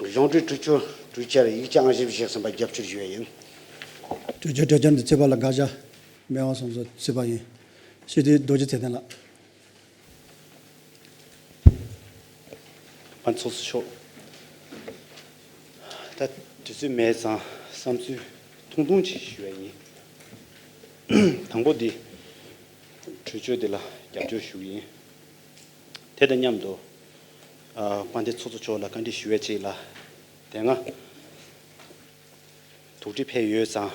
གཞུང་འབྲེལ་གྲོས་ཆོད་གྲོས་འཆར་ཡིག་ཆ་ཨང་བཞི་བཅུ་ཞེ་གསུམ་པ་རྒྱབ་སྐྱོར་ཞུ་བ་ཡིན། གྲོས་ཆོད་གྲོས་འཆར་འདི་ཚོད་པ་ལ་དགག་བྱ་མེད་པ་སོང་ཙང་ཚོད་པ་ཡིན། སྤྱི་འཐུས་རྡོ་རྗེ་ཚེ་བརྟན་ལགས། པ་ཚོགས་གཙོ་མཆོག་ད་དུས་ཚོད་མེད་ཙང་བསམ་ཚུལ་ཐུང་ཐུང་ཅིག་ཞུ་བ་ཡིན། དང་པོ་འདི་གྲོས་ཆོད་འདི་ལ་རྒྱབ་སྐྱོར་ཞུ་གི་ཡིན། དེ་དང་མཉམ་དུ་ཨ་དཔལ་ལྡན་ཚོགས་གཙོ་མཆོག་ལ་བཀའ་འདྲི་ཞུ་བའི་ཆེད་ལ་དེ་སྔ་དོགས་འདྲི་ཕེབས་ཡོད་ཙང་།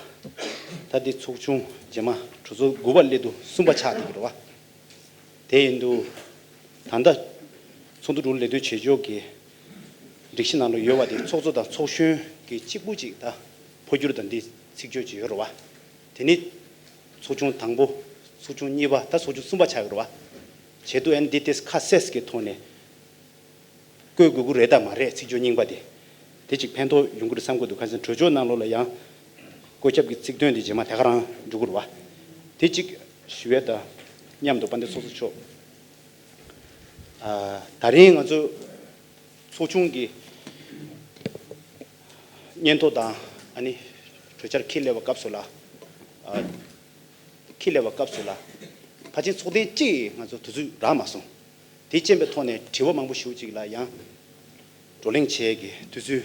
ད་འདི་ཚོགས་ཆུང་རྗེས་མ་གྲོས་ཚོགས་དགུ་པ་སླེབས་དུས་གསུམ་པ་ཆགས་བསྡད་ཀྱི་རེད་བ། དེ་ཡིན་དུས་ད་ལྟ་ཚོགས་འདུ་དྲུག་ལས་དོན་བྱེད་ཕྱོགས་ཀྱི་སྒྲིག་གཞི་ནང་ལ་ཡོད་པ་དེ་ཚོགས་གཙོ་དང་ཚོགས་གཞོན་གྱི་གཅིག་པུ་གཅིག་ད་འཕོ་འགྱུར་དང་འདི་ཚིག་བརྗོད་ཅིག་ཡོད་རེད་བ། དེ་ནི་ཚོགས་ཆུང་དང་པོ། ཚོགས་ཆུང་གཉིས་པ། ད་ཚོགས་ཆུང་གསུམ་པ་ཆགས་ཀྱི་རེད་བ། བྱེད་དུས་ཨ་ནི་འདི་ཏོག་ཙམ་ཁ་གསལ་གྱི་ཐོག་ནས་བཀོད་དགོས་ཀྱི་རེད་དམ་མ་རེད། ཚིག་བརྗོད་རྙིང་པ་དེ་དེ་གཅིག་ཕན་ཐོགས་ཡོང་གི་རེད་བསམ་གྱི་འདུག་ག་ཟེར་ན་གྲོས་ཆོད་ནང་ལོགས་ལ་ཡང་བཀོད་ཁྱབ་ཀྱི་ཚིག་དོན་དེ་རྗེས་མ་དེ་ག་རང་འགྲོ་གི་རེད་བ། དེ་གཅིག་ཞུ་ཡས་དང་མཉམ་དུ་དཔལ་ལྡན་ཚོགས་གཙོ་མཆོག་ཨ་ད་རིང་ང་ཚོ་ཚོགས་ཆུང་གི་སྙན་ཐོ་དང་ཨ་ནི་གྲོས་འཆར་འཁྱེར་སླེབས་པའི་སྐབས་སུ་ལ། ཨ་འཁྱེར་སླེབས་པའི་སྐབས་སུ་ལ་ཕལ་ཆེར་ཚོགས་ཐེངས་གཅིག་ང་ཚོ་དུས་ཚོད་རག་མ་སོང་། དེ་རྐྱེན་པའི་ཐོག་ནས་དྲི་བ་མང་པོ་ཞེ་པོ་ཅིག་ལ་ཡང་བགྲོ་གླེང་བྱེད་ཀྱི་དུས་ཚོད་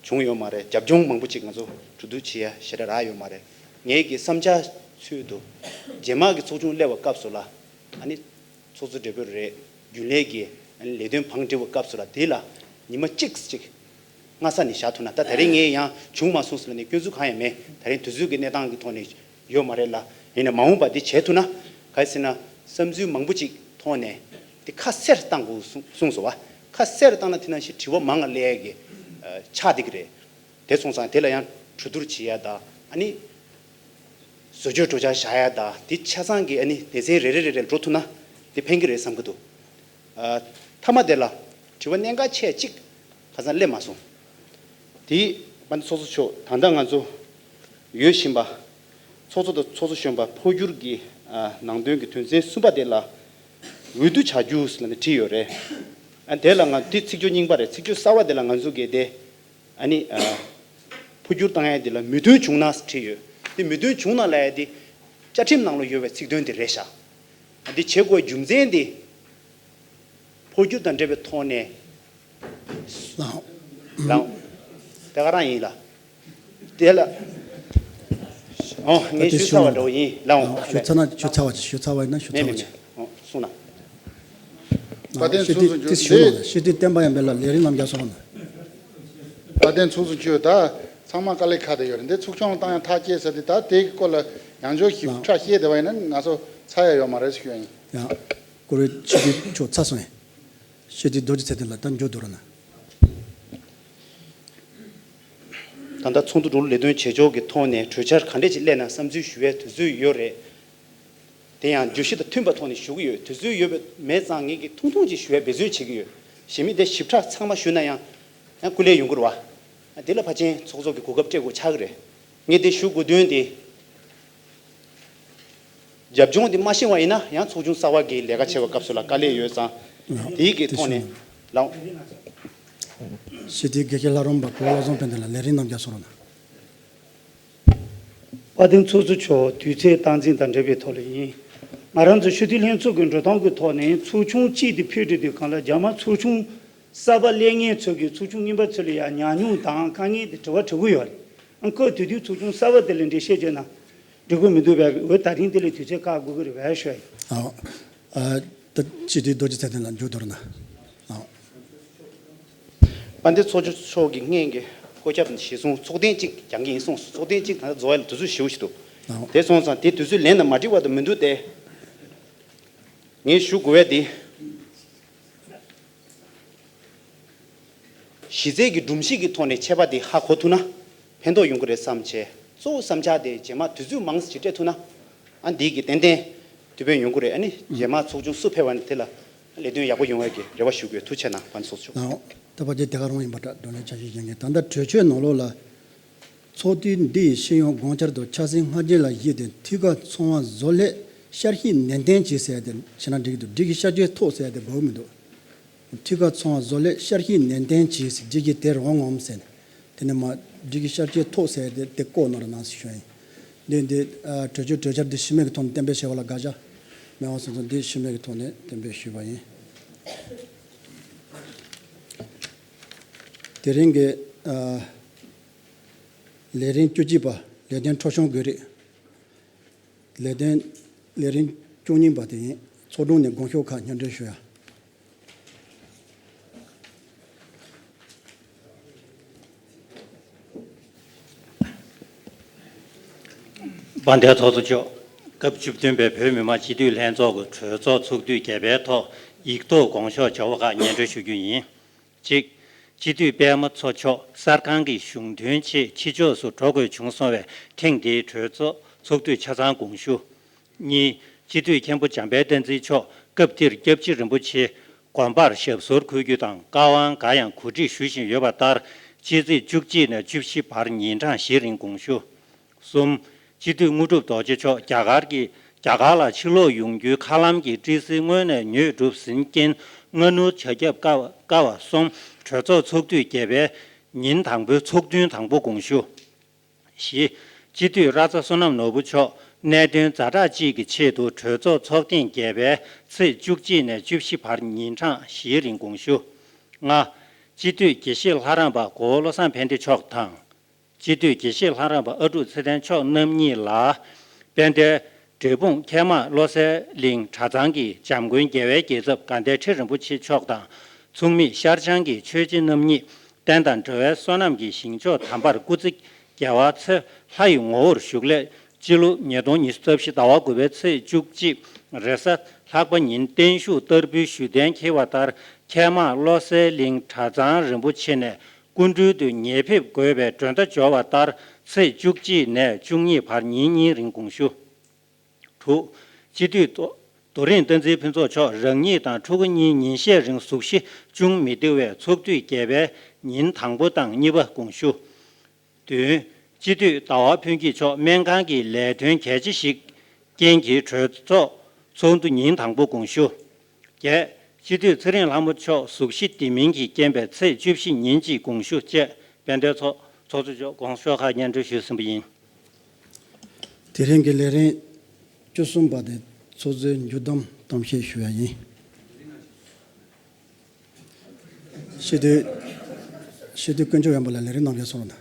བྱུང་ཡོད་མ་རེད། རྒྱབ་ལྗོངས་མང་པོ་ཅིག་ང་ཚོ་གྲོས་བསྡུར་བྱེད་ཡ་ཞེ་དྲག་རག་ཡོད་མ་རེད། ངའི་གི་བསམ་འཆར་ཚུལ་དུ་རྗེས་མ་གི་ཚོགས་ཆུང་སླེབས་པའི་སྐབས་སུ་ལ་ཨ་ནི་ཚོགས་གཙོ་སྦྲེལ་པོ་རེད། རྒྱུན་ལས་ཀྱི་ཨ་ནི་ལས་དོན་བང་སྒྲིག་པའི་སྐབས་སུ་ལ་དེ་ལ་ཉི་མ་གཅིག་གཅིག་སྔ་ས་ནས་བཞག་ཐུབ་ན། ད་ད་རེས་ངས་ཡང་བྱུང་མ་སོང་ཟེར་ལབ་ནས་སྐྱོན་འཛུགས་གང་ཡང་མེད། ད་རེས་དུས་ཚོད་ཀྱི་གནས་སྟངས་ཀྱི་ཐོག་ནས་ཡོད་མ་རེད་ལ། ཡིན་ན་མ་འོངས་པ་འདི་བྱེད་ཐུབ་ན་ག་རེ་ཟེར་ན་བསམ་ཚུལ་མང་པོ་ཅིག་ཐོག་ནས་དེ་ཁ་གསལ་བཏང་དགོས་གསུངས་གསུངས་སོང་བ། ཁ་གསལ་བཏང་ན་དེ་ནང་བཞིན་དྲི་བ་མང་ང་སླེབས་ཀྱི་ཆགས་བསྡད་ཀྱི་རེད། དེ་སོང་ཙང་དེ་ལ་ཡང་གྲོས་བསྡུར་བྱེད་ཡ་དང་ཨ་ནི་བཟོ་བཅོས་འགྲོ་འཆར་བཞག་ཡ་དང་དེ་ཆ་ཚང་གི་ཨ་ནི་སྡེ་ཚན་རེ་རེ་རེ་རེ་འགྲོ་ཐུབ་ན་དེ་ཕན་གྱི་རེད་བསམ་གྱི་འདུག་ཨ་མཐའ་མ་དེ་ལ་དྲི་བ་གནད་འགག་ཆེ་གཅིག་ཁ་སང་སླེབས་མ་སོང་། དེ་དཔལ་ལྡན་ཚོགས་གཙོ་མཆོག་ད་ལྟ་ང་ཚོ་ཡོད་བཞིན་པ་ཚོགས་གཙོ་དང་ཚོགས་གཙོ་གཞོན་པ་འཕོ་འགྱུར་གྱི་ཨ་ནང་དོན་གྱི་དོན་ཚན་གསུམ་པ་དེ་ལ་འོས་བསྡུ་བྱ་རྒྱུ་ཟེར་ནས་བྲིས་ཡོད་རེད། ཨ་དེ་ལ་ང་དེ་ཚིག་བརྗོད་རྙིང་པ་རེད། ཚིག་བརྗོད་གསར་པ་དེ་ལ་ང་ཚོ་གིས་དེ་ཨ་ནི་ཨ་འཕོ་འགྱུར་བཏང་ཡ་དེ་ལ་མོས་མཐུན་བྱུང་ན་བྲིས་ཡོད། དེ་མོས་མཐུན་བྱུང་ན་ལབ་ཡ་དེ་བཅའ་ཁྲིམས་ནང་ལ་ཡོད་པའི་ཚིག་དོན་དེ་རེད་ཤག་འདི་བྱེད་དགོས་རྒྱུ་མཚན་འདི་འཕོ་འགྱུར་དང་འབྲེལ་བའི་ཐོག་ནས། ལགས། ལགས། དེ་ག་རང་ཡིན་ལ། དེ་ལ། ཨོ་ངས་ཞུས་ཚར་བ་འདྲ་བོ་ཡིན་ལགས། ཞུས་ཚར་ན་ཞུས་ཚར་བ་ཞུས་ཚར་བ་ཡིན་ན་ཞུས་ཚར་བ་ཅིག་ཨོ་གསུངས་ན། དཔལ་ལྡན་ཚོགས་གཙོ་མཆོག་ཞུ་ན་ཞུ་དུས་བསྟན་པ་ཡང་འབེལ་ལ་ལས་རིང་རྣམ་རྒྱལ་སོང་ན། དཔལ་ལྡན་ཚོགས་གཙོ་མཆོག་ད་ཚང་མ་དཀའ་ལས་ཁག་དེ་ཡོད་རེད། འདི་ཚོགས་ཆུང་ལ་བཏང་ཡང་ཐག་བཅད་ཟེར་དུས་ད་དེའི་སྐོར་ལ་ཡང་བསྐྱར་ཞིབ་ཕྲ་བཤད་བསྡད་པ་ཡིན་ན་ང་ཚོ་ཚར་ཡ་ཡོད་མ་རེད་ཞུ་ཡ་ཡིན། ཡང་བཀུར་འོས་སྤྱི་འཐུས་མཆོག་ཚར་སོང་ཡིན། སྤྱི་འཐུས་རྡོ་རྗེ་ཚེ་བརྟན་ལགས་ད་མཇུག་བསྡུ་རོགས་གནང་། ད་ལྟ་ཚོགས་འདུ་འགྲོ་ལུགས་ལས་དོན་བྱེད་ཕྱོགས་ཀྱི་ཐོག་ནས་གྲོས་འཆར་ག་འདྲས་ཅིག་སླེབས་ན་བསམ་ཚུལ་ཞུ་བའི་དུས་ཚོད་ཡོད་རེད། དེ་ཡང་བརྗོད་གཞི་དང་མཐུན་པ་ཐོག་ནས་ཞུ་གི་ཡོད། དུས་ཚོད་ཡོད་པ་མེད་ཙང་ངེད་ཀྱིས་ཐུང་ཐུང་ཅིག་ཞུ་བའི་འབད་བརྩོན་བྱེད་ཀྱི་ཡོད། གཞན་མི་དེ་ཞིབ་ཕྲ་ཚང་མ་ཞུས་ན་ཡང་ཡང་སྐུ་ལས་ཡོང་གི་རེད་བ། དེ་ལ་ཕལ་ཆེར་ཚོགས་གཙོ་གི་གོ་སྐབས་སྤྲད་དགོས་ཆགས་ཀྱི་རེད། ངས་དེ་ཞུ་དགོས་དོན་དེ། རྒྱབ་ལྗོངས་དེ་མ་ཤེས་པ་ཡིན་ན་ཡང་ཚོགས་ཆུང་གསར་པ་གི་ལས་ཀ་བྱེད་པའི་སྐབས་སུ་ལ་དཀའ་ལས་ཡོད་ཙང་། དེའི་གི་ཐོག་ནས་ལགས། སྤྱི་འཐུས་དགེ་བཤེས་ལྷ་རམས་པ་གོང་བློ་བཟང་དཔལ་ལྡན་ལགས་ལས་རིང་རྣམ་རྒྱལ་གསུང་རོགས་གནང་། དཔལ་ལྡན་ཚོགས་གཙོ་མཆོག་དུས་ཚོད་སྟངས་འཛིན་དང་འབྲེལ་བའི་ཐོག་ལ་ཡིན། ང་རང་ཚོ་སྤྱི་འཐུས་ལྷན་ཚོགས་ཀྱི་འགྲོ་སྟངས་ཀྱི་ཐོག་ནས་ཚོགས་ཆུང་གཅིག་དེ་ཕུད་འགྲོ་དུས་སྒང་ལ་རྒྱ་མ་ཚོགས་ཆུང་གསར་པ་སླེབས་མཁན་ཚོ་གིས་ཚོགས་ཆུང་རྙིང་པ་ཚོ་ལ་ཡང་ཉམས་མྱོང་དང་དཀའ་ངལ་དེ་དྲི་བ་དྲི་གི་ཡོད་རེད། ཨ་ཁོས་དེ་དུས་ཚོགས་ཆུང་གསར་པ་དེ་ལ་འགྲེལ་བཤད་བྱས་ན་འགྲིག་གི་མི་འདུག་པས། འོ་ད་རིང་དེ་ལ་དུས་ཚོད་བཀག་དགོས་ཀྱི་རེད་པས་ཞུ་ཡ་ཡིན། ཨ། ཨ། ད་སྤྱི་འཐུས་རྡོ་རྗེ་ཚེ་བརྟན་ལགས་མཇུག་བསྡུ་རོགས་གནང་། ཨ། དཔལ་ལྡན་ཚོགས་གཙོ་མཆོག་གིས་སྔོན་གྱི་བཀོད་ཁྱབ་གཞིར་བཟུང་ཚོགས་ཐེངས་གཅིག་རྒྱག་གི་ཡིན་གསུངས་སོང་། ཚོགས་ཐེངས་གཅིག་ད་ལྟ་རྫོགས་ཡ་ལ་དུས་ཚོད་ཞེ་པོ་ཞིག་འདུག་ཨ། དེ་སོང་ཙང་དེ་དུས་ཚོད་ལེན་ན་མ་འགྲིག་པ་དང་མི་འདུག་སྟེ། ངས་ཞུ་དགོས་པ་དེ། གཞི་རྩའི་གི་སྒྲོམ་གཞི་གི་ཐོག་ནས་ཆད་པ་དེ་ཧ་གོ་ཐུབ་ན་ཕན་ཐོགས་ཡོང་གི་རེད་བསམ་བྱས། གཙོ་བོ་བསམ་འཆར་དེ་རྗེས་མ་དུས་ཚོད་མང་ཙམ་ཅིག་སྤྲད་ཐུབ་ན། ཨ། འདི་གི་ཏན་ཏན་དེ་ཕན་ཡོང་གི་རེད། ཨ་ནི་རྗེས་མ་ཚོགས་ཆུང་སུ་ཕེབས་པ་ནི་དེ་ལ་ལས་དོན་ཡག་པོ་ཡོང་བའི་གི་རེ་བ་ཞུ་དགོས། ཐུགས་རྗེ་གནང་། དཔལ་ལྡན་ཚོགས་གཙོ་མཆོག་ལགས། ད་ཕལ་ཆེར་དེ་ག་རང་ཡིན་པ་འདྲ། བགྲོ་གླེང་ཆ་ཤས་གཞན་གྱི་ད་ལྟ་གྲོས་ཆོད་ནང་ལོགས་ལ། ཚོགས་དུས་འདི་ཡི་སྤྱི་ཡོངས་དགོངས་འཆར་དུ་ཆབ་སྲིད་སྔ་རྗེས་ལ་གཞིགས་ཏེ་འཐུས་ཁག་ཚང་བ་བཟོ་སླད་ཤར་གཤིས་ནན་ཏན་གྱིས་ཟེར་ཏེ་བྱས་ན་འགྲིག་གི་འདུག་སྒྲིག་གཞི་བསྐྱར་བཅོས་ཐོག་ཟེར་ཏེ་འབབ་མི་འདུག་འཐུས་ཁག་ཚང་བ་བཟོ་སླད་ཤར་གཤིས་ནན་ཏན་གྱིས་སྒྲིག་གཞི་དེ་རང་ངོམ་ཟེར་ནས། དེ་ནས་མ་སྒྲིག་གཞི་བསྐྱར་བཅོས་ཐོག་ཟེར་ཏེ་དེ་བཀོད་གནང་རོགས་གནང་ཞེས་ཞུ་ཡིན། འདི་འདི་ཨ་གྲོས་ཆོད་གྲོས་འཆར་འདི་ཞུ་མེད་ཀྱི་ཐོག་ནས་གཏན་འབེབས་བྱས་པ་ལ་དགག་བྱ་མེད་པ་སོང་ཙང་འདི་ཞུ་མེད་ཀྱི་ཐོག་ནས་གཏན་འབེབས་ཞུས་པ་ཡིན། དེ་རིང་གི་ཨ་ལས་རིམ་བཅུ་གཅིག་པ་ལས་དོན་འཕྲོ་སྐྱོད་དགོས་རིགས། ལས་དོན་ལས་རིམ་བཅུ་གཉིས་པ་དེ་ཡིན། ཚོགས་དྲུང་ནས་དགོངས་ཞུ་ཁག་སྙན་སྒྲོན་ཞུ་ཡ། དཔལ་ལྡན་ཚོགས་གཙོ་མཆོག་སྐབས་བཅུ་བདུན་པའི་བོད་མི་མང་སྤྱི་འཐུས་ལྷན་ཚོགས་ཀྱི་གྲོས་ཚོགས་ཚོགས་དུས་བརྒྱད་པའི་ཐོག་ཡིག་ཐོག་དགོངས་ཞུ་བྱ་བ་ཁག་སྙན་སྒྲོན་ཞུ་རྒྱུ་ཡིན། གཅིག་སྤྱི་འཐུས་པད་མ་མཚོ་མཆོག་གསར་ཁང་གི་གཞུང་དོན་ཆེད་ཕྱི་ཕྱོགས་སུ་འགྲོ་དགོས་བྱུང་སོང་བས་ཐེངས་འདིའི་གྲོས་ཚོགས་ཚོགས་དུས་ཆ་ཚང་དགོངས་ཞུ། གཉིས། སྤྱི་འཐུས་མཁན་པོ་འཇམ་དཔལ་བསྟན་འཛིན་མཆོག་སྐབས་དེར་སྐྱབས་རྗེ་རིན་པོ་ཆེ་དགོན་པར་ཞབས་སོར་འཁོད་རྒྱུ་དང་བཀའ་དབང་འགའ་ཡང་གོ་སྒྲིག་ཞུ་བཞིན་ཡོད་པ་ལྟར་སྤྱི་ཚེས་བཅུ་གཅིག་ནས་བཅུ་བཞི་བར་ཉིན་གྲངས་བཞི་རིང་དགོངས་ཞུ། གསུམ། སྤྱི་འཐུས་དངོས་གྲུབ་རྡོ་རྗེ་མཆོག་རྒྱ་གར་གྱི་རྒྱ་གར་ལ་ཕྱིར་ལོག་ཡོང་རྒྱུའི་མཁའ་ལམ་གྱི་ཊི་སི་སྔོན་ནས་ཉོས་གྲུབ་ཟིན་རྐྱེན་སྔ་སྣུར་བྱ་ཁྱབ་བསྐལ་བ་བསྐལ་བ་གསུམ་གྲོས་ཚོགས་ཚོགས་དུས་བརྒྱད་པའི་ཉིན་དང་པོའི་ཚོགས་ཐུན་དང་པོ་དགོངས་ཞུ། བཞི། སྤྱི་འཐུས་ར་ཙ་བསོད་ནམས་ནོར་བུ་མཆོག་གནད་དོན་ཛ་དྲག་ཅིག་གི་ཆེད་དུ་གྲོས་ཚོགས་ཚོགས་ཐེངས་བརྒྱད་པའི་ཚེས་བཅུ་གཅིག་ནས་བཅུ་བཞི་བར་ཉིན་གྲངས་བཞིའི་རིང་དགོངས་ཞུ། ལྔ། སྤྱི་འཐུས་དགེ་བཤེས་ལྷ་རམས་པ་གོ་བོ་བློ་བཟང་ཕན་བདེ་མཆོག་དང་། སྤྱི་འཐུས་དགེ་བཤེས་ལྷ་རམས་པ་ཨ་ཀྲུག་ཚེ་བརྟན་མཆོག་རྣམ་གཉིས་ལ། དཔལ་ལྡན་འབྲས་སྤུངས་ཁལ་མ་བློ་གསལ་གླིང་གྲྭ་ཚང་གི་འཇམ་མགོན་རྒྱལ་བའི་རྒྱལ་ཚབ་དགའ་ལྡན་ཁྲི་རིན་པོ་ཆེ་མཆོག་དང་། མཚུངས་མེད་ཤར་བྱང་གི་ཆོས་རྗེ་རྣམ་གཉིས་བསྟན་དང་འགྲོ་བའི་བསོད་ནམས་ཀྱི་ཞིང་མཆོག་དམ་པར་སྐུ་ཚེ་རྒྱལ་བ་ཚེ་ལྷ་ཡི་ངོ་བོར་བཞུགས་སླད་སྤྱི་ལོ་ཉིས་སྟོང་ཉི་ཤུ་རྩ་བཞི་ཟླ་བ་དགུ་པའི་ཚེས་བཅུ་གཅིག་རེས་གཟའ་ལྷག་པ་ཉིན་བརྟན་བཞུགས་བསྟར་འབུལ་ཞུ་གཏན་འཁེལ་བ་ལྟར་ཁལ་མ་བློ་གསལ་གླིང་གྲྭ་ཚང་རིན་པོ་ཆེ་ནས་སྐུ་མགྲོན་དུ་ཉེ་ཕེབས་དགོས་པའི་མགྲོན་བརྡ་འབྱོར་བ་ལྟར་ཚེས་བཅུ་གཅིག་ནས་བཅུ་གཉིས་བར་ཉིན་གཉིས་རིང་དགོངས་ཞུ། དྲུག་སྤྱི་འཐུས་རྡོ་རྡོ་རིང་བསྟན་འཛིན་ཕུན་ཚོགས་མཆོག་རང་ཉིད་དང་ཕྲུ་གུ་གཉིས་ཉིན་ཤས་རིང་གཟུགས་གཞི་ཅུང་མི་བདེ་བས་ཚོགས་དུས་བརྒྱད་པའི་ཉིན་དང་པོ་དང་གཉིས་པ་དགོངས་ཞུ། བདུན། སྤྱི་འཐུས་ཟླ་བ་ཕུན་སྐྱིད་མཆོག་སྨན་ཁང་གི་ལས་དོན་གལ་ཆེ་ཞིག་རྐྱེན་གྱིས་གྲོས་ཚོགས་ཚོགས་འདུ་ཉིན་དང་པོ་དགོངས་ཞུ། བརྒྱད། སྤྱི་འཐུས་ཚེ་རིང་ལྷ་མོ་མཆོག་གཟུགས་གཞི་བདེ་མིན་གྱི་རྐྱེན་པས་ཚེས་བཅུ་བཞི་ཉིན་གཅིག་དགོངས་ཞུ་བཅས་དཔལ་ལྡན་ཚོགས་ཚོགས་གཙོ་མཆོག་དགོངས་ཞུ་ཁག་སྙན་སྒྲོན་ཞུས་ཟིན་པ་ཡིན། དེ་རིང་གི་ལས་རིམ་བཅུ་གསུམ་པ་དེ་ ཚོགས་གཙོའི་མཇུག་བསྡོམས་གཏམ་བཤད་ཞུ་ཡ་ཡིན། སྤྱི་འཐུས། སྤྱི་འཐུས་དཀོན་མཆོག་ཡོན་པ་ལགས་ལས་རིམ་གནང་རྒྱུ་སོང་ལ།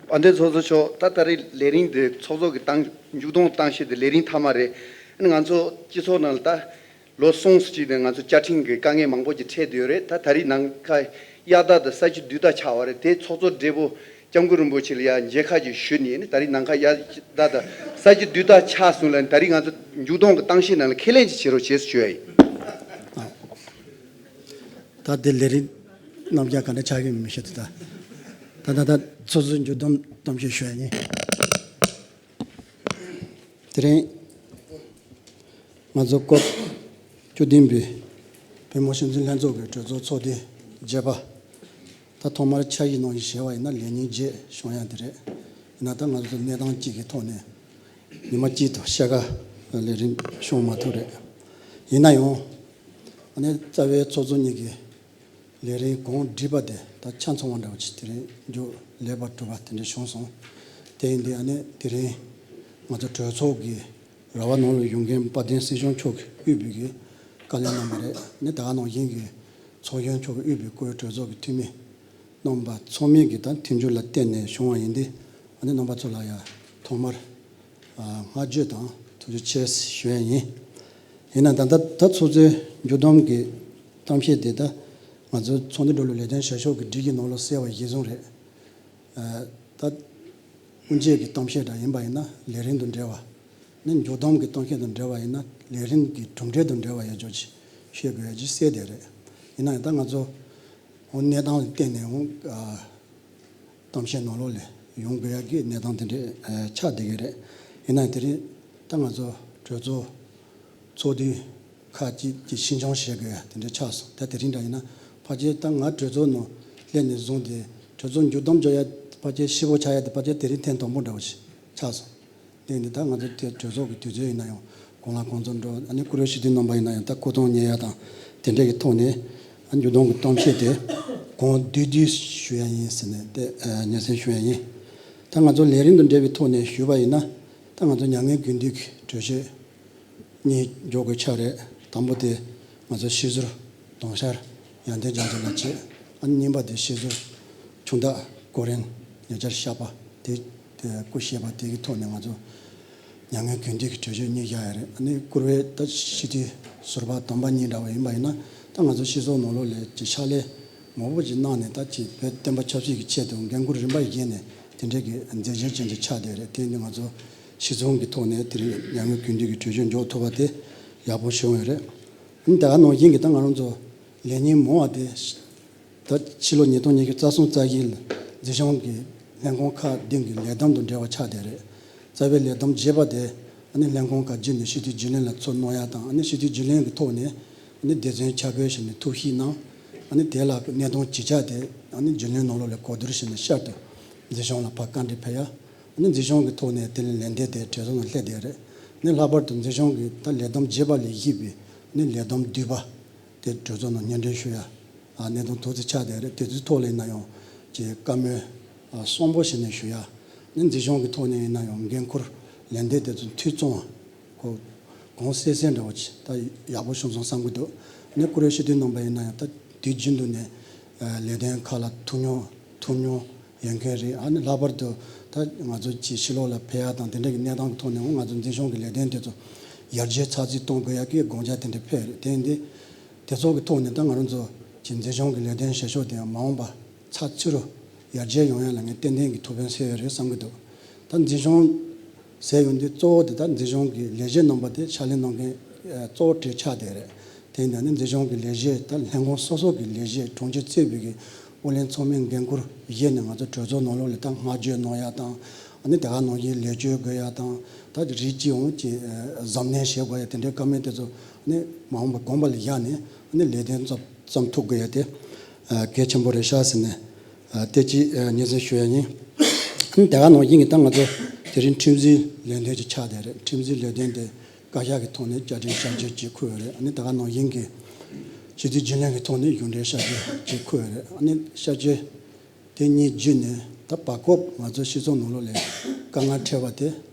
དཔལ་ལྡན་ཚོགས་གཙོ་མཆོག་ད་ད་རེས་ལས་རིམ་འདི་ཚོགས་གཙོ་གི་གཏམ་མཇུག་སྡོམ་གཏམ་བཤད་འདི་ལས་རིམ་མཐའ་མ་རེད། ཨ་ནི་ང་ཚོ་སྤྱི་ཚོགས་ནང་ལ་ད་ལོ་གསུམ་ཙམ་ཅིག་ནས་ང་ཚོ་བཅའ་ཁྲིམས་ཀྱི་དཀའ་ངལ་མང་པོ་ཅིག་འཕྲད་བསྡད་ཡོད་རེད། ད་ད་རེས་ནམ་མཁའ་གཡའ་དག་དང་ས་གཞི་རྡུལ་དག་ཆགས་པ་རེད། དེ་ཚོགས་གཙོ་སྦྲེལ་པོ་སྐྱབས་མགོན་རིན་པོ་ཆེ་ལ་ཡ་མཇལ་ཁ་ཅིག་ཞུས་ནས་ནི་ད་རེས་ནམ་མཁའ་གཡའ་དག་དང་ས་གཞི་རྡུལ་དག་ཆགས་སོང་ལ་ད་རེས་ང་ཚོ་མཇུག་སྡོམ་གྱི་གཏམ་བཤད་ནང་ལ་ཁས་ལེན་ཅིག་བྱེད་རོགས་བྱེད་ཟེར་ཞུ་ཡ་ཡིན། ད་དེ་ལས་རིམ་རྣམ་གཞག་ག་འདྲ་ཆགས་ཀྱི་མི་ཤེས་ཏེ་ད། ད་ད་ད་ཚོགས་གཙོའི་མཇུག་སྡོམ་གཏམ་བཤད་ཞུ་ཡ་ཡིན། དེ་རིང་ང་ཚོ་སྐབས་བཅུ་བདུན་པའི་བོད་མི་སྤྱི་འཐུས་ལྷན་ཚོགས་ཀྱི་གྲོས་ཚོགས་ཚོགས་དུས་བརྒྱད་པ། ད་ཐོག་མར་འཆར་གཞི་ནང་བཞིན་བྱས་པ་ཡིན་ན་ལས་ཉིན་བརྒྱད་བྱུང་ཡ་དེ་རེད། ཡིན་ན་ད་ང་ཚོ་གནས་སྟངས་གཅིག་གི་ཐོག་ནས་ཉི་མ་གཅིག་ཏུ་ཕྱེད་ཀ་ལས་རིམ་བྱུང་མ་ཐུབ་རེད། ཡིན་ན་ཡང་ཨ་ནི་རྩ་བའི་ཚོགས་གཙོ་གཉིས་ཀྱི་ལས་རིམ་གང་བསྒྲིགས་པ་དེ་ད་ཆ་ཚང་བ་འདྲ་བ་ཅིག་དེ་རིང་མཇུག་ལེགས་པར་གྲུབ་པ་དེ་འདྲ་བྱུང་སོང་། དེ་ཡིན་དུས་ཨ་ནི་དེ་རིང་ང་ཚོ་གྲོས་ཚོགས་ཀྱི་ར་བ་ནང་ལ་ཡོད་མཁན་དཔལ་ལྡན་སྲིད་སྐྱོང་མཆོག་གིས་དབུས་པའི་གི་བཀའ་ལན་གནང་བ་རེད། ཨ་ནི་ད་ག་ནང་བཞིན་གྱི་ཚོགས་གཞོན་མཆོག་གིས་དབུས་པའི་བཀུར་འོས་གྲོས་ཚོགས་ཀྱི་འཐུས་མི་རྣམ་པ་ཚང་མས་ཀྱི་ད་མཐུན་འགྱུར་ལ་བརྟེན་ནས་བྱུང་བ་ཡིན་ཏེ། ཨ་ནི་རྣམ་པ་ཚོ་ལ་ཡང་ཐོག་མར་ཨ་བསྔགས་བརྗོད་དང་ཐུགས་རྗེ་ཆེ་ཞུ་ཡ་ཡིན། ཡིན་ན་ད་ལྟ་ད་ཚོགས་གཙོའི་མཇུག་སྡོམ་གྱི་གཏམ་བཤད་དེ་ད་ང་ཚོའི་ཚོགས་འདུ་འགྲོ་ལུགས་ལས་དོན་བྱ་ཕྱོགས་ཀྱི་སྒྲིག་གཞི་ནང་ལོགས་གསལ་བ་གཞིར་བཟུང་རེད། ཨ་ད་དབུ་འབྱེད་ཀྱི་གཏམ་བཤད་འདྲ་ཡིན་པ་ཡིན་ན་ལས་རིམ་དང་འབྲེལ་བ། ནི་མཇུག་སྡོམ་གྱི་གཏམ་བཤད་དང་འབྲེལ་བ་ཡིན་ན་ལས་རིམ་གྱི་གྲུབ་འབྲས་དང་འབྲེལ་བ་ཡོད་ཆོག་ཅིག་ཤེས་དགོས་ཡ་ཅིག་གསལ་བསྡད་རེད། ཡིན་ན་ཡང་ད་ང་ཚོ་འོ་གནས་སྟངས་ལ་བརྟེན་ནས་འོ་ཨ་གཏམ་བཤད་ནང་ལོགས་ལ་ཡོང་དགོས་ཡ་གི་གནས་སྟངས་དེ་འདྲ་ཨ་ཆགས་བསྡད་ཀྱི་རེད། ཡིན་ན་ཡང་དེ་རིང་ད་ང་ཚོ་གྲོས་ཚོགས་ཚོགས་དུས་ཁག་ཅིག་གི་ཕྱིར་འཚོང་བྱེད་དགོས་ཡ་དེ་འདྲ་ཆགས་སོང་། ད་དེ་རིང་འདྲ་ཡིན་ན་ཕལ་ཆེར་ད་ང་གྲོས་ཚོགས་ནང་སླེབས་ནས་བཟུང་སྟེ་གྲོས་ཚོགས་མཇུག་སྡོམ་འཇོག་ཡ་ཕལ་ཆེར་ཧྲིལ་པོ་ཆགས་ཡ་དེ་ཕལ་ཆེར་དེ་རིང་ཐེངས་དང་པོ་འདྲ་བོ་ཞིག་ཆགས་སོང་། དེ་ནི་ད་ང་ཚོ་དེ་གྲོས་ཚོགས་ཀྱི་དུས་ཚོད་ཡིན་ན་ཡང་གང་ལ་གང་འཚམ་འགྲོ། ཨ་ནི་བཀུར་འོས་སྤྱི་འཐུས་རྣམ་པ་ཡིན་ན་ཡང་ད་སྐུ་ཐོག་ཉན་ཡ་དང་དེ་འདྲས་ཀྱི་ཐོག་ནས་ཨ་མཇུག་སྡོམ་གྱི་གཏམ་བཤད་དེ་གང་བསྡུས་བསྡུས་ཞུ་ཡ་ཡིན་ཟེར་ནས་དེ་ཨ་སྙན་སེང་ཞུ་ཡ་ཡིན། ད་ང་ཚོ་ལས་རིམ་དང་འབྲེལ་བའི་ཐོག་ནས་ཞུས་པ་ཡིན་ན་ད་ང་ཚོ་མྱ་ངན་གུས་འདུད་ཀྱི་གྲོས་ཆོད་གཉིས་འཇོག་དགོས་ཆགས་རེད། དང་པོ་དེ་ང་ཚོ་སྤྱི་ཟུར་གདོང་ཤར་ཡར་ལྡན་རྒྱ་མཚོ་ལགས་བྱས། ཨ་ནི་གཉིས་པ་དེ་སྤྱི་ཟུར་ཁྱུང་བདག་ཀོ་རན་ཉེ་ཆར་གཤགས་པ་དེ་དེ་སྐུ་གཤེགས་པ་དེ་གི་ཐོག་ནས་ང་ཚོ་མྱ་ངན་གུས་འདུད་ཀྱི་གྲོས་ཆོད་གཉིས་བཞག་ཡ་རེད། ཨ་ནི་བཀུར་འོས་ད་སྤྱི་འཐུས་ཟུར་པ་དང་པ་གཉིས་འདྲ་བ་ཡིན་པ་ཡིན་ན་ད་ང་ཚོ་སྤྱི་ཚོགས་ནང་ལོགས་ལ་ཅིག་ཕྱག་ལས་མང་པོ་ཅིག་གནང་ནས་ད་ཅིག་བོད་བསྟན་པ་ཆབ་སྲིད་ཀྱི་ཆེད་དུ་འགན་ཁུར་རིམ་པ་བཞེས་ནས་དེ་འདྲས་ཀྱི་མཛད་གཞི་ཅན་ཅིག་ཆགས་བསྡད་རེད། དེ་ནི་ང་ཚོ་སྤྱི་ཚོགས་ཀྱི་ཐོག་ནས་དེ་རིང་མྱ་ངན་གུས་འདུད་ཀྱི་གྲོས་ཆོད་འཇོག་ཐུབ་པ་དེ་ཡག་པོ་བྱུང་ཡོད་རེད། ཨ་ནི་ད་ག་ནང་བཞིན་གྱི་ད་ང་རང་ཚོ་ལས་ཉིན་མང་བ་དེ་ད་ཕྱི་ལོ་ཉིས་སྟོང་ཉི་ཤུ་རྩ་གསུམ་རྩ་བཞི་ལ་མཛེས་ལྗོངས་ཀྱི་ལྷན་ཁང་ཁག་བདུན་གྱི་ལས་བསྡོམས་དང་འབྲེལ་བ་ཆགས་བསྡད་རེད། རྩ་བའི་ལས་བསྡོམས་བྱས་པ་དེ་ཨ་ནི་ལྷན་ཁང་ཁག་བརྒྱུད་ནས་སྤྱི་འཐུས་རྒྱུན་ལས་ལ་ཚུར་གནང་ཡ་དང་། ཨ་ནི་སྤྱི་འཐུས་རྒྱུན་ལས་ཀྱི་ཐོག་ནས་ཨ་ནི་སྡེ་ཚན་ཆ་བགོས་བྱས་ནས་ཐུགས་ཞིབ་གནང་། ཨ་ནི་དེ་ལ་གནད་དོན་ཇི་ཆགས་དེ་ཨ་ནི་རྒྱུན་ལས་ནང་ལོགས་ལ་གོ་བསྡུར་བྱས་ནས་ཤར་དུ་མཛེས་ལྗོངས་ལ་ཕར་བཀའ་འདྲི་ཕེབས་ཡ། ཨ་ནི་མཛེས་ལྗོངས་ཀྱི་ཐོག་ནས་དེ་ལ་ལན་འདེབས་དེ་གྲོས་ཚོགས་ནང་སླེབས་བསྡད་རེད། ཨ་ནི་ལྷག་པར་དུ་མཛེས་ལྗོངས་ཀྱི་ད་ལས་བསྡོམས་བྱས་པ་ལས་གཞིགས་པའི་ཨ་ནི་ལས་བསྡོམས་བསྡུས་པ་དེ་གྲོས་ཚོགས་ནང་སྙན་སྒྲོན་ཞུ་ཡ་ཨ་གནད་དོན་ཐོག་ཙི་ཆགས་བསྡད་རེད། དེ་ཚོའི་ཐོག་ལ་ཡིན་ན་ཡང་ཅིག་བཀའ་མོལ་ཨ་གསལ་པོ་བྱས་ནས་ཞུ་ཡ། ཨ་ནི་མཛེས་ལྗོངས་ཀྱི་ཐོག་ནས་ཡིན་ན་ཡང་འགན་ཁུར་ལན་འདེབས་དེ་ཚོ་འཐུས་ཚང་བ་གོ་གོང་གསལ་གསལ་འདྲ་བོ་ཅིག་ད་ཡག་པོ་བྱུང་སོང་བསམ་གྱི་འདུག་ཨ་ནི་བཀུར་འོས་སྤྱི་འཐུས་རྣམ་པ་ཡིན་ན་ཡང་ད་དུས་རྒྱུན་དུ་ནས་ཨ་ལས་དོན་ཁག་ལ་ཐུགས་མྱོང་ཐུགས་མྱོང་ཡོད་མཁན་རེད། ཨ་ནི་ལྷག་པར་དུ་ད་ང་ཚོ་ཅིག་ཕྱི་ལོགས་ལ་ཕེབས་ཡ་དང་དེ་འདྲ་གི་གནས་སྟངས་ཀྱི་ཐོག་ནས་ང་ཚོ་མཛེས་ལྗོངས་ཀྱི་ལས་དོན་དེ་ཚོ་ཡར་རྒྱས་ཚགས་ཚུད་གཏོང་དགོས་ཡ་གི་དགོངས་འཆར་དེ་འདྲ་ཕེབས་རེད། དེ་ཡིན་དུས་དེ་ཚོ་གི་ཐོག་ནས་ད་ང་རང་ཚོ་ཅིག་མཛེས་ལྗོངས་ཀྱི་ལས་དོན་བྱེད་ཕྱོགས་དེ་ཡང་མ་འོངས་པ་ཚགས་ཚུད་རུ་ཡར་རྒྱས་ཡོང་ཡ་ལ་ངས་ཏན་ཏན་གྱི་ཐུགས་ཕན་གསོས་ཡོད་རེད་བསམ་གྱི་འདུག་ད་མཛེས་ལྗོངས་ཟེར་ཡོང་དུས་གཙོ་བོ་དེ་ད་མཛེས་ལྗོངས་ཀྱི་ལས་བྱེད་རྣམ་པ་དེ་ཕྱག་ལས་གནང་མཁན་གཙོ་བོ་གྲས་ཆགས་བསྡད་རེད། དེ་ཡིན་ན་ནི་མཛེས་ལྗོངས་ཀྱི་ལས་བྱེད་ད་ལྷན་ཁང་སོ་སོ་གི་ལས་བྱེད་དྲུང་ཆེ་གཙོས་པའི་གི་ཨུ་ལན་ཚང་མས་འགན་ཁུར་བཞེས་ནས་ང་ཚོ་གྲོས་ཚོགས་ནང་ལོགས་ལ་ད་བསྔགས་བརྗོད་གནང་ཡ་དང་། ཨ་ནི་དེ་ག་ནང་བཞིན་ལས་བཅོལ་དགོས་ཡ་དང་། ད་རིགས་གཅིག་འོང་གི་གཟབ་ནན་བྱེད་དགོས་ཡ་དེ་འདྲའི་བཀའ་མོལ་དེ་ཚོ་ནི་མ་འོངས་པ་དགོངས་པ་ལ་བཞག་ནས་ཨ་ནི་ལས་དོན་རྩོམ་རྩོམ་ཐུབ་དགོས་ཡ་དེ་གལ་ཆེན་པོ་རེད་ཤག་ཟེར་ནས་དེ་གཅིག་སྙན་སེང་ཞུ་ཡ་ཡིན། ཨ་ནི་དེ་ག་ནང་བཞིན་གྱི་ད་ང་ཚོ་དེ་རིང་ཁྲིམས་འཛིན་ལས་དོན་ཅིག་ཆགས་བསྡད་རེད། ཁྲིམས་འཛིན་ལས་དོན་དེ་བཀའ་ཤག་གི་ཐོག་ནས་བཅའ་ཁྲིམས་བསྐྱར་བཅོས་ཅིག་འཁུར་ཡོད་རེད། ཨ་ནི་དེ་ག་ནང་བཞིན་གྱི་སྤྱི་འཐུས་རྒྱུན་ལས་ཀྱི་ཐོག་ནས་གཞུང་འབྲེལ་བསྐྱར་བཅོས་ཅིག་འཁུར་ཡོད་རེད། ཨ་ནི་བསྐྱར་བཅོས་དེ་གཉིས་བརྒྱུད་ནས་ད་བར་སྐབས་ང་ཚོ་སྤྱི་ཚོགས་ནང་ལོགས་ལ་དཀའ་ངལ་འཕྲད་པ་དེ་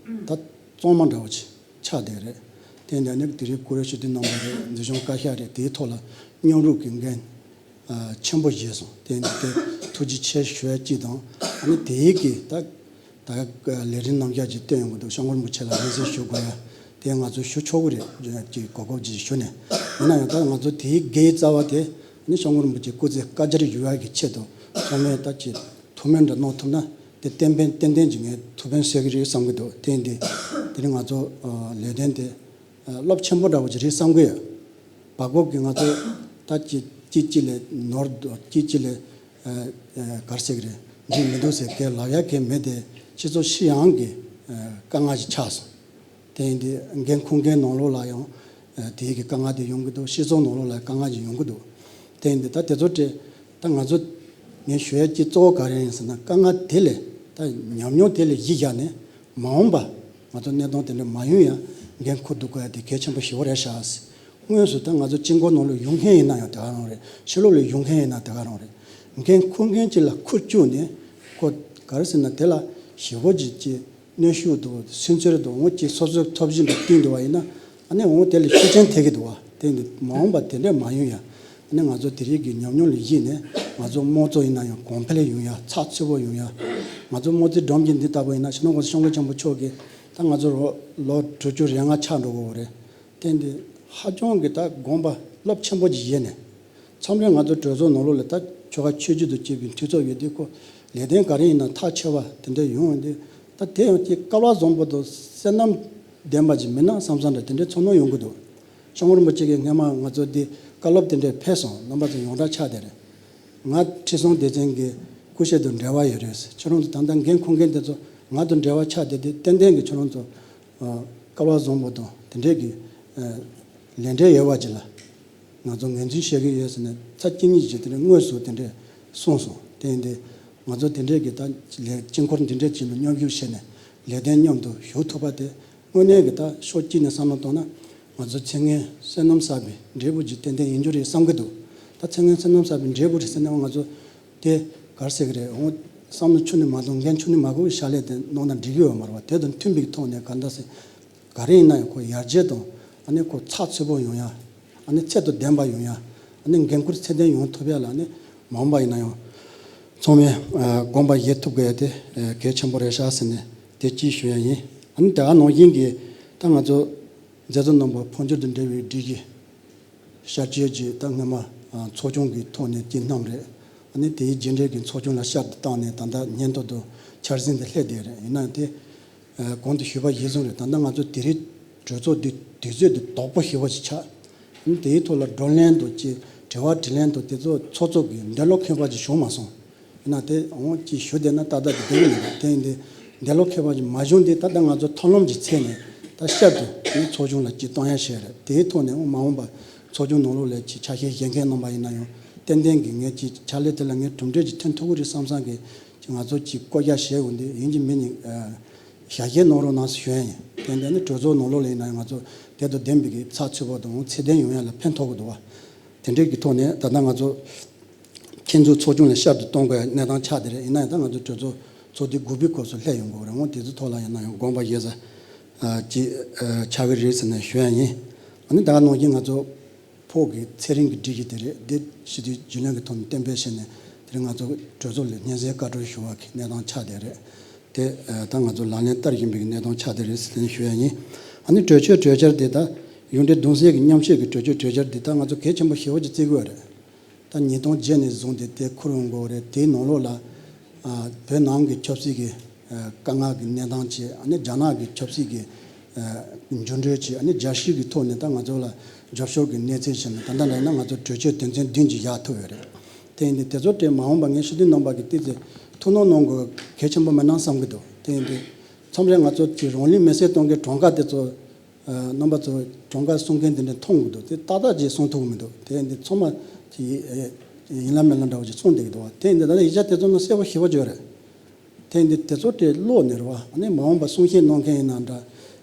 ད་གཙང་མ་འདྲ་བོ་ཅིག་ ཆགས་བསྡད་རེད། དེ་འདྲ་ནི་དེ་རིང་སྐུ་རེ་ཞུ་དུས་གནང་བ་རེད། མཛད་གཞུང་བཀའ་ཤག་རེད། དེའི་ཐོག་ལ་མཉམ་རུབ་ཀྱི་འགན་ཆེན་པོ་བཞེས་སོང་། དེ་འདི་དེ་ཐུགས་རྗེ་ཆེ་ཞུ་ཡ་གཅིག་དང་། ཨ་ནི་དེའི་གི་ད་ད་ལས་རིམ་རྣམ་གཞག་ཅིག་བཏོན་ཡོང་གི་འདུག། སྐྱབས་མགོན་རིན་པོ་ཆེ་ལ་སྙན་སེང་ཞུ་དགོས་ཡ་དེ་ང་ཚོ་ཞུ་ཆོག་གི་རེད་ཅེས་གོ་སྐབས་ཅིག་ཞུ་ནས། ཡིན་ན་ཡང་ད་ང་ཚོ་དེའི་དགེ་རྩ་བ་དེ་ཨ་ནི་སྐྱབས་མགོན་རིན་པོ་ཆེ་སྐུ་ཚེ་བསྐལ་བརྒྱར་ཡོད་ཡ་གི་ཆེད་དུ་ཚང་མས་ད་ཅིག་ཐུགས་སྨོན་འདྲ་གནང་ཐུབ་ན་དེ་ཏན་ཏན་ཏན་ཏན་གྱི་ངས་ཐུགས་ཕན་གསོས་ཀྱི་རེད་བསམ་གྱི་འདུག། དེ་འདི་དེ་རིང་ང་ཚོ་ལས་དོན་དེ་རླབས་ཆེན་པོ་འདྲ་བོ་ཅིག་རེད་བསམ་གྱི་ཡོད། བར་སྐབས་ཀྱི་ང་ཚོ་ད་ཅི་གཅིག་གཅིག་ལས་ནོར་འདུག། གཅིག་གཅིག་ལས་ག་རེ་ཟེར་གྱི་རེད། འགྲིག་མི་འདུག་ཟེར་གྱི་ལབ་ཡ་གི་མེད་དེ། སྤྱི་ཚོགས་སྤྱི་ཡོངས་ཀྱི་དཀའ་ངལ་ཞིག་ཆགས་སོང་། དེ་ཡིན་དུས་འགན་འཁུར་མཁན་ནང་ལོགས་ལ་ཡང་དེའི་གི་དཀའ་ངལ་དེ་ཡོང་གི་འདུག། སྤྱི་ཚོགས་ནང་ལོགས་ལ་དཀའ་ངལ་ཞིག་ཡོང་གི་འདུག། དེ་ཡིན་དུས་ད་དེ་ཚོ་དེ་ད་ང་ཚོ་ངས་ཞུ་ཡ་གཅིག་གཙོ་བོ་ག་རེ་ཡིན་ཟེར་ན། དཀའ་ངལ་དེ་ལས་ད་ཉམས་མྱོང་དེ་ལས་གཞི་བཞག་ནས་མ་འོངས་པ་ང་ཚོ་གནས་སྟངས་དེ་འདྲ་མ་ཡོང་ཡ་འགན་འཁུར་ཐུབ་དགོས་ཡ་དེ་གལ་ཆེན་པོ་ཞེ་པོ་རེད་ཤག། དངོས་སུ་ད་ང་ཚོ་སྤྱི་འགོ་ནང་ལ་ཡོང་མཁན་ཡིན་ན་ཡང་དེ་ག་རང་རེད། ཕྱི་ལོགས་ལ་ཡོང་མཁན་ཡིན་ན་དེ་ག་རང་རེད། འགན་འཁུར་མཁན་གཅིག་ལ་ཁུར་བཅུག་ནས་ཁོ་ག་རེ་ཟེར་ན་དེ་ལ་ཞེ་པོ་ཅིག་ཅིག་གནོན་ཤུགས་འདུག། སུན་གཙེར་འདུག། འོ་ཅིག་སོ་སོའི་ཐབས་ཤེས་འདྲ་བཏིང་འདུག་བ་ཡིན་ན། ཨ་ནི་འོ་དེ་ལ་ཤུགས་རྐྱེན་ཐེབས་ཀྱི་འདུག་བ། དེ་འདི་མ་འོངས་པ་དེ་འདྲ་མ་ཡོང་ཡ། ཨ་ནི་ང་ཚོ་དེ་རིགས་ཀྱི་ཉམས་མྱོང་ལ་གཞིགས་ནས་ང་ཚོ་དམངས་གཙོ་ཡིན་ན་ཡང་གོང་འཕེལ་ཡོང་ཡ། ཚགས་ཚུད་པོ་ཡོང་ཡ། ང་ཚོ་དམངས་གཙོའི་སྒྲོམ་གྱི་འདི་ལྟ་བུ་ཡིན་ན་སྤྱི་ནོར་༸གོང་ས་༸སྐྱབས་མགོན་ཆེན་པོ་མཆོག་གིས་ད་ང་ཚོ་ལོ་ལོ་དྲུག་ཅུ་རེ་ལྔ་ཆགས་འགྲོ་གི་ཡོད་རེད། དེ་འདི་ཧ་ཅང་གི་ད་དགོངས་པ་རླབས་ཆེན་པོ་ཅིག་བཞེས་ནས། མཚམས་རེ་ང་ཚོ་གྲོས་ཚོགས་ནང་ལོགས་ལ་ད་ཆོལ་ཁ་ཆོས་བརྒྱུད་དང་བཅས་པའི་འཐུས་ཚབ་ཡོད་དུས་ཁོ་ལས་དོན་ག་རེ་ཡིན་ན་ཐག་ཆོད་པ་དེ་འདྲ་ཡོང་ཡོང་དུས། ད་དེ་ཡང་ཅིག་སྐལ་བ་བཟང་པོ་དང་བསོད་ནམས་ལྡན་པ་ཅིག་མིན་ན་བསམ་བསམ་འདྲ་དེ་འདྲའི་ཚོར་སྣང་ཡོང་གི་འདུག། སྐྱབས་མགོན་རིན་པོ་ཆེ་གིས་སྔོན་མ་ང་ཚོ་འདི་བཀའ་སློབ་དེ་འདྲ་ཕེབས་སོང་། རྣམ་པ་ཚོ་ཡོངས་གྲགས་ཆགས་བསྡད་རེད། ང་ཁྲི་སྲོང་ལྡེ་བཙན་གྱི་སྐུ་ཞབས་དང་འབྲེལ་བ་ཡོད་རེད། ཁྱོད་རང་ཚོ་ད་ལྟ་འགན་འཁུར་མཁན་དེ་ཚོ་ང་དང་འབྲེལ་བ་ཆགས་བསྡད་དེ། ཏན་ཏན་གྱི་ཁྱོད་རང་ཚོ་ཨ་སྐལ་བ་བཟང་པོ་དང་དེ་འདྲས་ཀྱི་ཨ་ལས་འབྲེལ་ཡོད་པ་ཅིག་ལ་ང་ཚོ་ངོས་འཛིན་བྱེད་ཀྱི་ཡོད་ཟེར་ནས་ཚར་གཅིག་གཉིས་ཅིག་དེ་འདྲས་དངོས་སུ་དེ་འདྲས་གསུངས་སོང་། དེ་ཡིན་དུས་ང་ཚོ་དེ་འདྲས་ཀྱི་ད་ལས་དཀྱིལ་འཁོར་འདི་འདྲས་ཅིག་ལ་མཉམ་ཞུགས་བྱས་ནས་ལས་དོན་མཉམ་དུ་ཞུགས་ཐུབ་པ་དེ་དངོས་གནས་ཀྱི་ད་ཕྱོགས་གཅིག་ནས་བསམ་བློ་བཏང་ན་ང་ཚོ་མཚན་སྔོན་བསོད་ནམས་བསགས་པའི་འབྲས་བུ་ཅིག་ཏན་ཏན་ཡིན་རྒྱུ་རེད་བསམ་གྱི་འདུག། ད་མཚན་སྔོན་བསོད་ནམས་བསགས་པའི་འབྲས་བུ་རེད་ཟེར་ནའང་ང་ཚོ་དེ་ག་རེ་ཟེར་གྱི་རེད། འོ་བསམ་བློ་ཁྱོན་ནས་མ་གཏོང་། འགན་ཁྱོན་ནས་མ་འཁུར་བའི་བྱ་ལས་དེ་གནང་ན་འགྲིག་གི་ཡོད་མ་རེད་བ། དེ་དང་མཐུན་པའི་ཐོག་ནས་ག་འདྲ་ཟེར། ག་རེ་ཡིན་ན་ཡང་ཁོ་ཡར་རྒྱས་དང་ཨ་ནི་ཁོ་ཚགས་ཚུད་པོ་ཡོང་ཡ། ཨ་ནི་ཚད་དང་ལྡན་པ་ཡོང་ཡ། ཨ་ནི་འགན་འཁུར་ཚད་ལྡན་ཡོང་ཐུབ་ཡ་ལ་ཨ་ནི་མ་འོངས་པ་ཡིན་ན་ཡང་ཚང་མས་ཨ་དགོངས་པ་བཞེས་ཐུབ་དགོས་ཡ་དེ་ཨ་གལ་ཆེན་པོ་རེད་ཤག་ཟེར་ནས་དེ་གཅིག་ཞུ་ཡ་ཡིན། ཨ་ནི་དེ་ག་ནང་བཞིན་གྱི་ད་ང་ཚོ་མཛད་གཙོ་རྣམ་པ་འཕོ་འགྱུར་དང་འབྲེལ་བའི་སྒྲིག་གཞི་ཤར་བསྐྱོད་ཀྱི་ད་སྔོན་མ་ཨ་ཚོགས་ཆུང་གི་ཐོག་ནས་དེ་བསྣམས་རེད། ཨ་ནི་དེའི་རྗེས་འབྲེལ་གྱི་ཚོགས་ཆུང་ལ་བསྐྱར་དུ་བཏང་ནས་ད་ལྟ་སྙན་ཐོ་དང་འཆར་ཟིན་དེ་སླེབས་བསྡད་རེད། ཡིན་ནའང་དེ་ཨ་གོང་དུ་ཞུས་པ་གཞིར་བཟུང་རེད། ད་ལྟ་ང་ཚོ་དེ་རིང་གྲོས་ཚོགས་འདི་དུས་ཚོད་འདི་དོག་པོ་ཞེ་པོ་ཞིག་ཆགས། ཨ་ནི་དེའི་ཐོག་ལ་བགྲོ་གླེང་དང་ཅིག་དྲི་བ་དྲིས་ལན་དང་དེ་ཚོ་ཚོགས་གཙོ་གིས་འདས་ལོག་མཁས་པ་ཅིག་བྱུང་མ་སོང་། ཡིན་ན་དེ་འོང་ཅིག་ཞུ་བསྡད་ན་ཏག་ཏག་ཅིག་བསྡད་ཀྱི་མི་འདུག། དེ་ཡིན་དུས་འདས་ལོག་མཁས་པ་ཅིག་མ་བྱུང་དུས་ད་ལྟ་ང་ཚོ་མཐུན་ལམ་ཅིག་འཚོལ་ནས་ད་བསྐྱར་དུ་ནི་ཚོགས་ཆུང་ལ་ཅིག་གཏོང་ཡ་བྱས་རེད། དེའི་ཐོག་ནས་འོང་མ་འོངས་པ་ཚོགས་ཆུང་ནང་ལོགས་ལ་ཅིག་ཆ་ཤས་བཞེས་མཁན་རྣམ་པ་ཡིན་ན་ཡང་ཏན་ཏན་གྱི་ངས་ཅིག་ཕྱག་ལས་དེ་ལ་ངས་གྲུབ་འབྲས་ཅིག་ཐོན་ཐུབ་ཀྱི་རེད་བསམ་བསམ་གྱི་ཅིག་ང་ཚོ་ཅིག་བསྐོ་བཞག་བྱས་འོང་དུས་ཡིན་གཅིག་མིན་གཉིས་ཨ་ཞལ་བཞེས་གནང་རོགས་གནང་ཟེར་ཞུ་ཡ་ཡིན། དེ་འདྲ་ནི་གྲོས་ཚོགས་ནང་ལོགས་ལ་ཡིན་ན་ཡང་ང་ཚོ་དེ་དང་ལྡན་པའི་གི་ཚགས་ཚུད་པོ་དང་ཚད་ལྡན་ཡོང་ཡ་ལ་ཕན་ཐོགས་ཀྱི་འདུག་བ། དེ་འདྲའི་གི་ཐོག་ནས་ད་ལྟ་ང་ཚོ་ཁྱེད་ཚོ་ཚོགས་ཆུང་ལ་བསྐྱར་དུ་གཏོང་དགོས་གནས་སྟངས་ཆགས་བསྡད་རེད། ཡིན་ན་ཡང་ད་ང་ཚོ་གྲོས་ཚོགས་ཚོགས་དུས་དགུ་པའི་སྐབས་སུ་སླེབས་ཡོང་དགོས་རེད། འོ་དེ་ཚོ་ཐོག་ལ་ཡིན་ན་ཡང་དགོངས་པ་བཞེས་ས་ཅིག་ཆགས་ཀྱི་རེད་ཟེར་ནས་ཞུ་ཡ་ཡིན། ཨ་ནི་ད་ག་ནང་བཞིན་ང་ཚོ་ཕོགས་ཀྱི་ཚེ་རིང་གི་སྒྲིག་གཞི་དེ་རེད། འདི་ཞི་བདེའི་རྒྱུན་ལས་ཀྱི་ཐོག་ནས་གཏན་འབེབས་བྱས་ནས་དེ་རིང་ང་ཚོ་གྲོས་ཚོགས་ལ་སྙན་སེང་བཀའ་འཁྲོལ་ཞུ་བ་གི་གནས་སྟངས་ཆགས་བསྡད་རེད། དེ་ད་ང་ཚོ་ལག་ལེན་བསྟར་བཞིན་པའི་གནས་སྟངས་ཆགས་བསྡད་རེད་ཟེར་ནས་ཞུ་ཡ་ཡིན། ཨ་ནི་གྲོས་ཆོད་གྲོས་འཆར་དེ་ད་གཞུང་འབྲེལ་གདུང་སེལ་གྱི་མཉམ་ཞུགས་ཀྱི་གྲོས་ཆོད་གྲོས་འཆར་དེ་ད་ང་ཚོ་གལ་ཆེན་པོ་ཞེ་པོ་ཅིག་བརྩི་དགོས་རེད། ད་ཉིས་སྟོང་བརྒྱད་ནས་བཟུང་སྟེ་དེ་འཁུར་འོང་དགོས་རེད། དེའི་ནང་ལོགས་ལ་ཨ་བོད་ནང་གི་ཆབ་སྲིད་ཀྱི་ཨ་དཀའ་ངལ་གྱི་གནས་སྟངས་བྱས། ཨ་ནི་རྒྱ་ནག་གི་ཆབ་སྲིད་ཀྱི་ཨ་འགྱུར་འགྲོས་བྱས། ཨ་ནི་རྒྱལ་སྤྱི་གི་ཐོག་ནས་ད་ང་ཚོ་ལ་རྒྱབ་སྐྱོར་གྱི་གནས་ཚུལ་བྱས་ནས་ད་ལྟ་འདྲ་ན་ང་ཚོ་གྲོས་ཆོད་དོན་ཚན་བདུན་ཅིག་བཞག་ཐུབ་ཡོད་རེད། དེ་ཡིན་དུས་དེ་ཚོ་དེ་མ་འོངས་པ་ངས་ཞུ་དུས་རྣམ་པ་གི་ཏོག་ཙམ་ཐུགས་སྣང་གནང་དགོས་གལ་ཆེན་པོ་མིན་ན་བསམ་གྱི་འདུག། དེ་ཡིན་དུས་མཚམས་རེ་ང་ཚོ་གི་རང་ལུས་མེར་སྲེག་གཏོང་མཁན་གྲངས་ཀ་དེ་ཚོ་ཨ་རྣམ་པ་ཚོ་གྲངས་ཀ་གསུང་མཁན་དེ་འདྲ་མཐོང་གི་འདུག། དེ་ཏག་ཏག་ཅིག་གསུང་ཐུབ་ཀྱི་མི་འདུག། དེ་འདི་ཚང་མ་གི་ཨེ་ཡིན་ལ་མིན་ལ་འདྲ་བོ་ཅིག་གསུང་བསྡད་ཀྱི་འདུག་བ། དེ་འདི་ད་ལྟ་ཡིག་ཆ་དེ་ཚོ་ནང་གསལ་པོ་ཞེ་པོ་ཅིག་ཡོད་རེད། དེ་འདི་དེ་ཚོ་དེ་ཀློག་ནས་རེད་བ། ཨ་ནི་མ་འོངས་པ་གསུང་བཤད་གནང་མཁན་ཡིན་ན་འདྲ་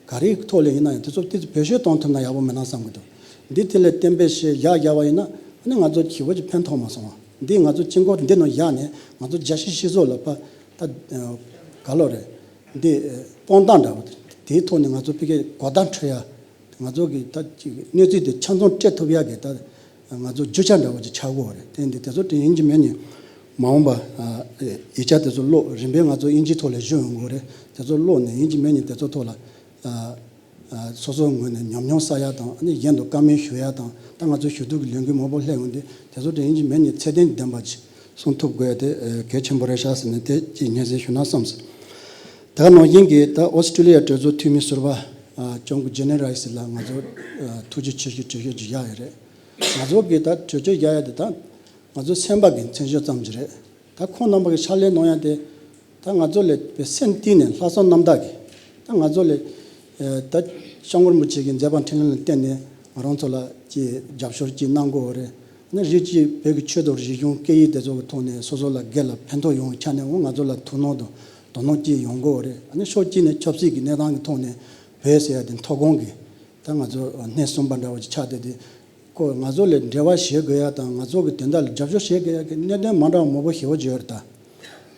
ག་རེའི་ཐོག་ལ་ཡིན་ན་ཡང་དེ་ཚོ་ཏོག་ཙམ་བེད་སྤྱོད་གཏོང་ཐུབ་ན་ཡག་པོ་མིན་ན་བསམ་གྱི་འདུག། འདི་དེ་ལས་གཏན་འབེབས་བྱས་བཞག་བཞག་པ་ཡིན་ན་ཨ་ནི་ང་ཚོ་ཞེ་པོ་ཅིག་ཕན་ཐོགས་མ་སོང་བ། འདི་ང་ཚོ་དཀྱིལ་འཁོར་འདི་ནང་བཞག་ནས་ང་ཚོ་རྒྱལ་སྤྱིའི་སྤྱི་ཚོགས་ལ་ཕར་ད་ག་ལོ་རེད། འདི་དཔང་རྟགས་འདྲ་བོ་ དེའི་ཐོག་ནས་ང་ཚོ་ཕ་གིའི་གོ་བརྡ་འཕྲོད་ཡ། ང་ཚོ་གི་ད་ཅིག་གནས་ཚུལ་དེ་ཆ་ཚང་སྤྲད་ཐུབ་ཡ་གི་ད་ང་ཚོ་རྒྱུ་ཆ་འདྲ་བོ་ཅིག་ཆགས་དགོས་པ་རེད། དེ་འདི་དེ་ཚོ་དེ་ཡིན་གཅིག་མིན་གཅིག་མ་འོངས་པ་ཡིག་ཆ་དེ་ཚོ་ཀློག་རིམ་པས་ང་ཚོ་དབྱིན་ཇིའི་ཐོག་ལ་བཞུགས་ཡོང་དགོས་རེད། དེ་ཚོ་ཀློག་ནས་ཡིན་གཅིག་མིན་གཅིག་དེ་ཚོ་ཐོག་ལ་སོ་སོའི་ངོས་ནས་ཉམས་མྱོང་བསགས་ཡ་དང་། ཨ་ནི་གཞན་དུ་བཀའ་མོལ་ཞུ་ཡ་དང་། ད་ང་ཚོ་ཞུ་གཏུག་གི་ལས་འགུལ་མང་པོ་སླེབས་ཡོང་དུས་དེ་ཚོ་དེ་ཡིན་གཅིག་མིན་གཅིག་ཚད་ལྡན་ལྡན་པ་ཅིག་གསུང་ཐུབ་དགོས་ཡ་དེ་གལ་ཆེན་པོ་རེད་ཤག་ཟེར་ནས་དེ་ཅིག་སྙན་སེང་ཞུ་ན་བསམས་སོང་། ད་ག་ནང་བཞིན་གྱི་ད་ཨོ་སི་ཀྲི་ལི་ཡ་གྲོས་ཚོགས་འཐུས་མི་ཟུར་པ་ཨ་ལྕམ་སྐུ་ཇེ་ནི་རའི་སི་ལགས་ང་ཚོ་ཨ་ཐུགས་རྗེ་ཆེ་ཞུའི་གྲོས་ཆོད་ཅིག་བཞག་ཡོད་རེད། ང་ཚོ་གི་ད་གྲོས་ཆོད་བཞག་ཡ་དེ་ད་ང་ཚོ་སེམས་པ་གི་མཚན་ཤོས་ཙམ་ཅིག་རེད། ད་ཁོང་རྣམ་པ་གི་ཕྱག་ལས་གནང་ཡ་དེ་ད་ང་ཚོ་ལ་དཔེ་སེམས་གཏིང་ནས་ལྷག་བསམ་རྣམ་དག་གིས་ད་ང་ཚོ་ལ་ཨ་ད་སྐྱབས་མགོན་རིན་པོ་ཆེ་གི་མཛད་པ་འཕྲིན་ལས་ལ་བརྟེན་ནས་ང་རང་ཚོ་ལ་ཅིག་རྒྱབ་སྐྱོར་ཅིག་གནང་དགོས་པ་རེད། ཨ་ནི་རིགས་གཅིག་བོད་ཀྱི་ཆོས་དང་རིག་གཞུང་སྐད་ཡིག་དེ་ཚོ་གི་ཐོག་ནས་སོ་སོ་ལ་སྒེར་ལ་ཕན་ཐོགས་ཡོང་བའི་ཆ་ནས་འོ་ང་ཚོ་ལ་ཐུགས་སྣང་དང་དོ་སྣང་ཅིག་ཡོང་དགོས་པ་རེད། ཨ་ནི་ཕྱོགས་གཅིག་ནས་ཆབ་སྲིད་ཀྱི་གནས་སྟངས་ཀྱི་ཐོག་ནས་བོད་ཟེར་ཡ་དེ་མཐོ་སྒང་གི་ད་ང་ཚོ་སྣེ་གསུམ་པ་འདྲ་བོ་ཅིག་ཆགས་བསྡད་དེ། ཁོ་ང་ཚོ་ལ་འབྲེལ་བ་བྱེད་དགོས་ཡ་དང་ང་ཚོ་གི་དོན་དག་ལ་རྒྱབ་སྐྱོར་བྱེད་དགོས་ཡ་གི་གནད་དོན་མ་འདྲ་བ་མང་པོ་ཞེ་པོ་ཅིག་ཡོད་རེད་ད།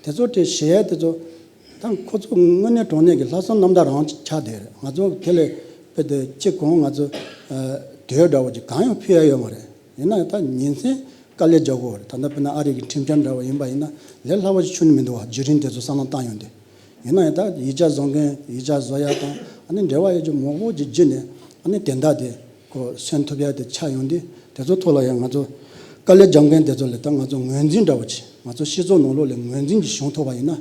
དེ་ཚོ་དེ་བྱེད་ཡ་དེ་ཚོ་ད་ཁོ་ཚོ་དངོས་གནས་དྲང་གནས་ཀྱི་ལྷག་བསམ་རྣམ་དག་རང་ཆགས་བསྡད་རེད། ང་ཚོ་དེ་ལས་དཔེ་དེ་ཅི་གང་ང་ཚོ་ཨ་དོན་འདྲ་བོ་ཅིག་གང་ཡང་ཕུལ་ཡ་ཡོད་མ་རེད། ཡིན་ན་ཡང་ད་ཉིན་མཚན་དཀའ་ལས་རྒྱག་དགོས་རེད། ད་ལྟ་དཔེར་ན་ཨ་རི་གི་ཁྲིམས་འཆར་འདྲ་བ་ཡིན་པ་ཡིན་ན་ལས་སླ་བ་ཞིག་ཆུང་ནི་མི་འདུག་བ། བརྒྱུད་རིམ་དེ་ཚོ་བསམ་བློ་བཏང་ཡོང་དུས། ཡིན་ན་ཡང་ད་ཡིག་ཆ་བཟོ་མཁན་ཡིག་ཆ་བཟོ་ཡ་དང་ཨ་ནི་འབྲེལ་བ་ཡོད་རྒྱུ་མང་པོ་ཅིག་བརྒྱུད་ནས་ཨ་ནི་དེ་འདྲ་དེ་ཁོ་སོན་ཐུབ་ཡ་དེ་ཆགས་ཡོང་དུས། དེ་ཚོ་ཐོག་ལ་ཡང་ང་ཚོ་དཀའ་ལས་རྒྱབ་མཁན་དེ་ཚོ་ལ་ད་ང་ཚོ་ངོས་འཛིན་འདྲ་བོ་ཅིག་ང་ཚོ་སྤྱི་ཚོགས་ནང་ལོགས་ལ་ངོས་འཛིན་ཅིག་བྱུང་ཐུབ་པ་ཡིན་ན།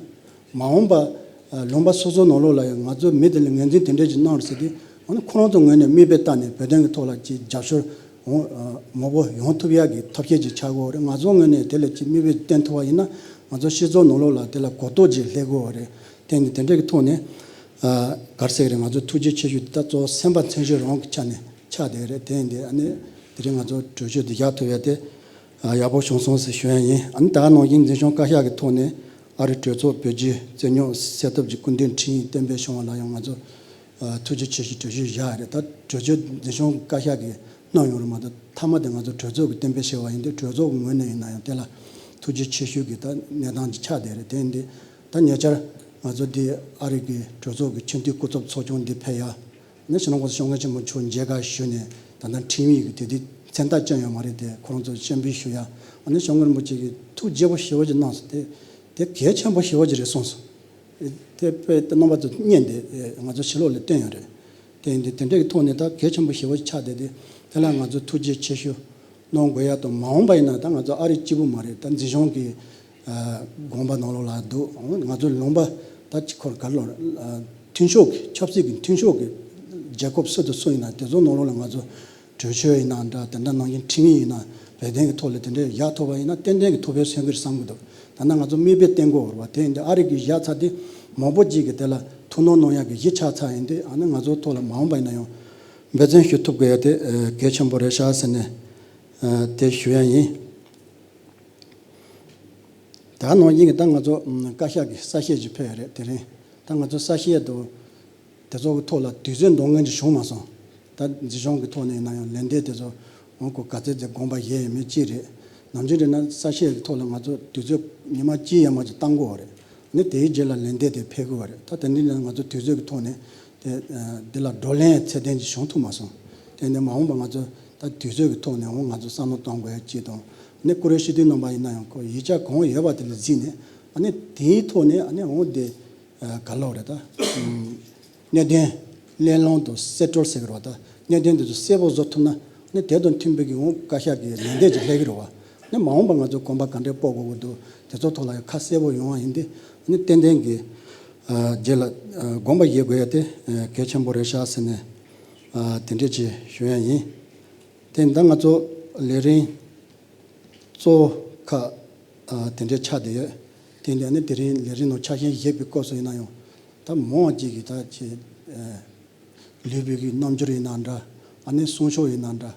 མ་འོངས་པ་ལུང་པ་སོ་སོའི་ནང་ལོགས་ལ་ཡང་ང་ཚོའི་མི་དེ་ལ་ངོས་འཛིན་དེ་འདྲས་ཅིག་གནང་རོགས་ཟེར་ཏེ། ཨ་ནི་ཁོ་རང་ཚོའི་ངོས་ནས་མིག་དཔེ་བལྟས་ནས་བོད་དོན་གྱི་ཐོག་ལ་ཅིག་རྒྱབ་སྐྱོར་འོང་མང་པོ་ཡོང་ཐུབ་ཡག་གི་ཐབས་ཤེས་ཅིག་བྱ་དགོས་རེད། ང་ཚོའི་ངོས་ནས་དེ་ལ་ཅིག་མིག་དཔེ་བསྟན་ཐུབ་པ་ཡིན་ན་ང་ཚོ་སྤྱི་ཚོགས་ནང་ལོགས་ལ་དེ་ལ་གོ་རྟོགས་ཅིག་སླེབས་དགོས་རེད། དེ་ནི་དེ་འདྲས་ཀྱི་ཐོག་ནས་ཨ་ག་རེ་ཟེར་གི་རེད། ང་ཚོ་ཐུགས་རྗེ་ཆེ་ཞུ་དེ་ད་གཙོ་བོ་སེམས་པ་མཚན་ཤོས་རང་གི་ཆ་ནས་ཆགས་བསྡད་རེད། དེ་ཡིན་དུས་ཨ་ནི་དེ་རིང་ང་ཚོ་གྲོས་ཆོད་འདི་བཞག་ཐུབ་ཡ་དེ་ཨ་ཡག་པོ་བྱུང་སོང་ཟེར་ཞུ་ཡ་ཡིན། ཨ་ནི་ད་ག་ནང་བཞིན་འཛིན་སྐྱོང་བཀའ་ཤག་གི་ཐོག་ནས་ཨ་རི་གྲོས་ཚོགས་བོད་བརྒྱུད་རྩོད་རྙོག་སེལ་ཐབས་ཀྱི་སྐུ་མདུན་འཕྲིན་ཡིག་གཏན་འབེབས་བྱུང་བ་ལ་ཡང་ང་ཚོ་ཨ་ཐུགས་རྗེ་ཆེ་ཞུ་གྲོས་ཆོད་བཞག་ཡ་རེད། ད་གྲོས་ཆོད་འཛིན་སྐྱོང་བཀའ་ཤག་གིས་གནང་ཡོང་རེད་མ་གཏོགས་མཐའ་མ་དེ་ང་ཚོ་གྲོས་ཚོགས་ཀྱིས་གཏན་འབེབས་བྱས་པ་ཡིན་དུས་གྲོས་ཚོགས་ཀྱི་ངོས་ནས་ཡིན་ན་ཡང་དེ་ལ་ཐུགས་རྗེ་ཆེ་ཞུ་གི་ད་གནས་སྟངས་ཅིག་ཆགས་བསྡད་རེད། དེ་ཡིན་དུས་ད་ཉེ་ཆར་ང་ཚོ་འདི་ཨ་རི་གི་གྲོས་ཚོགས་ཀྱི་སྤྱི་འཐུས་སྐུ་ཚབ་ཚོགས་ཆུང་འདི་ཕེབས་ཡ། ནི་ཞེ་ན་ཁོང་ཚོ་སྐྱབས་མགོན་ཆེན་པོ་མཆོག་མཇལ་ཁ་ཞུས་ནས་ད་ལྟ་འཕྲིན་ཡིག་གི་དེ་དུས་མཚན་རྟགས་ཅང་ཡོད་མ་རེད་དེ། ཁོ་རང་ཚོ་སྤྱན་འབུལ་ཞུ་ཡ། ཨ་ནི་སྐྱབས་མགོན་རིན་པོ་ཆེ་གིས་ཐུགས་དགྱེས་པོ་ཞེ་པོ་ཅིག་གནང་སོང་། དེ་དེ་གལ་ཆེན་པོ་ཞེ་པོ་ཅིག་རེད་གསུངས་སོང་། དེ་དཔེ་དེ་རྣམ་པ་ཚོ་བརྙན་དེ་ང་ཚོ་ཕྱི་ལོགས་ལ་བཏོན་ཡོད་རེད། དེ་ཡིན་དུས་དེ་འདྲ་གི་ཐོག་ནས་ད་གལ་ཆེན་པོ་ཞེ་པོ་ཅིག་ཆགས་བསྡད་དེ། དེ་ལ་ང་ཚོ་ཐུགས་རྗེ་ཆེ་ཞུ་གནང་དགོས་ཡ་དང་། མ་འོངས་པ་ཡིན་ན་ད་ང་ཚོ་ཨ་རི་གཅིག་པུ་མ་རེད། ད་འཛིན་སྐྱོང་གི་དགོངས་པ་ནང་ལོགས་ལ་འདུག་ང་ཚོ་ལུང་པ་ད་ཅི་ཁོར་ག་ལོར་མཐུན་ཕྱོགས་ཀྱི་ཆབ་སྲིད་ཀྱི་མཐུན་ཕྱོགས་ཀྱི་རྒྱལ་ཁབ་སུ་དང་སུ་ཡིན་ན་དེ་ཚོ་ནང་ལོགས་ལ་ང་ཚོ་གྲོས་ཆོད་ཡིན་ན་འདྲ། དེ་འདྲ་ནང་བཞིན་འཕྲིན་ཡིག་ཡིན་ན་བོད་དོན་གྱི་ཐོག་ལ་དེ་འདྲ་བཞག་ཐུབ་པ་ཡིན་ན་ཏན་ཏན་གྱི་ཐུགས་ཕན་གསོས་ཀྱི་རེད་བསམ་གྱི་འདུག་ད་ནང་ང་ཚོ་མིག་དཔེ་བསྟན་དགོས་རེད་བ། དེ་ཡིན་དུས་ཨ་རི་གིས་བཞག་ཚར་དུས་མང་པོ་ཅིག་གིས་དེ་ལ་ཐུགས་སྣང་གནང་ཡག་གི་གཞི་ཆགས་ཚར་ཡིན་དུས། ཨ་ནི་ང་ཚོ་ཐོག་ལ་མ་འོངས་པ་ཡིན་ན་ཡང་འབད་བརྩོན་ཞུ་ཐུབ་དགོས་ཡ་དེ་གལ་ཆེན་པོ་རེད་ཤག་ཟེར་ནས་དེ་ཞུ་ཡ་ཡིན། ད་ནང་བཞིན་གྱི་ད་ང་ཚོ་ཨམ་བཀའ་ཤག་གི་གསལ་བཤད་ཅིག་ཕེབས་ཡོད་རེད། དེ་རིང་ད་ང་ཚོ་གསལ་བཤད་དུ་དེ་ཚོ་གི་ཐོག་ལ་དུས་ཚོད་འདང་ངེས་ཅིག་བྱུང་མ་སོང་། ད་འཛིན་སྐྱོང་གི་ཐོག་ནས་ཡིན་ན་ཡང་ལན་འདེབས་དེ་ཚོ་འོང་གོ་ག་ཚད་དེ་དགོངས་པ་བཞེས་ཡོད་མེད་ཅིག་རེད། ནམ་རྒྱུན་རེད་ན་གསལ་བཤད་ཀྱི་ཐོག་ལ་ང་ཚོ་དུས་ཚོད་ཉི་མ་གཅིག་ཡས་མ་ཅིག་བཏང་དགོས་པ་རེད། ནི་དེའི་རྗེས་ལ་ལན་འདེབས་དེ་ཕེབས་དགོས་པ་རེད། ད་དེ་འདྲ་ཡིན་ན་ང་ཚོ་དུས་ཚོད་ཀྱི་ཐོག་ནས་དེ་འདི་ལ་བགྲོ་གླེང་ཚད་ལྡན་ཅིག་བྱུང་ཐུབ་མ་སོང་། དེ་ནས་མ་འོངས་པ་ང་ཚོ་ད་དུས་ཚོད་ཀྱི་ཐོག་ནས་འོང་ང་ཚོ་བསམ་བློ་གཏོང་དགོས་ཡ་ཅིག་དང་། ནི་ཀུ་རེ་ཤི་དུས་རྣམ་པ་ཡིན་ན་ཡང་ཁོ་ཡིག་ཆ་གང་ཡོད་པ་དེ་ལ་གཟིགས་ནས་ཨ་ནི་དེའི་ཐོག་ནས་ཨ་ནི་འོང་དེ་ག་ལོག་རེད་ད། གནད་དོན་གླེང་སློང་དང་གསེད་བཀྲོལ་ཟེར་གི་རེད་བ། ད་གནད་དོན་དེ་ཚོ་གསལ་པོ་བཟོ་ཐུབ་ན་ནི་དེ་དང་མཐུན་པའི་གི་འོང་བཀའ་ཤག་གི་ལན་འདེབས་ཅིག་སླེབས་གི་རེད་བ། ནི་མ་འོངས་པ་ང་ཚོ་གོམ་པ་ག་འདྲས་སྤོ་དགོས་ཀྱི་འདུག་དེ་ཚོ་ཐོག་ལ་ཡང་ཁ་གསལ་པོ་ཡོང་བ་ཡིན་ཏེ། ནི་ཏན་ཏན་གི་རྗེས་ལ་དགོངས་པ་བཞེས་དགོས་ཡ་དེ་གལ་ཆེན་པོ་རེད་ཤག་ཟེར་ནས་དེ་འདྲས་ཅིག་ཞུ་ཡ་ཡིན། དེ་ད་ང་ཚོ་ལས་རིམ་གཙོ་བོ་ཁག་དེ་འདྲས་ཆགས་བསྡད་ཡོད། དེ་འདྲ་ནི་དེ་རིང་ལས་རིམ་ནང་ཆ་ཤས་བཞེས་པའི་སྐབས་སུ་ཡིན་ན་ཡང་ད་མང་བ་ཅིག་གིས་ད་ཅིག་ལུས་པོའི་གི་རྣམ་འགྱུར་ཡིན་ན་འདྲ། ཨ་ནི་གསུང་ཕྱོགས་ཡིན་ན་འདྲ།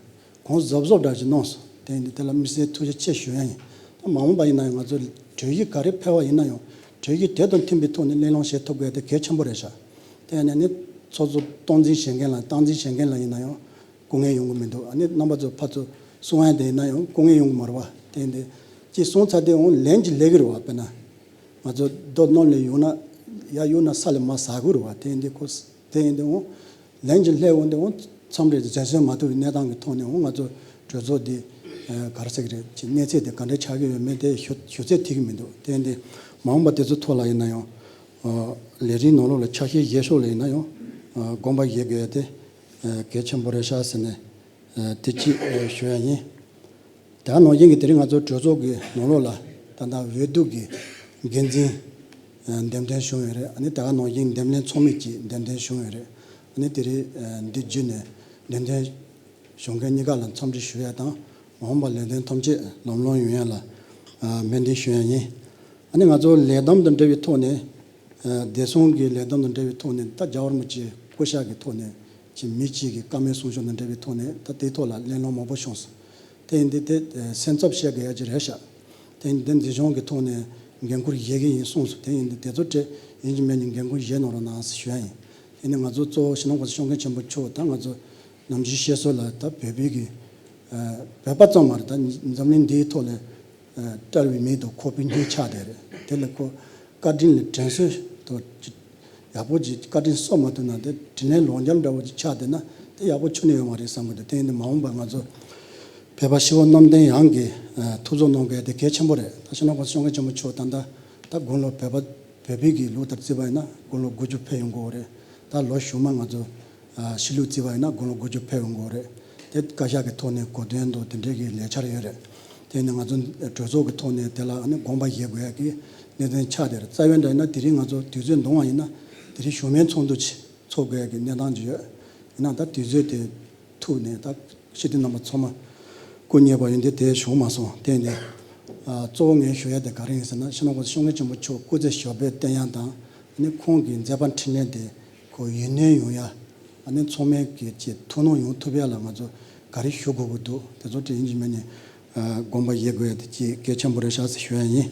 གང་གཟབ་གཟབ་འདྲ་ཞིག་གནང་སོང་། དེ་ཡིན་དུས་དེ་ལ་དམིགས་བསལ་ཐུགས་རྗེ་ཆེ་ཞུ་ཡ་ཡིན། ད་མ་འོངས་པ་ཡིན་ན་ཡང་ང་ཚོ་གྲོས་གཞི་ག་རེ་ཕེབས་པ་ཡིན་ན་ཡང་གྲོས་གཞི་དེ་དང་མཐུན་པའི་ཐོག་ནས་གླེང་སློང་བྱེད་ཐུབ་དགོས་དེ་གལ་ཆེན་པོ་རེད་ཤག་དེ་ཡིན་ནས་ནི་ཚོགས་གཙོ་སྟངས་འཛིན་བྱེད་མཁན་ལ་སྟངས་འཛིན་བྱེད་མཁན་ལ་ཡིན་ན་ཡང་སྐུ་ངལ་ཡོང་གི་མི་འདུག་ཨ་ནི་རྣམ་པ་ཚོ་ཕར་ཚུར་གསུང་ཡ་དེ་ཡིན་ན་ཡང་སྐུ་ངལ་ཡོང་གི་མ་རེད་བ། དེ་ཡིན་དུས་ཅིག་གསུང་ཚར་དུས་འོང་ལན་ཅིག་སླེབས་ཀྱི་རེད་བ། དཔེར་ན་ང་ཚོ་རྡོ་སྣུམ་ལ་གཡུག་ན་ཡར་གཡུག་ན་ས་ལ་མར་ཟག་གི་རེད་བ། དེ་ཡིན་དུས་ཁོ་ དེ་ཡིན་དུས་འོང་། ལན་ཅིག་སླེབས་འོང་དུས་འོང་མཚམས་རེ་འཛེམ་ཟོན་མ་ཐུབ་པའི་གནས་སྟངས་ཀྱི་ཐོག་ནས་འོང་ང་ཚོ་གྲོས་ཚོགས་འདི་ག་རེ་ཟེར་གྱི་རེད། ཅིག་གནས་ཚད་དེ་ག་འདྲ་ཆགས་ཀྱི་ཡོད་མེད་དེ་ཞུ་ཞུ་ཚད་ཐིག་གི་མི་འདུག་དེ་ཡིན་དུས་མ་འོངས་པ་དེ་ཚོ་ཐོག་ལ་ཡིན་ན་ཡང་ལས་རིམ་ནང་ལོགས་ལ་ཆ་ཤས་བཞེས་ཕྱོགས་ལ་ཡིན་ན་ཡང་དགོངས་པ་བཞེས་དགོས་ཡ་དེ་གལ་ཆེན་པོ་རེད་ཤག་ཟེར་ནས་དེ་གཅིག་ཞུ་ཡ་ཡིན། དེ་ག་ནང་བཞིན་གྱི་དེ་རིང་ང་ཚོ་གྲོས་ཚོགས་ཀྱི་ནང་ལོགས་ལ་ད་ལྟ་འོས་བསྡུ་གི་འགན་འཛིན་འདེམས་ཐོན་བྱུང་ཡོད་རེད། ཨ་ནི་དེ་ག་ནང་བཞིན་འདེམས་ལྷན་ཚོགས་མི་གཅིག་འདེམས་ཐོན་བྱུང་ཡོད་རེད། ཨ་ནི་དེ་རིང་འདི་བརྒྱུད་ནས་འདེམས་ཐོན་བྱུང་མཁན་གཉིས་ཀ་ལ་འཚམས་འདྲི་ཞུ་ཡ་དང་མ་འོངས་པ་ལས་དོན་ཐམས་ཅད་ལམ་ལྷོང་ཡོང་ཡ་ལ་སྨོན་འདུན་ཞུ་ཡ་ཡིན། ཨ་ནི་ང་ཚོ་ལས་བསྡོམས་དང་འབྲེལ་བའི་ཐོག་ནས། བདེ་སྲུང་གི་ལས་བསྡོམས་དང་འབྲེལ་བའི་ཐོག་ནས་ད་རྒྱལ་བ་རིན་པོ་ཆེའི་སྐུ་ཞབས་ཀྱི་ཐོག་ནས་ཅིག་མི་གཅིག་གི་བཀའ་མོལ་གསུང་ཕྱོགས་དང་འབྲེལ་བའི་ཐོག་ནས་ད་དེའི་ཐོག་ལ་གླེང་སློང་མང་པོ་བྱུང་སོང་། དེ་ཡིན་དུས་དེ་སེམས་འཚབ་བྱེད་དགོས་ཡ་ཅིག་རེད་ཤག་དེ་ཡིན་དུས་འཛིན་སྐྱོང་གི་ཐོག་ནས་འགན་ཁུར་བཞེས་ཀྱི་ཡིན་གསུངས་སོང་། དེ་ཡིན་དུས་དེ་ཚོ་འདྲ་ཡིན་གཅིག་མིན་གཅིག་འགན་ཁུར་བཞེས་གནང་རོགས་གནང་ཞུ་ཡ་ཡིན། དེ་ནི་ང་ཚོ་གཙོ་བོ་སྤྱི་ནོར་གོང་ས་སྐྱབས་མགོན་ཆེན་པོ་མཆོག་ད་ང་ཚོ་ནམ་རྒྱུན་བཤད་སྲོལ་ལ་ད་བོད་པའི་གི་བོད་པ་ཙམ་མ་རེད། ད་འཛམ་གླིང་འདིའི་ཐོག་ལ། བཀྲ་བའི་མིག་དང་ཁོག་པའི་སྙིང་ཆགས་བསྡད་རེད། དེ་ལ་ཁོ་བཀའ་དྲིན་ལ་དྲན་གསོ་དང་ཡག་པོ་ཅིག་བཀའ་དྲིན་གསོ་མ་ཐུབ་ན་དེ་དྲིན་ལན་ལོག་འཇལ་འདྲ་བོ་ཅིག་ཆགས་བསྡད་ན་དེ་ཡག་པོ་ཁྱོན་ནས་ཡོད་མ་རེད་བསམ་གི་འདུག་དེ་ཡིན་དུས་མ་འོངས་པ་ང་ཚོ་བོད་པ་སྤྱི་བོ་གནམ་བསྟན་ཡང་གི་ཐུགས་གཙོ་གནང་དགོས་དེ་གལ་ཆེན་པོ་རེད། ད་སྤྱི་ནོར་གོང་ས་སྐྱབས་མགོན་ཆེན་པོ་མཆོག་ད་ལྟ་ད་དགུང་ལོ་བོད་པ་བོད་པའི་གི་ལུགས་ལྟར་བརྩིས་པ་ཡིན་ན་དགུང་ལོ་དགུ་བཅུ་ཕེབས་ཡོང་གི་ཡོད་རེད། ད་ལོ་གཞུག་མ་ང་ཚོ་ཨ་གཞིས་ལུས་བརྩིས་པ་ཡིན་ན་དགུང་ལོ་དགུ་བཅུ་ཕེབས་ཡོང་གི་ཡོད་རེད། དེ་བཀའ་ཤག་གི་ཐོག་ནས་གོ་སྟོན་དང་དེ་འདྲའི་གི་ལས་འཆར་ཡོད་རེད། དེ་ནི་ང་ཚོ་གྲོས་ཚོགས་ཀྱི་ཐོག་ནས་དེ་ལ་ཨ་ནི་དགོངས་པ་བཞེས་དགོས་ཡ་གི་གནད་དོན་ཆགས་བསྡད་རེད། རྩ་བའི་འདྲ་ཡིན་ན་དེ་རིང་ང་ཚོ་དུས་ཚོད་འདང་བ་ཡིན་ན་དེ་རིང་ཞུ་མོལ་ཚོགས་འདུ་ཅིག་ཚོགས་དགོས་ཡ་གི་གནས་སྟངས་ཅིག་ཡོད། ཡིན་ན་ད་དུས་ཚོད་དེ་ཐུག་ནས་ད་སྤྱི་འཐུས་རྣམ་པ་ཚང་མ་སྐུ་ཉེ་བ་ཡིན་དུས་དེ་བྱུང་མ་སོང་། དེ་ནས་ཨ་གཙོ་བོ་ངས་ཞུ་ཡ་དེ་ག་རེ་ཡིན་ཟེར་ན་སྤྱི་ནོར་གོང་ས་སྐྱབས་མགོན་ཆེན་པོ་མཆོག་སྐུ་ཚེ་ཞབས་པད་བརྟན་ཡ་དང་ཨ་ནི་ཁོང་གི་མཛད་པ་འཕྲིན་ལས་དེ་ཁོ་ཡུན་གནས་ཡོང་ཡ་ཨ་ནི་ཚང་མས་ཀྱི་ཅིག་ཐུགས་སྣང་ཡོང་ཐུབ་ཡ་ལ་ང་ཚོ་ག་རེ་ཞུ་དགོས་ཀྱི་འདུག་དེ་ཚོ་དེ་ཡིན་གཅིག་མིན་གཅིག་ཨ་དགོངས་པ་བཞེས་དགོས་ཡ་དེ་ཅིག་གལ་ཆེན་པོ་རེད་ཤག་ཟེར་ཞུ་ཡ་ཡིན།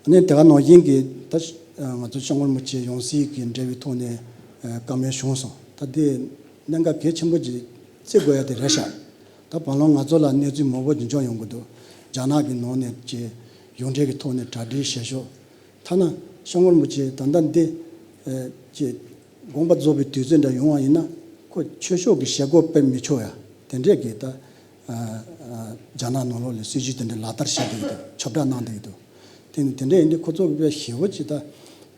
ཨ་ནི་དེ་ག་ནང་བཞིན་གྱི་ད་ང་ཚོ་སྐྱབས་མགོན་རིན་པོ་ཆེ་ཡང་སྲིད་ཀྱི་འབྲེལ་བའི་ཐོག་ནས་བཀའ་མོལ་བྱུང་སོང་། ད་དེ་གནད་འགག་གལ་ཆེན་པོ་ཅིག་བརྩི་དགོས་ཡ་དེ་རེད་ཤག་ད་བར་ལམ་ང་ཚོ་ལ་གནས་ཚུལ་མང་པོ་ཅིག་འབྱུང་ཡོང་གི་འདུག་རྒྱ་ནག་གི་ནང་ནས་ཀྱི་ཡོངས་འབྲེལ་གྱི་ཐོག་ནས་གྲ་སྒྲིག་བྱེད་ཕྱོགས། ཐ་ན་སྐྱབས་མགོན་རིན་པོ་ཆེ་ད་ལྟ་འདི་ཀྱི་དགོངས་པ་རྫོགས་པའི་དུས་ཚོད་འདྲ་ཡོང་བ་ཡིན་ན་ཁོ་ཆོས་ཕྱོགས་ཀྱི་བྱེད་སྒོ་སྤེལ་མི་ཆོག་ཡ་དེ་འདྲས་ཀྱི་ད་རྒྱ་ནག་ནང་ལོགས་ལ་སྲིད་ཇུས་དེ་འདྲ་ལག་བསྟར་བྱས་བསྡད་ཀྱི་འདུག་ཁྱབ་བསྒྲགས་གནང་བསྡད་ཀྱི་འདུག་དེ་ནི་དེ་འདྲ་ཡིན་དུས་ཁོ་ཚོ་གི་དཔེ་ཞེ་པོ་ཅིག་ད་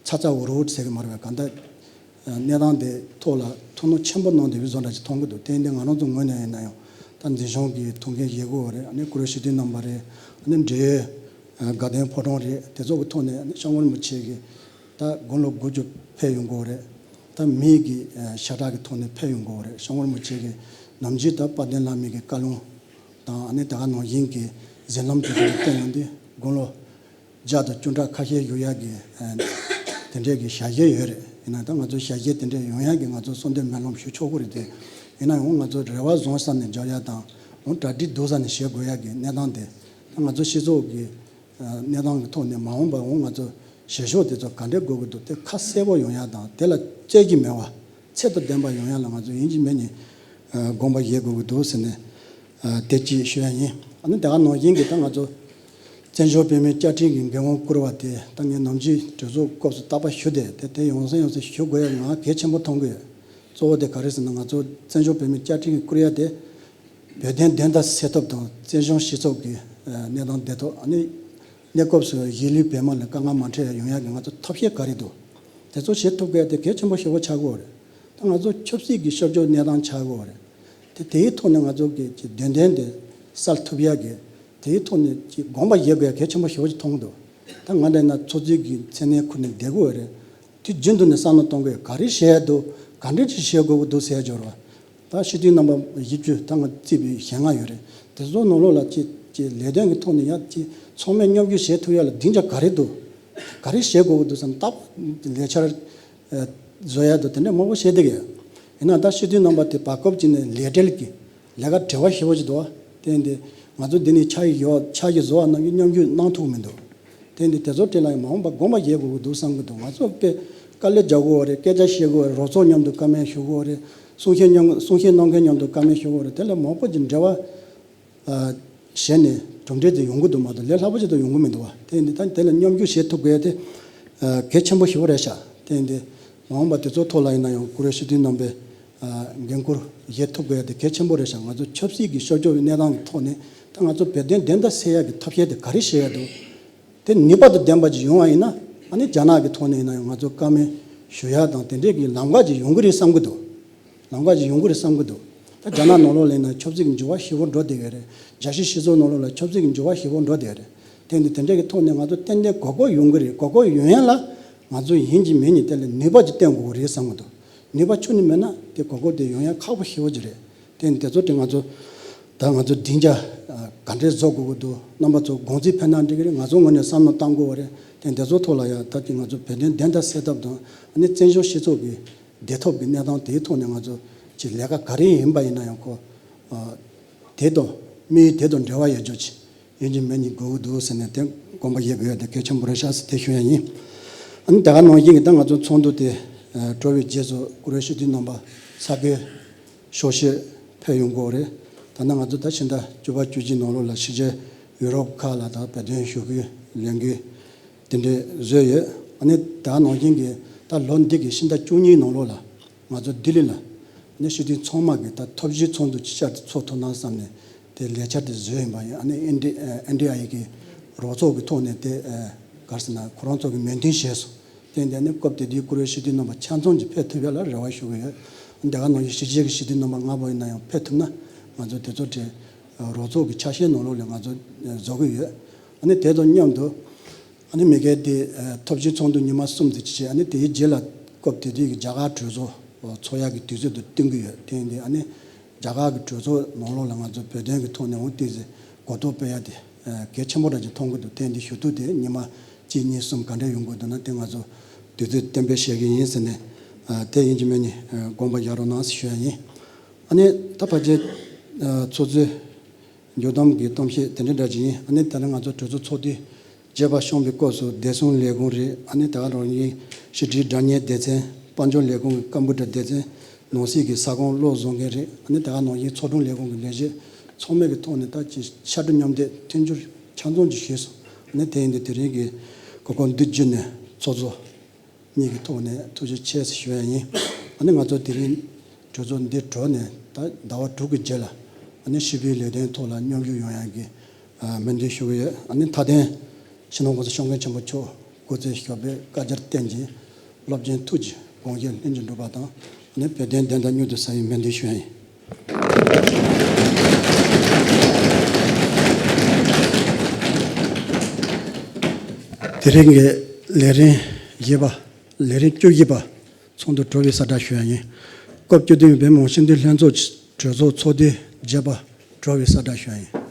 ཚ་ཚ་འུར་འུར་ཟེར་གི་མ་རེད་པས། གང་ལྟར་གནས་སྟངས་དེ་ཐོག་ལ་ཐུགས་སྣང་ཆེན་པོ་གནང་བསྡད་པའི་བཟོ་འདྲ་ཅིག་མཐོང་གི་འདུག་དེ་ཡིན་དུས་ང་རང་ཚོ་ངོས་ནས་ཡིན་ན་ཡང་ད་འཛིན་སྐྱོང་གི་ཐུགས་འགན་བཞེས་དགོས་པ་རེད། ཨ་ནི་བཀུར་འོས་སྤྱི་འཐུས་རྣམ་པ་རེད། ཨ་ནི་འབྲེལ་ཡོད་དགའ་ལྡན་ཕོ་བྲང་རེད། དེ་ཚོ་གི་ཐོག་ནས་ཨ་ནི་སྐྱབས་མགོན་རིན་པོ་ཆེ་གི་ད་དགུང་ལོ་དགུ་བཅུ་ཕེབས་ཡོང་གི་ཡོད་རེད། ད་མིའི་གི་ཤ་ཁྲག་གི་ཐོག་ནས་ཕེབས་ཡོང་གི་ཡོད་རེད། སྐྱབས་མགོན་རིན་པོ་ཆེ་གི་ནམ་རྒྱུན་ད་དཔལ་ལྡན་བླ་མའི་གི་བཀའ་ལུང་དང་ཨ་ནི་ད་ག་ནང་བཞིན་གྱི་ཟིན་ལམ་དེ་ཚོ་བསྟན་ཡོང་དུས་དགུང་ལོ་བརྒྱ་དང་བཅུ་ཕྲག་ཁ་ཤས་བཞུགས་ཡག་གི་དེ་འདྲས་ཀྱི་ཞལ་བཞེས་ཡོད་རེད། ཡིན་ན་ད་ང་ཚོ་ཞལ་བཞེས་དེ་འདྲས་ཡོང་ཡག་གི་ང་ཚོ་གསོལ་འདེབས་སྨོན་ལམ་ཞུ་ཆོག་གི་རེད་དེ། ཡིན་ན་ཡང་ང་ཚོ་རེ་བ་བཟང་ས་ནས་འཇོག་ཡག་དང་ཡང་གྲ་སྒྲིག་སྡུག་ས་ནས་བྱེད་དགོས་ཡག་གི་གནས་སྟངས་དེ་ད་ང་ཚོ་སྤྱི་ཚོགས་ཀྱི་གནས་སྟངས་ཀྱི་ཐོག་ནས་མ་འོངས་པ་འོང་ང་ཚོ་བྱེད་ཕྱོགས་དེ་ཚོ་ག་འདྲས་དགོས་ཀྱི་འདུག་དེ་ཁ་གསལ་པོ་ཡོང་ཡག་དང་དེ་ལ་རྩོད་ཀྱི་མེད་པ་ཚད་དང་ལྡན་པ་ཡོང་ཡག་ལ་ང་ཚོ་ཡིན་གཅིག་མིན་གཉིས་དགོངས་པ་བཞེས་དགོས་ཀྱི་འདུག་ཟེར་ནས་དེ་གཅིག་ཞུ་ཡག་ཡིན། ཨ་ནི་དེ་ག་ནང་བཞིན་གྱི་ད་ང་ཚོ་བཙན་བྱོལ་བོད་མིའི་བཅའ་ཁྲིམས་ཀྱི་འགན་དབང་བསྐུར་བ་དེ་ད་ངས་ནམ་རྒྱུན་གྲོས་ཚོགས་སྐབས་སུ་རྟག་པར་ཞུ་བསྡད་དེ་དེ་ཡང་སེ་ཡང་སེ་ཞུ་དགོས་ཡག་ང་གལ་ཆེན་པོ་མཐོང་གི་ཡོད། གཙོ་བོ་དེ་ག་རེ་ཟེར་ན་ང་ཚོ་བཙན་བྱོལ་བོད་མིའི་བཅའ་ཁྲིམས་ཀྱི་བསྐུར་ཡག་དེ་བོད་དོན་བདེན་མཐའ་གསལ་ཐབས་དང་བཙན་བྱོལ་སྤྱི་ཚོགས་ཀྱི་གནས་སྟངས་བདེ་ཐོག་ཨ་ནི་གནས་སྐབས་སུ་གཞིས་ལུས་བོད་དམངས་ལ་དཀའ་ངལ་མ་འཕྲད་ཡ་ཡོང་ཡག་གི་ང་ཚོ་ཐབས་ཤེས་ག་རེ་འདུག་དེ་ཚོ་བྱེད་ཐུབ་དགོས་དེ་གལ་ཆེན་པོ་ཞེ་པོ་ཆགས་ཀྱི་ཡོད་རེད། ད་ང་ཚོ་ཆབ་སྲིད་ཀྱི་ཤར་ཕྱོགས་གནས་སྟངས་ཆགས་ཀྱི་ཡོད་རེད། དེ་དེའི་ཐོག་ནས་ང་ཚོ་གི་ཀྱི་བདེན་དོན་དེ་གསལ་ཐུབ་ཡག་གི་དེའི་ཐོག་ནས་ཀྱི་དགོངས་པ་བཞེས་དགོས་ཡ་གལ་ཆེན་པོ་ཞེ་པོ་ཅིག་མཐོང་གི་འདུག་ད་ང་འདྲ་ཡིན་ན་ཚོགས་གཙོའི་གི་མཚན་གནས་ཁུར་ནས་བསྡད་ཀྱི་ཡོད་རེད། དུས་རྒྱུན་དུ་ནས་བསམ་བློ་གཏོང་དགོས་ག་རེ་བྱེད་ཡ་འདུག་ག་འདྲ་ཅིག་བྱེད་དགོས་ཀྱི་འདུག་ཟེར་ཡ་འབྱོར་བ། ད་སྤྱི་འཐུས་རྣམ་པ་བཞི་བཅུ་ད་ང་བརྩིས་པའི་ཞེ་ལྔ་ཡོད་རེད། དེ་ཚོ་ནང་ལོགས་ལ་ཅི་ཅི་ལས་དོན་གྱི་ཐོག་ནས་ཡང་ཅི་ཚང་མས་མཉམ་ཞུགས་བྱེད་ཐུབ་ཡ་ལ་སྡིངས་ཆ་ག་རེ་འདུག་ག་རེ་བྱེད་དགོས་ཀྱི་འདུག་བསམ་སྟབས་ལས་འཆར་བཟོ་ཡ་འདུག་དེ་འདྲ་མང་པོ་བྱེད་བསྡད་ཀྱི་ཡོད། ཡིན་ན་ད་སྤྱི་འཐུས་རྣམ་པ་དེ་བར་སྐབས་ཅིག་ནས་ལས་བྲེལ་གྱི་ལས་ཀ་བྲེལ་བ་ཞེ་པོ་ཅིག་འདུག་བ། དེ་འདི་ང་ཚོ་འདི་ནས་ཕྱག་ཡིག་ཡོད་ཕྱག་ཡིག་བཟོ་བ་རྣམས་ཀྱིས་མཉམ་ཞུགས་གནང་ཐུབ་མི་འདུག་དེ་འདི་དེ་ཚོ་དེ་ལ་ཡང་མ་འོངས་པ་དགོངས་པ་བཞེས་དགོས་ཀྱི་འདུག་བསམ་གྱི་འདུག་ང་ཚོ་དཔེ་དཀའ་ལས་རྒྱག་དགོས་པ་རེད། སྐད་ཆ་བཤད་དགོས་པ་རེད། རོགས་ཚོགས་མཉམ་དུ་བཀའ་མོལ་ཞུ་དགོས་པ་རེད། གསུང་བཤད་མཉམ་གསུང་བཤད་གནང་མཁན་མཉམ་དུ་བཀའ་མོལ་ཞུ་དགོས་པ་རེད། དེ་ལ་མང་པོ་ཅིག་འབྲེལ་བ་བྱས་ནས་གྲུབ་འབྲས་དེ་ཡོང་གི་འདུག་མ་གཏོགས་ལས་སླ་པོ་ཅིག་ཏུ་ཡོང་གི་མི་འདུག་བ། དེ་ཡིན་དུས་ད་དེ་ལ་མཉམ་ཞུགས་བྱེད་ཐུབ་དགོས་དེ་གལ་ཆེན་པོ་ཞེ་པོ་རེད་ཤག་དེ་ཡིན་དུས་ འོངས་པ་དེ་ཚོ་ཐོག་ལ་ཡིན་ན་ཡང་བཀུར་འོས་སྤྱི་འཐུས་རྣམ་པས་འགན་འཁུར་བཞེས་ཐུབ་དགོས་ཡ་དེ་གལ་ཆེན་པོ་རེད་ཤག་ང་ཚོ་ཆབ་སྲིད་ཀྱི་ཤོར་སྐྱོད་ཀྱི་གནས་སྟངས་ཀྱི་ཐོག་ནས་ད་ང་ཚོ་བོད་དོན་བདེན་མཐའ་གསལ་ཡ་གི་ཐབས་ཤེས་དེ་ག་རེ་བྱེད་ཡ་འདུག་དེ་ནུས་པ་དང་ལྡན་པ་ཅིག་ཡོང་བ་ཡིན་ན་ཨ་ནི་རྒྱ་ནག་གི་ཐོག་ནས་ཡིན་ན་ཡང་ང་ཚོ་བཀའ་མོལ་ཞུ་ཡ་དང་དེ་འདྲས་ཀྱི་ལམ་ཁ་ཅིག་ཡོང་གི་རེད་བསམ་གི་འདུག་ལམ་ཁ་ཅིག་ཡོང་གི་རེད་བསམ་གི་འདུག་ད་རྒྱ་ནག་ནང་ལོགས་ལ་ཡིན་ན་ཆབ་སྲིད་ཀྱི་འགྱུར་བ་ཞེ་པོ་འགྲོ་བསྡད་ཡོད་རེད། རྒྱལ་སྤྱིའི་སྤྱི་ཚོགས་ནང་ལོགས་ལ་ཆབ་སྲིད་ཀྱི་འགྱུར་བ་ཞེ་པོ་འགྲོ་བསྡད་ཡོད་རེད། དེ་འདི་དེ་འདྲ་གི་ཐོག་ནས་ང་ཚོ་ཏན་ཏན་གོ་སྐབས་ཡོང་གི་རེད། གོ་སྐབས་ཡོང་ཡ་ལ་ང་ཚོ་ཡིན་གཅིག་མིན་གཉིས་དེ་ལ་ནུས་པ་ཅིག་བསྟན་དགོས་ཀྱི་རེད་བསམ་གི་འདུག་ནུས་པ་ཁྱོན་ནས་མེད་ན་དེ་གོ་སྐབས་དེ་ཡོང་ཡ་ཁག་པོ་ཞེ་པོ་ཅིག་རེད། དེ་འདི་ཚོ་དེ་ང་ཚོ་ད་ང་ཚོ་སྡིངས་ཆ་ག་འདྲས་བཟོ་དགོས་ཀྱི་འདུག་རྣམ་པ་ཚོ་དགོངས་ཚུལ་ཕེབས་ན་འགྲིག་གི་རེད། ང་ཚོ་ངོས་ནས་བསམ་བློ་བཏང་དགོས་པ་རེད། དེ་འདི་ཚོ་ཐོག་ལ་ཡ་ད་དེ་ང་ཚོ་བོད་དོན་བདེན་མཐའ་གསལ་ཐབས་དང་ཨ་ནི་བཙན་བྱོལ་སྤྱི་ཚོགས་ཀྱི་བདེ་ཐབས་ཀྱི་གནས་སྟངས་དེའི་ཐོག་ནས་ང་ཚོ་ཀྱི་ལས་ཀ་ག་རེ་ཡིན་པ་ཡིན་ན་ཡང་ཁོ་ཨ་དེ་དང་དམིགས་ཡུལ་དེ་དང་འབྲེལ་བ་ཡོད་རྒྱུ་ཅིག་ཡིན་གཅིག་མིན་གཉིས་དགོས་ཀྱི་འདུག་ཟེར་ནས་དེ་དགོངས་པ་བཞེས་དགོས་ཡ་དེ་གལ་ཆེན་པོ་རེད་ཤག་ཟེར་དེ་ཞུ་ཡ་ཡིན། ཨ་ནི་དེ་ག་ནང་བཞིན་གྱི་ད་ང་ཚོ་ཚོགས་འདུ་དེ་ཨ་གྲོལ་བའི་རྗེས་སུ་བཀུར་འོས་སྤྱི་འཐུས་རྣམ་པ་ས་ཁུལ་ཤོག་ཤེས་ཕེབས་ཡོང་གི་ཡོད་རེད། ད་ནི་ང་ཚོ་ད་ཕྱི་ཟླ་བཅུ་པ་བཅུ་གཅིག་ནང་ལོགས་ལ་ཕྱི་རྒྱལ་ཡུ་རོབ་ཁག་ལ་ད་བོད་དོན་ཞུ་སྐུལ་ལས་འགུལ་དེ་འདྲའི་བཟོས་ཡོད། ཨ་ནི་ད་ནང་བཞིན་གྱི་ད་ལོ་འདི་གི་ཕྱི་ཟླ་བཅུ་གཉིས་ནང་ལོགས་ལ་ང་ཚོ་ལྡི་ལི་ལ་ཨ་ནི་སྤྱི་འཐུས་ཚང་མ་གི་ད་ཐོབ་བྱའི་ཚོགས་འདུ་ཅིག་བཅར་ཏེ་ཚོགས་ཐུབ་ན་བསམ་ནས་དེ་ལས་འཆར་དེ་བཟོས་ཡིན་པ་ཡིན། ཨ་ནི་ཨེན་ཌི་ཨེན་ཌི་ཨའི་གི་རོགས་ཚོགས་ཀྱི་ཐོག་ནས་དེ་ག་རེ་ཟེར་ན་ཁོ་རང་ཚོ་གི་མོས་མཐུན་བྱས་སོང་། དེ་འདི་ནི་སྐབས་དེ་དུས་བཀུར་འོས་སྤྱི་འཐུས་རྣམ་པ་ཆ་ཚང་གིས་ཕེབས་ཐུབ་ཡ་ལ་རེ་བ་ཞུ་གི་ཡོད། འདི་ག་ནང་བཞིན་ཕྱི་རྒྱལ་གྱི་སྤྱི་འཐུས་རྣམ་པ་སྔ་པོ་ཡིན་ན་ཡང་ཕེབས་ཐུབ་ན་ང་ཚོ་དེ་ཚོ་གྲས་རོགས་ཚོགས་ཀྱི་ཆ་ཤས་ནང་ལོགས་ལ་ང་ཚོ་བཟོ་གི་ཡོད། ཨ་ནི་དེ་དང་མཉམ་དུ་ཨ་ནི་མི་སྒེར་དེ་ཐོབ་བྱའི་ཚོགས་འདུ་ཉི་མ་གསུམ་དེ་བྱས། ཨ་ནི་དེའི་རྗེས་ལ་སྐབས་དེ་དུས་ཀྱི་རྒྱ་གར་གྲོས་ཚོགས་ཚོགས་ཡག་གི་དུས་ཚོད་དུ་བསྟུན་གྱི་ཡོད། དེ་ཡིན་དུས་ཨ་ནི་རྒྱ་གར་གྱི་གྲོས་ཚོགས་ནང་ལོགས་ལ་ང་ཚོ་བོད་དོན་གྱི་ཐོག་ནས་འོང་ཏོག་ཙམ་གོ་རྟོགས་སྤེལ་ཡ་དེ་གལ་ཆེན་པོ་འདྲ་ཅིག་མཐོང་གི་འདུག་དེ་ཡིན་དུས་ཞུ་གཏུག་དེ་ཉི་མ་གཅིག་གཉིས་གསུམ་ག་འདྲ་ཡོང་དགོས་འདུག་ན་དེ་ང་ཚོ་དུས་ཚོད་གཏན་འབེབས་བྱེད་ཀྱི་ཡིན་ཟེར་ནས་དེ་ཡིན་གཅིག་མིན་གཉིས་དགོངས་པ་བཞག་རོགས་གནང་ཞུ་ཡ་ཡིན། ཨ་ནི་ད་ཕལ་ཆེར་ཚོགས་གཙོས་མཇུག་བསྡོམས་ཀྱི་གཏམ་བཤད་དེ་འདྲ་འདྲ་ཅིག་ཡིན། ཨ་ནི་ད་ནི་ང་ཚོ་གྲོས་ཚོགས་ཚོགས་དུས་བརྗེ་པ་བསྐྱངས་པའི་སྐབས་སུ་བདེ་སྲུང་ལས་ཁུངས་རེད། ཨ་ནི་ད་ག་ནང་བཞིན་ཕྱི་དྲིལ་སྒྲ་བརྙན་སྡེ་ཚན། དཔལ་འབྱོར་ལས་ཁུངས་ཀྱི་ཀམ་པུ་ཊར་སྡེ་ཚན། ནང་སྲིད་ཀྱི་ས་ཁོངས་གློག་བཟོ་མཁན་རེད། ཨ་ནི་ད་ག་ནང་བཞིན་ཚོགས་དྲུང་ལས་ཁུངས་ཀྱི་ལས་བྱེད་ཚང་མའི་གི་ཐོག་ནས་ད་ཅིག་ཕྱར་གྲུ་མཉམ་འདེགས་མཐུན་འགྱུར་ཆ་ཚང་ཅིག་ཞུས་སོང་། ཨ་ནི་དེ་ཡིན་དུས་དེ་རིང་གི་གོ་སྐབས་འདི་བརྒྱུད་ནས་ཚོགས་གཙོ་གཉིས་ཀྱི་ཐོག་ནས་ཐུགས་རྗེ་ཆེ་ཞེས་ཞུ་ཡ་ཡིན། ཨ་ནི་ང་ཚོ་དེ་རིང་གྲོས་ཚོགས་འདི་གྲོལ་ནས་ད་ཟླ་བ་དྲུག་གི་རྗེས་ལ་ཨ་ནི་ཞི་བའི་ལས་དོན་ཐོག་ལ་མཉམ་ཞུགས་ཡོང་ཡ་གི་ཨ་སྨོན་འདུན་ཞུ་གི་ཡོད། ཨ་ནི་མཐའ་དོན་སྤྱི་ནོར་༸གོང་ས་༸སྐྱབས་མགོན་ཆེན་པོ་མཆོག་སྐུ་ཚེ་ཞབས་པད་བསྐལ་བརྒྱར་བརྟན་ཅིང་རླབས་ཆེན་ཐུགས་ཀྱི་དགོངས་བཞེད་ལྷུན་གྱིས་འགྲུབ་པ་དང་ཨ་ནི་བོད་དོན་བདེན་མཐའ་མྱུར་དུ་གསལ་བའི་སྨོན་འདུན་ཞུ་ཡ་ཡིན། དེ་རིང་གི་ལས་རིམ་བཞི་པ། ལས་རིམ་བཅུ་བཞི་པ་ཚོགས་འདུ་གྲོལ་བའི་གསལ་བསྒྲགས་ཞུ་ཡ་ཡིན། སྐབས་བཅུ་བདུན་པའི་བོད་མི་མང་སྤྱི་འཐུས་ལྷན་ཚོགས་ཀྱི་གྲོས་ཚོགས་ཚོགས་དུས་བརྒྱད་པ་གྲོལ་བའི་གསལ་བསྒྲགས་ཞུ་ཡ་ཡིན།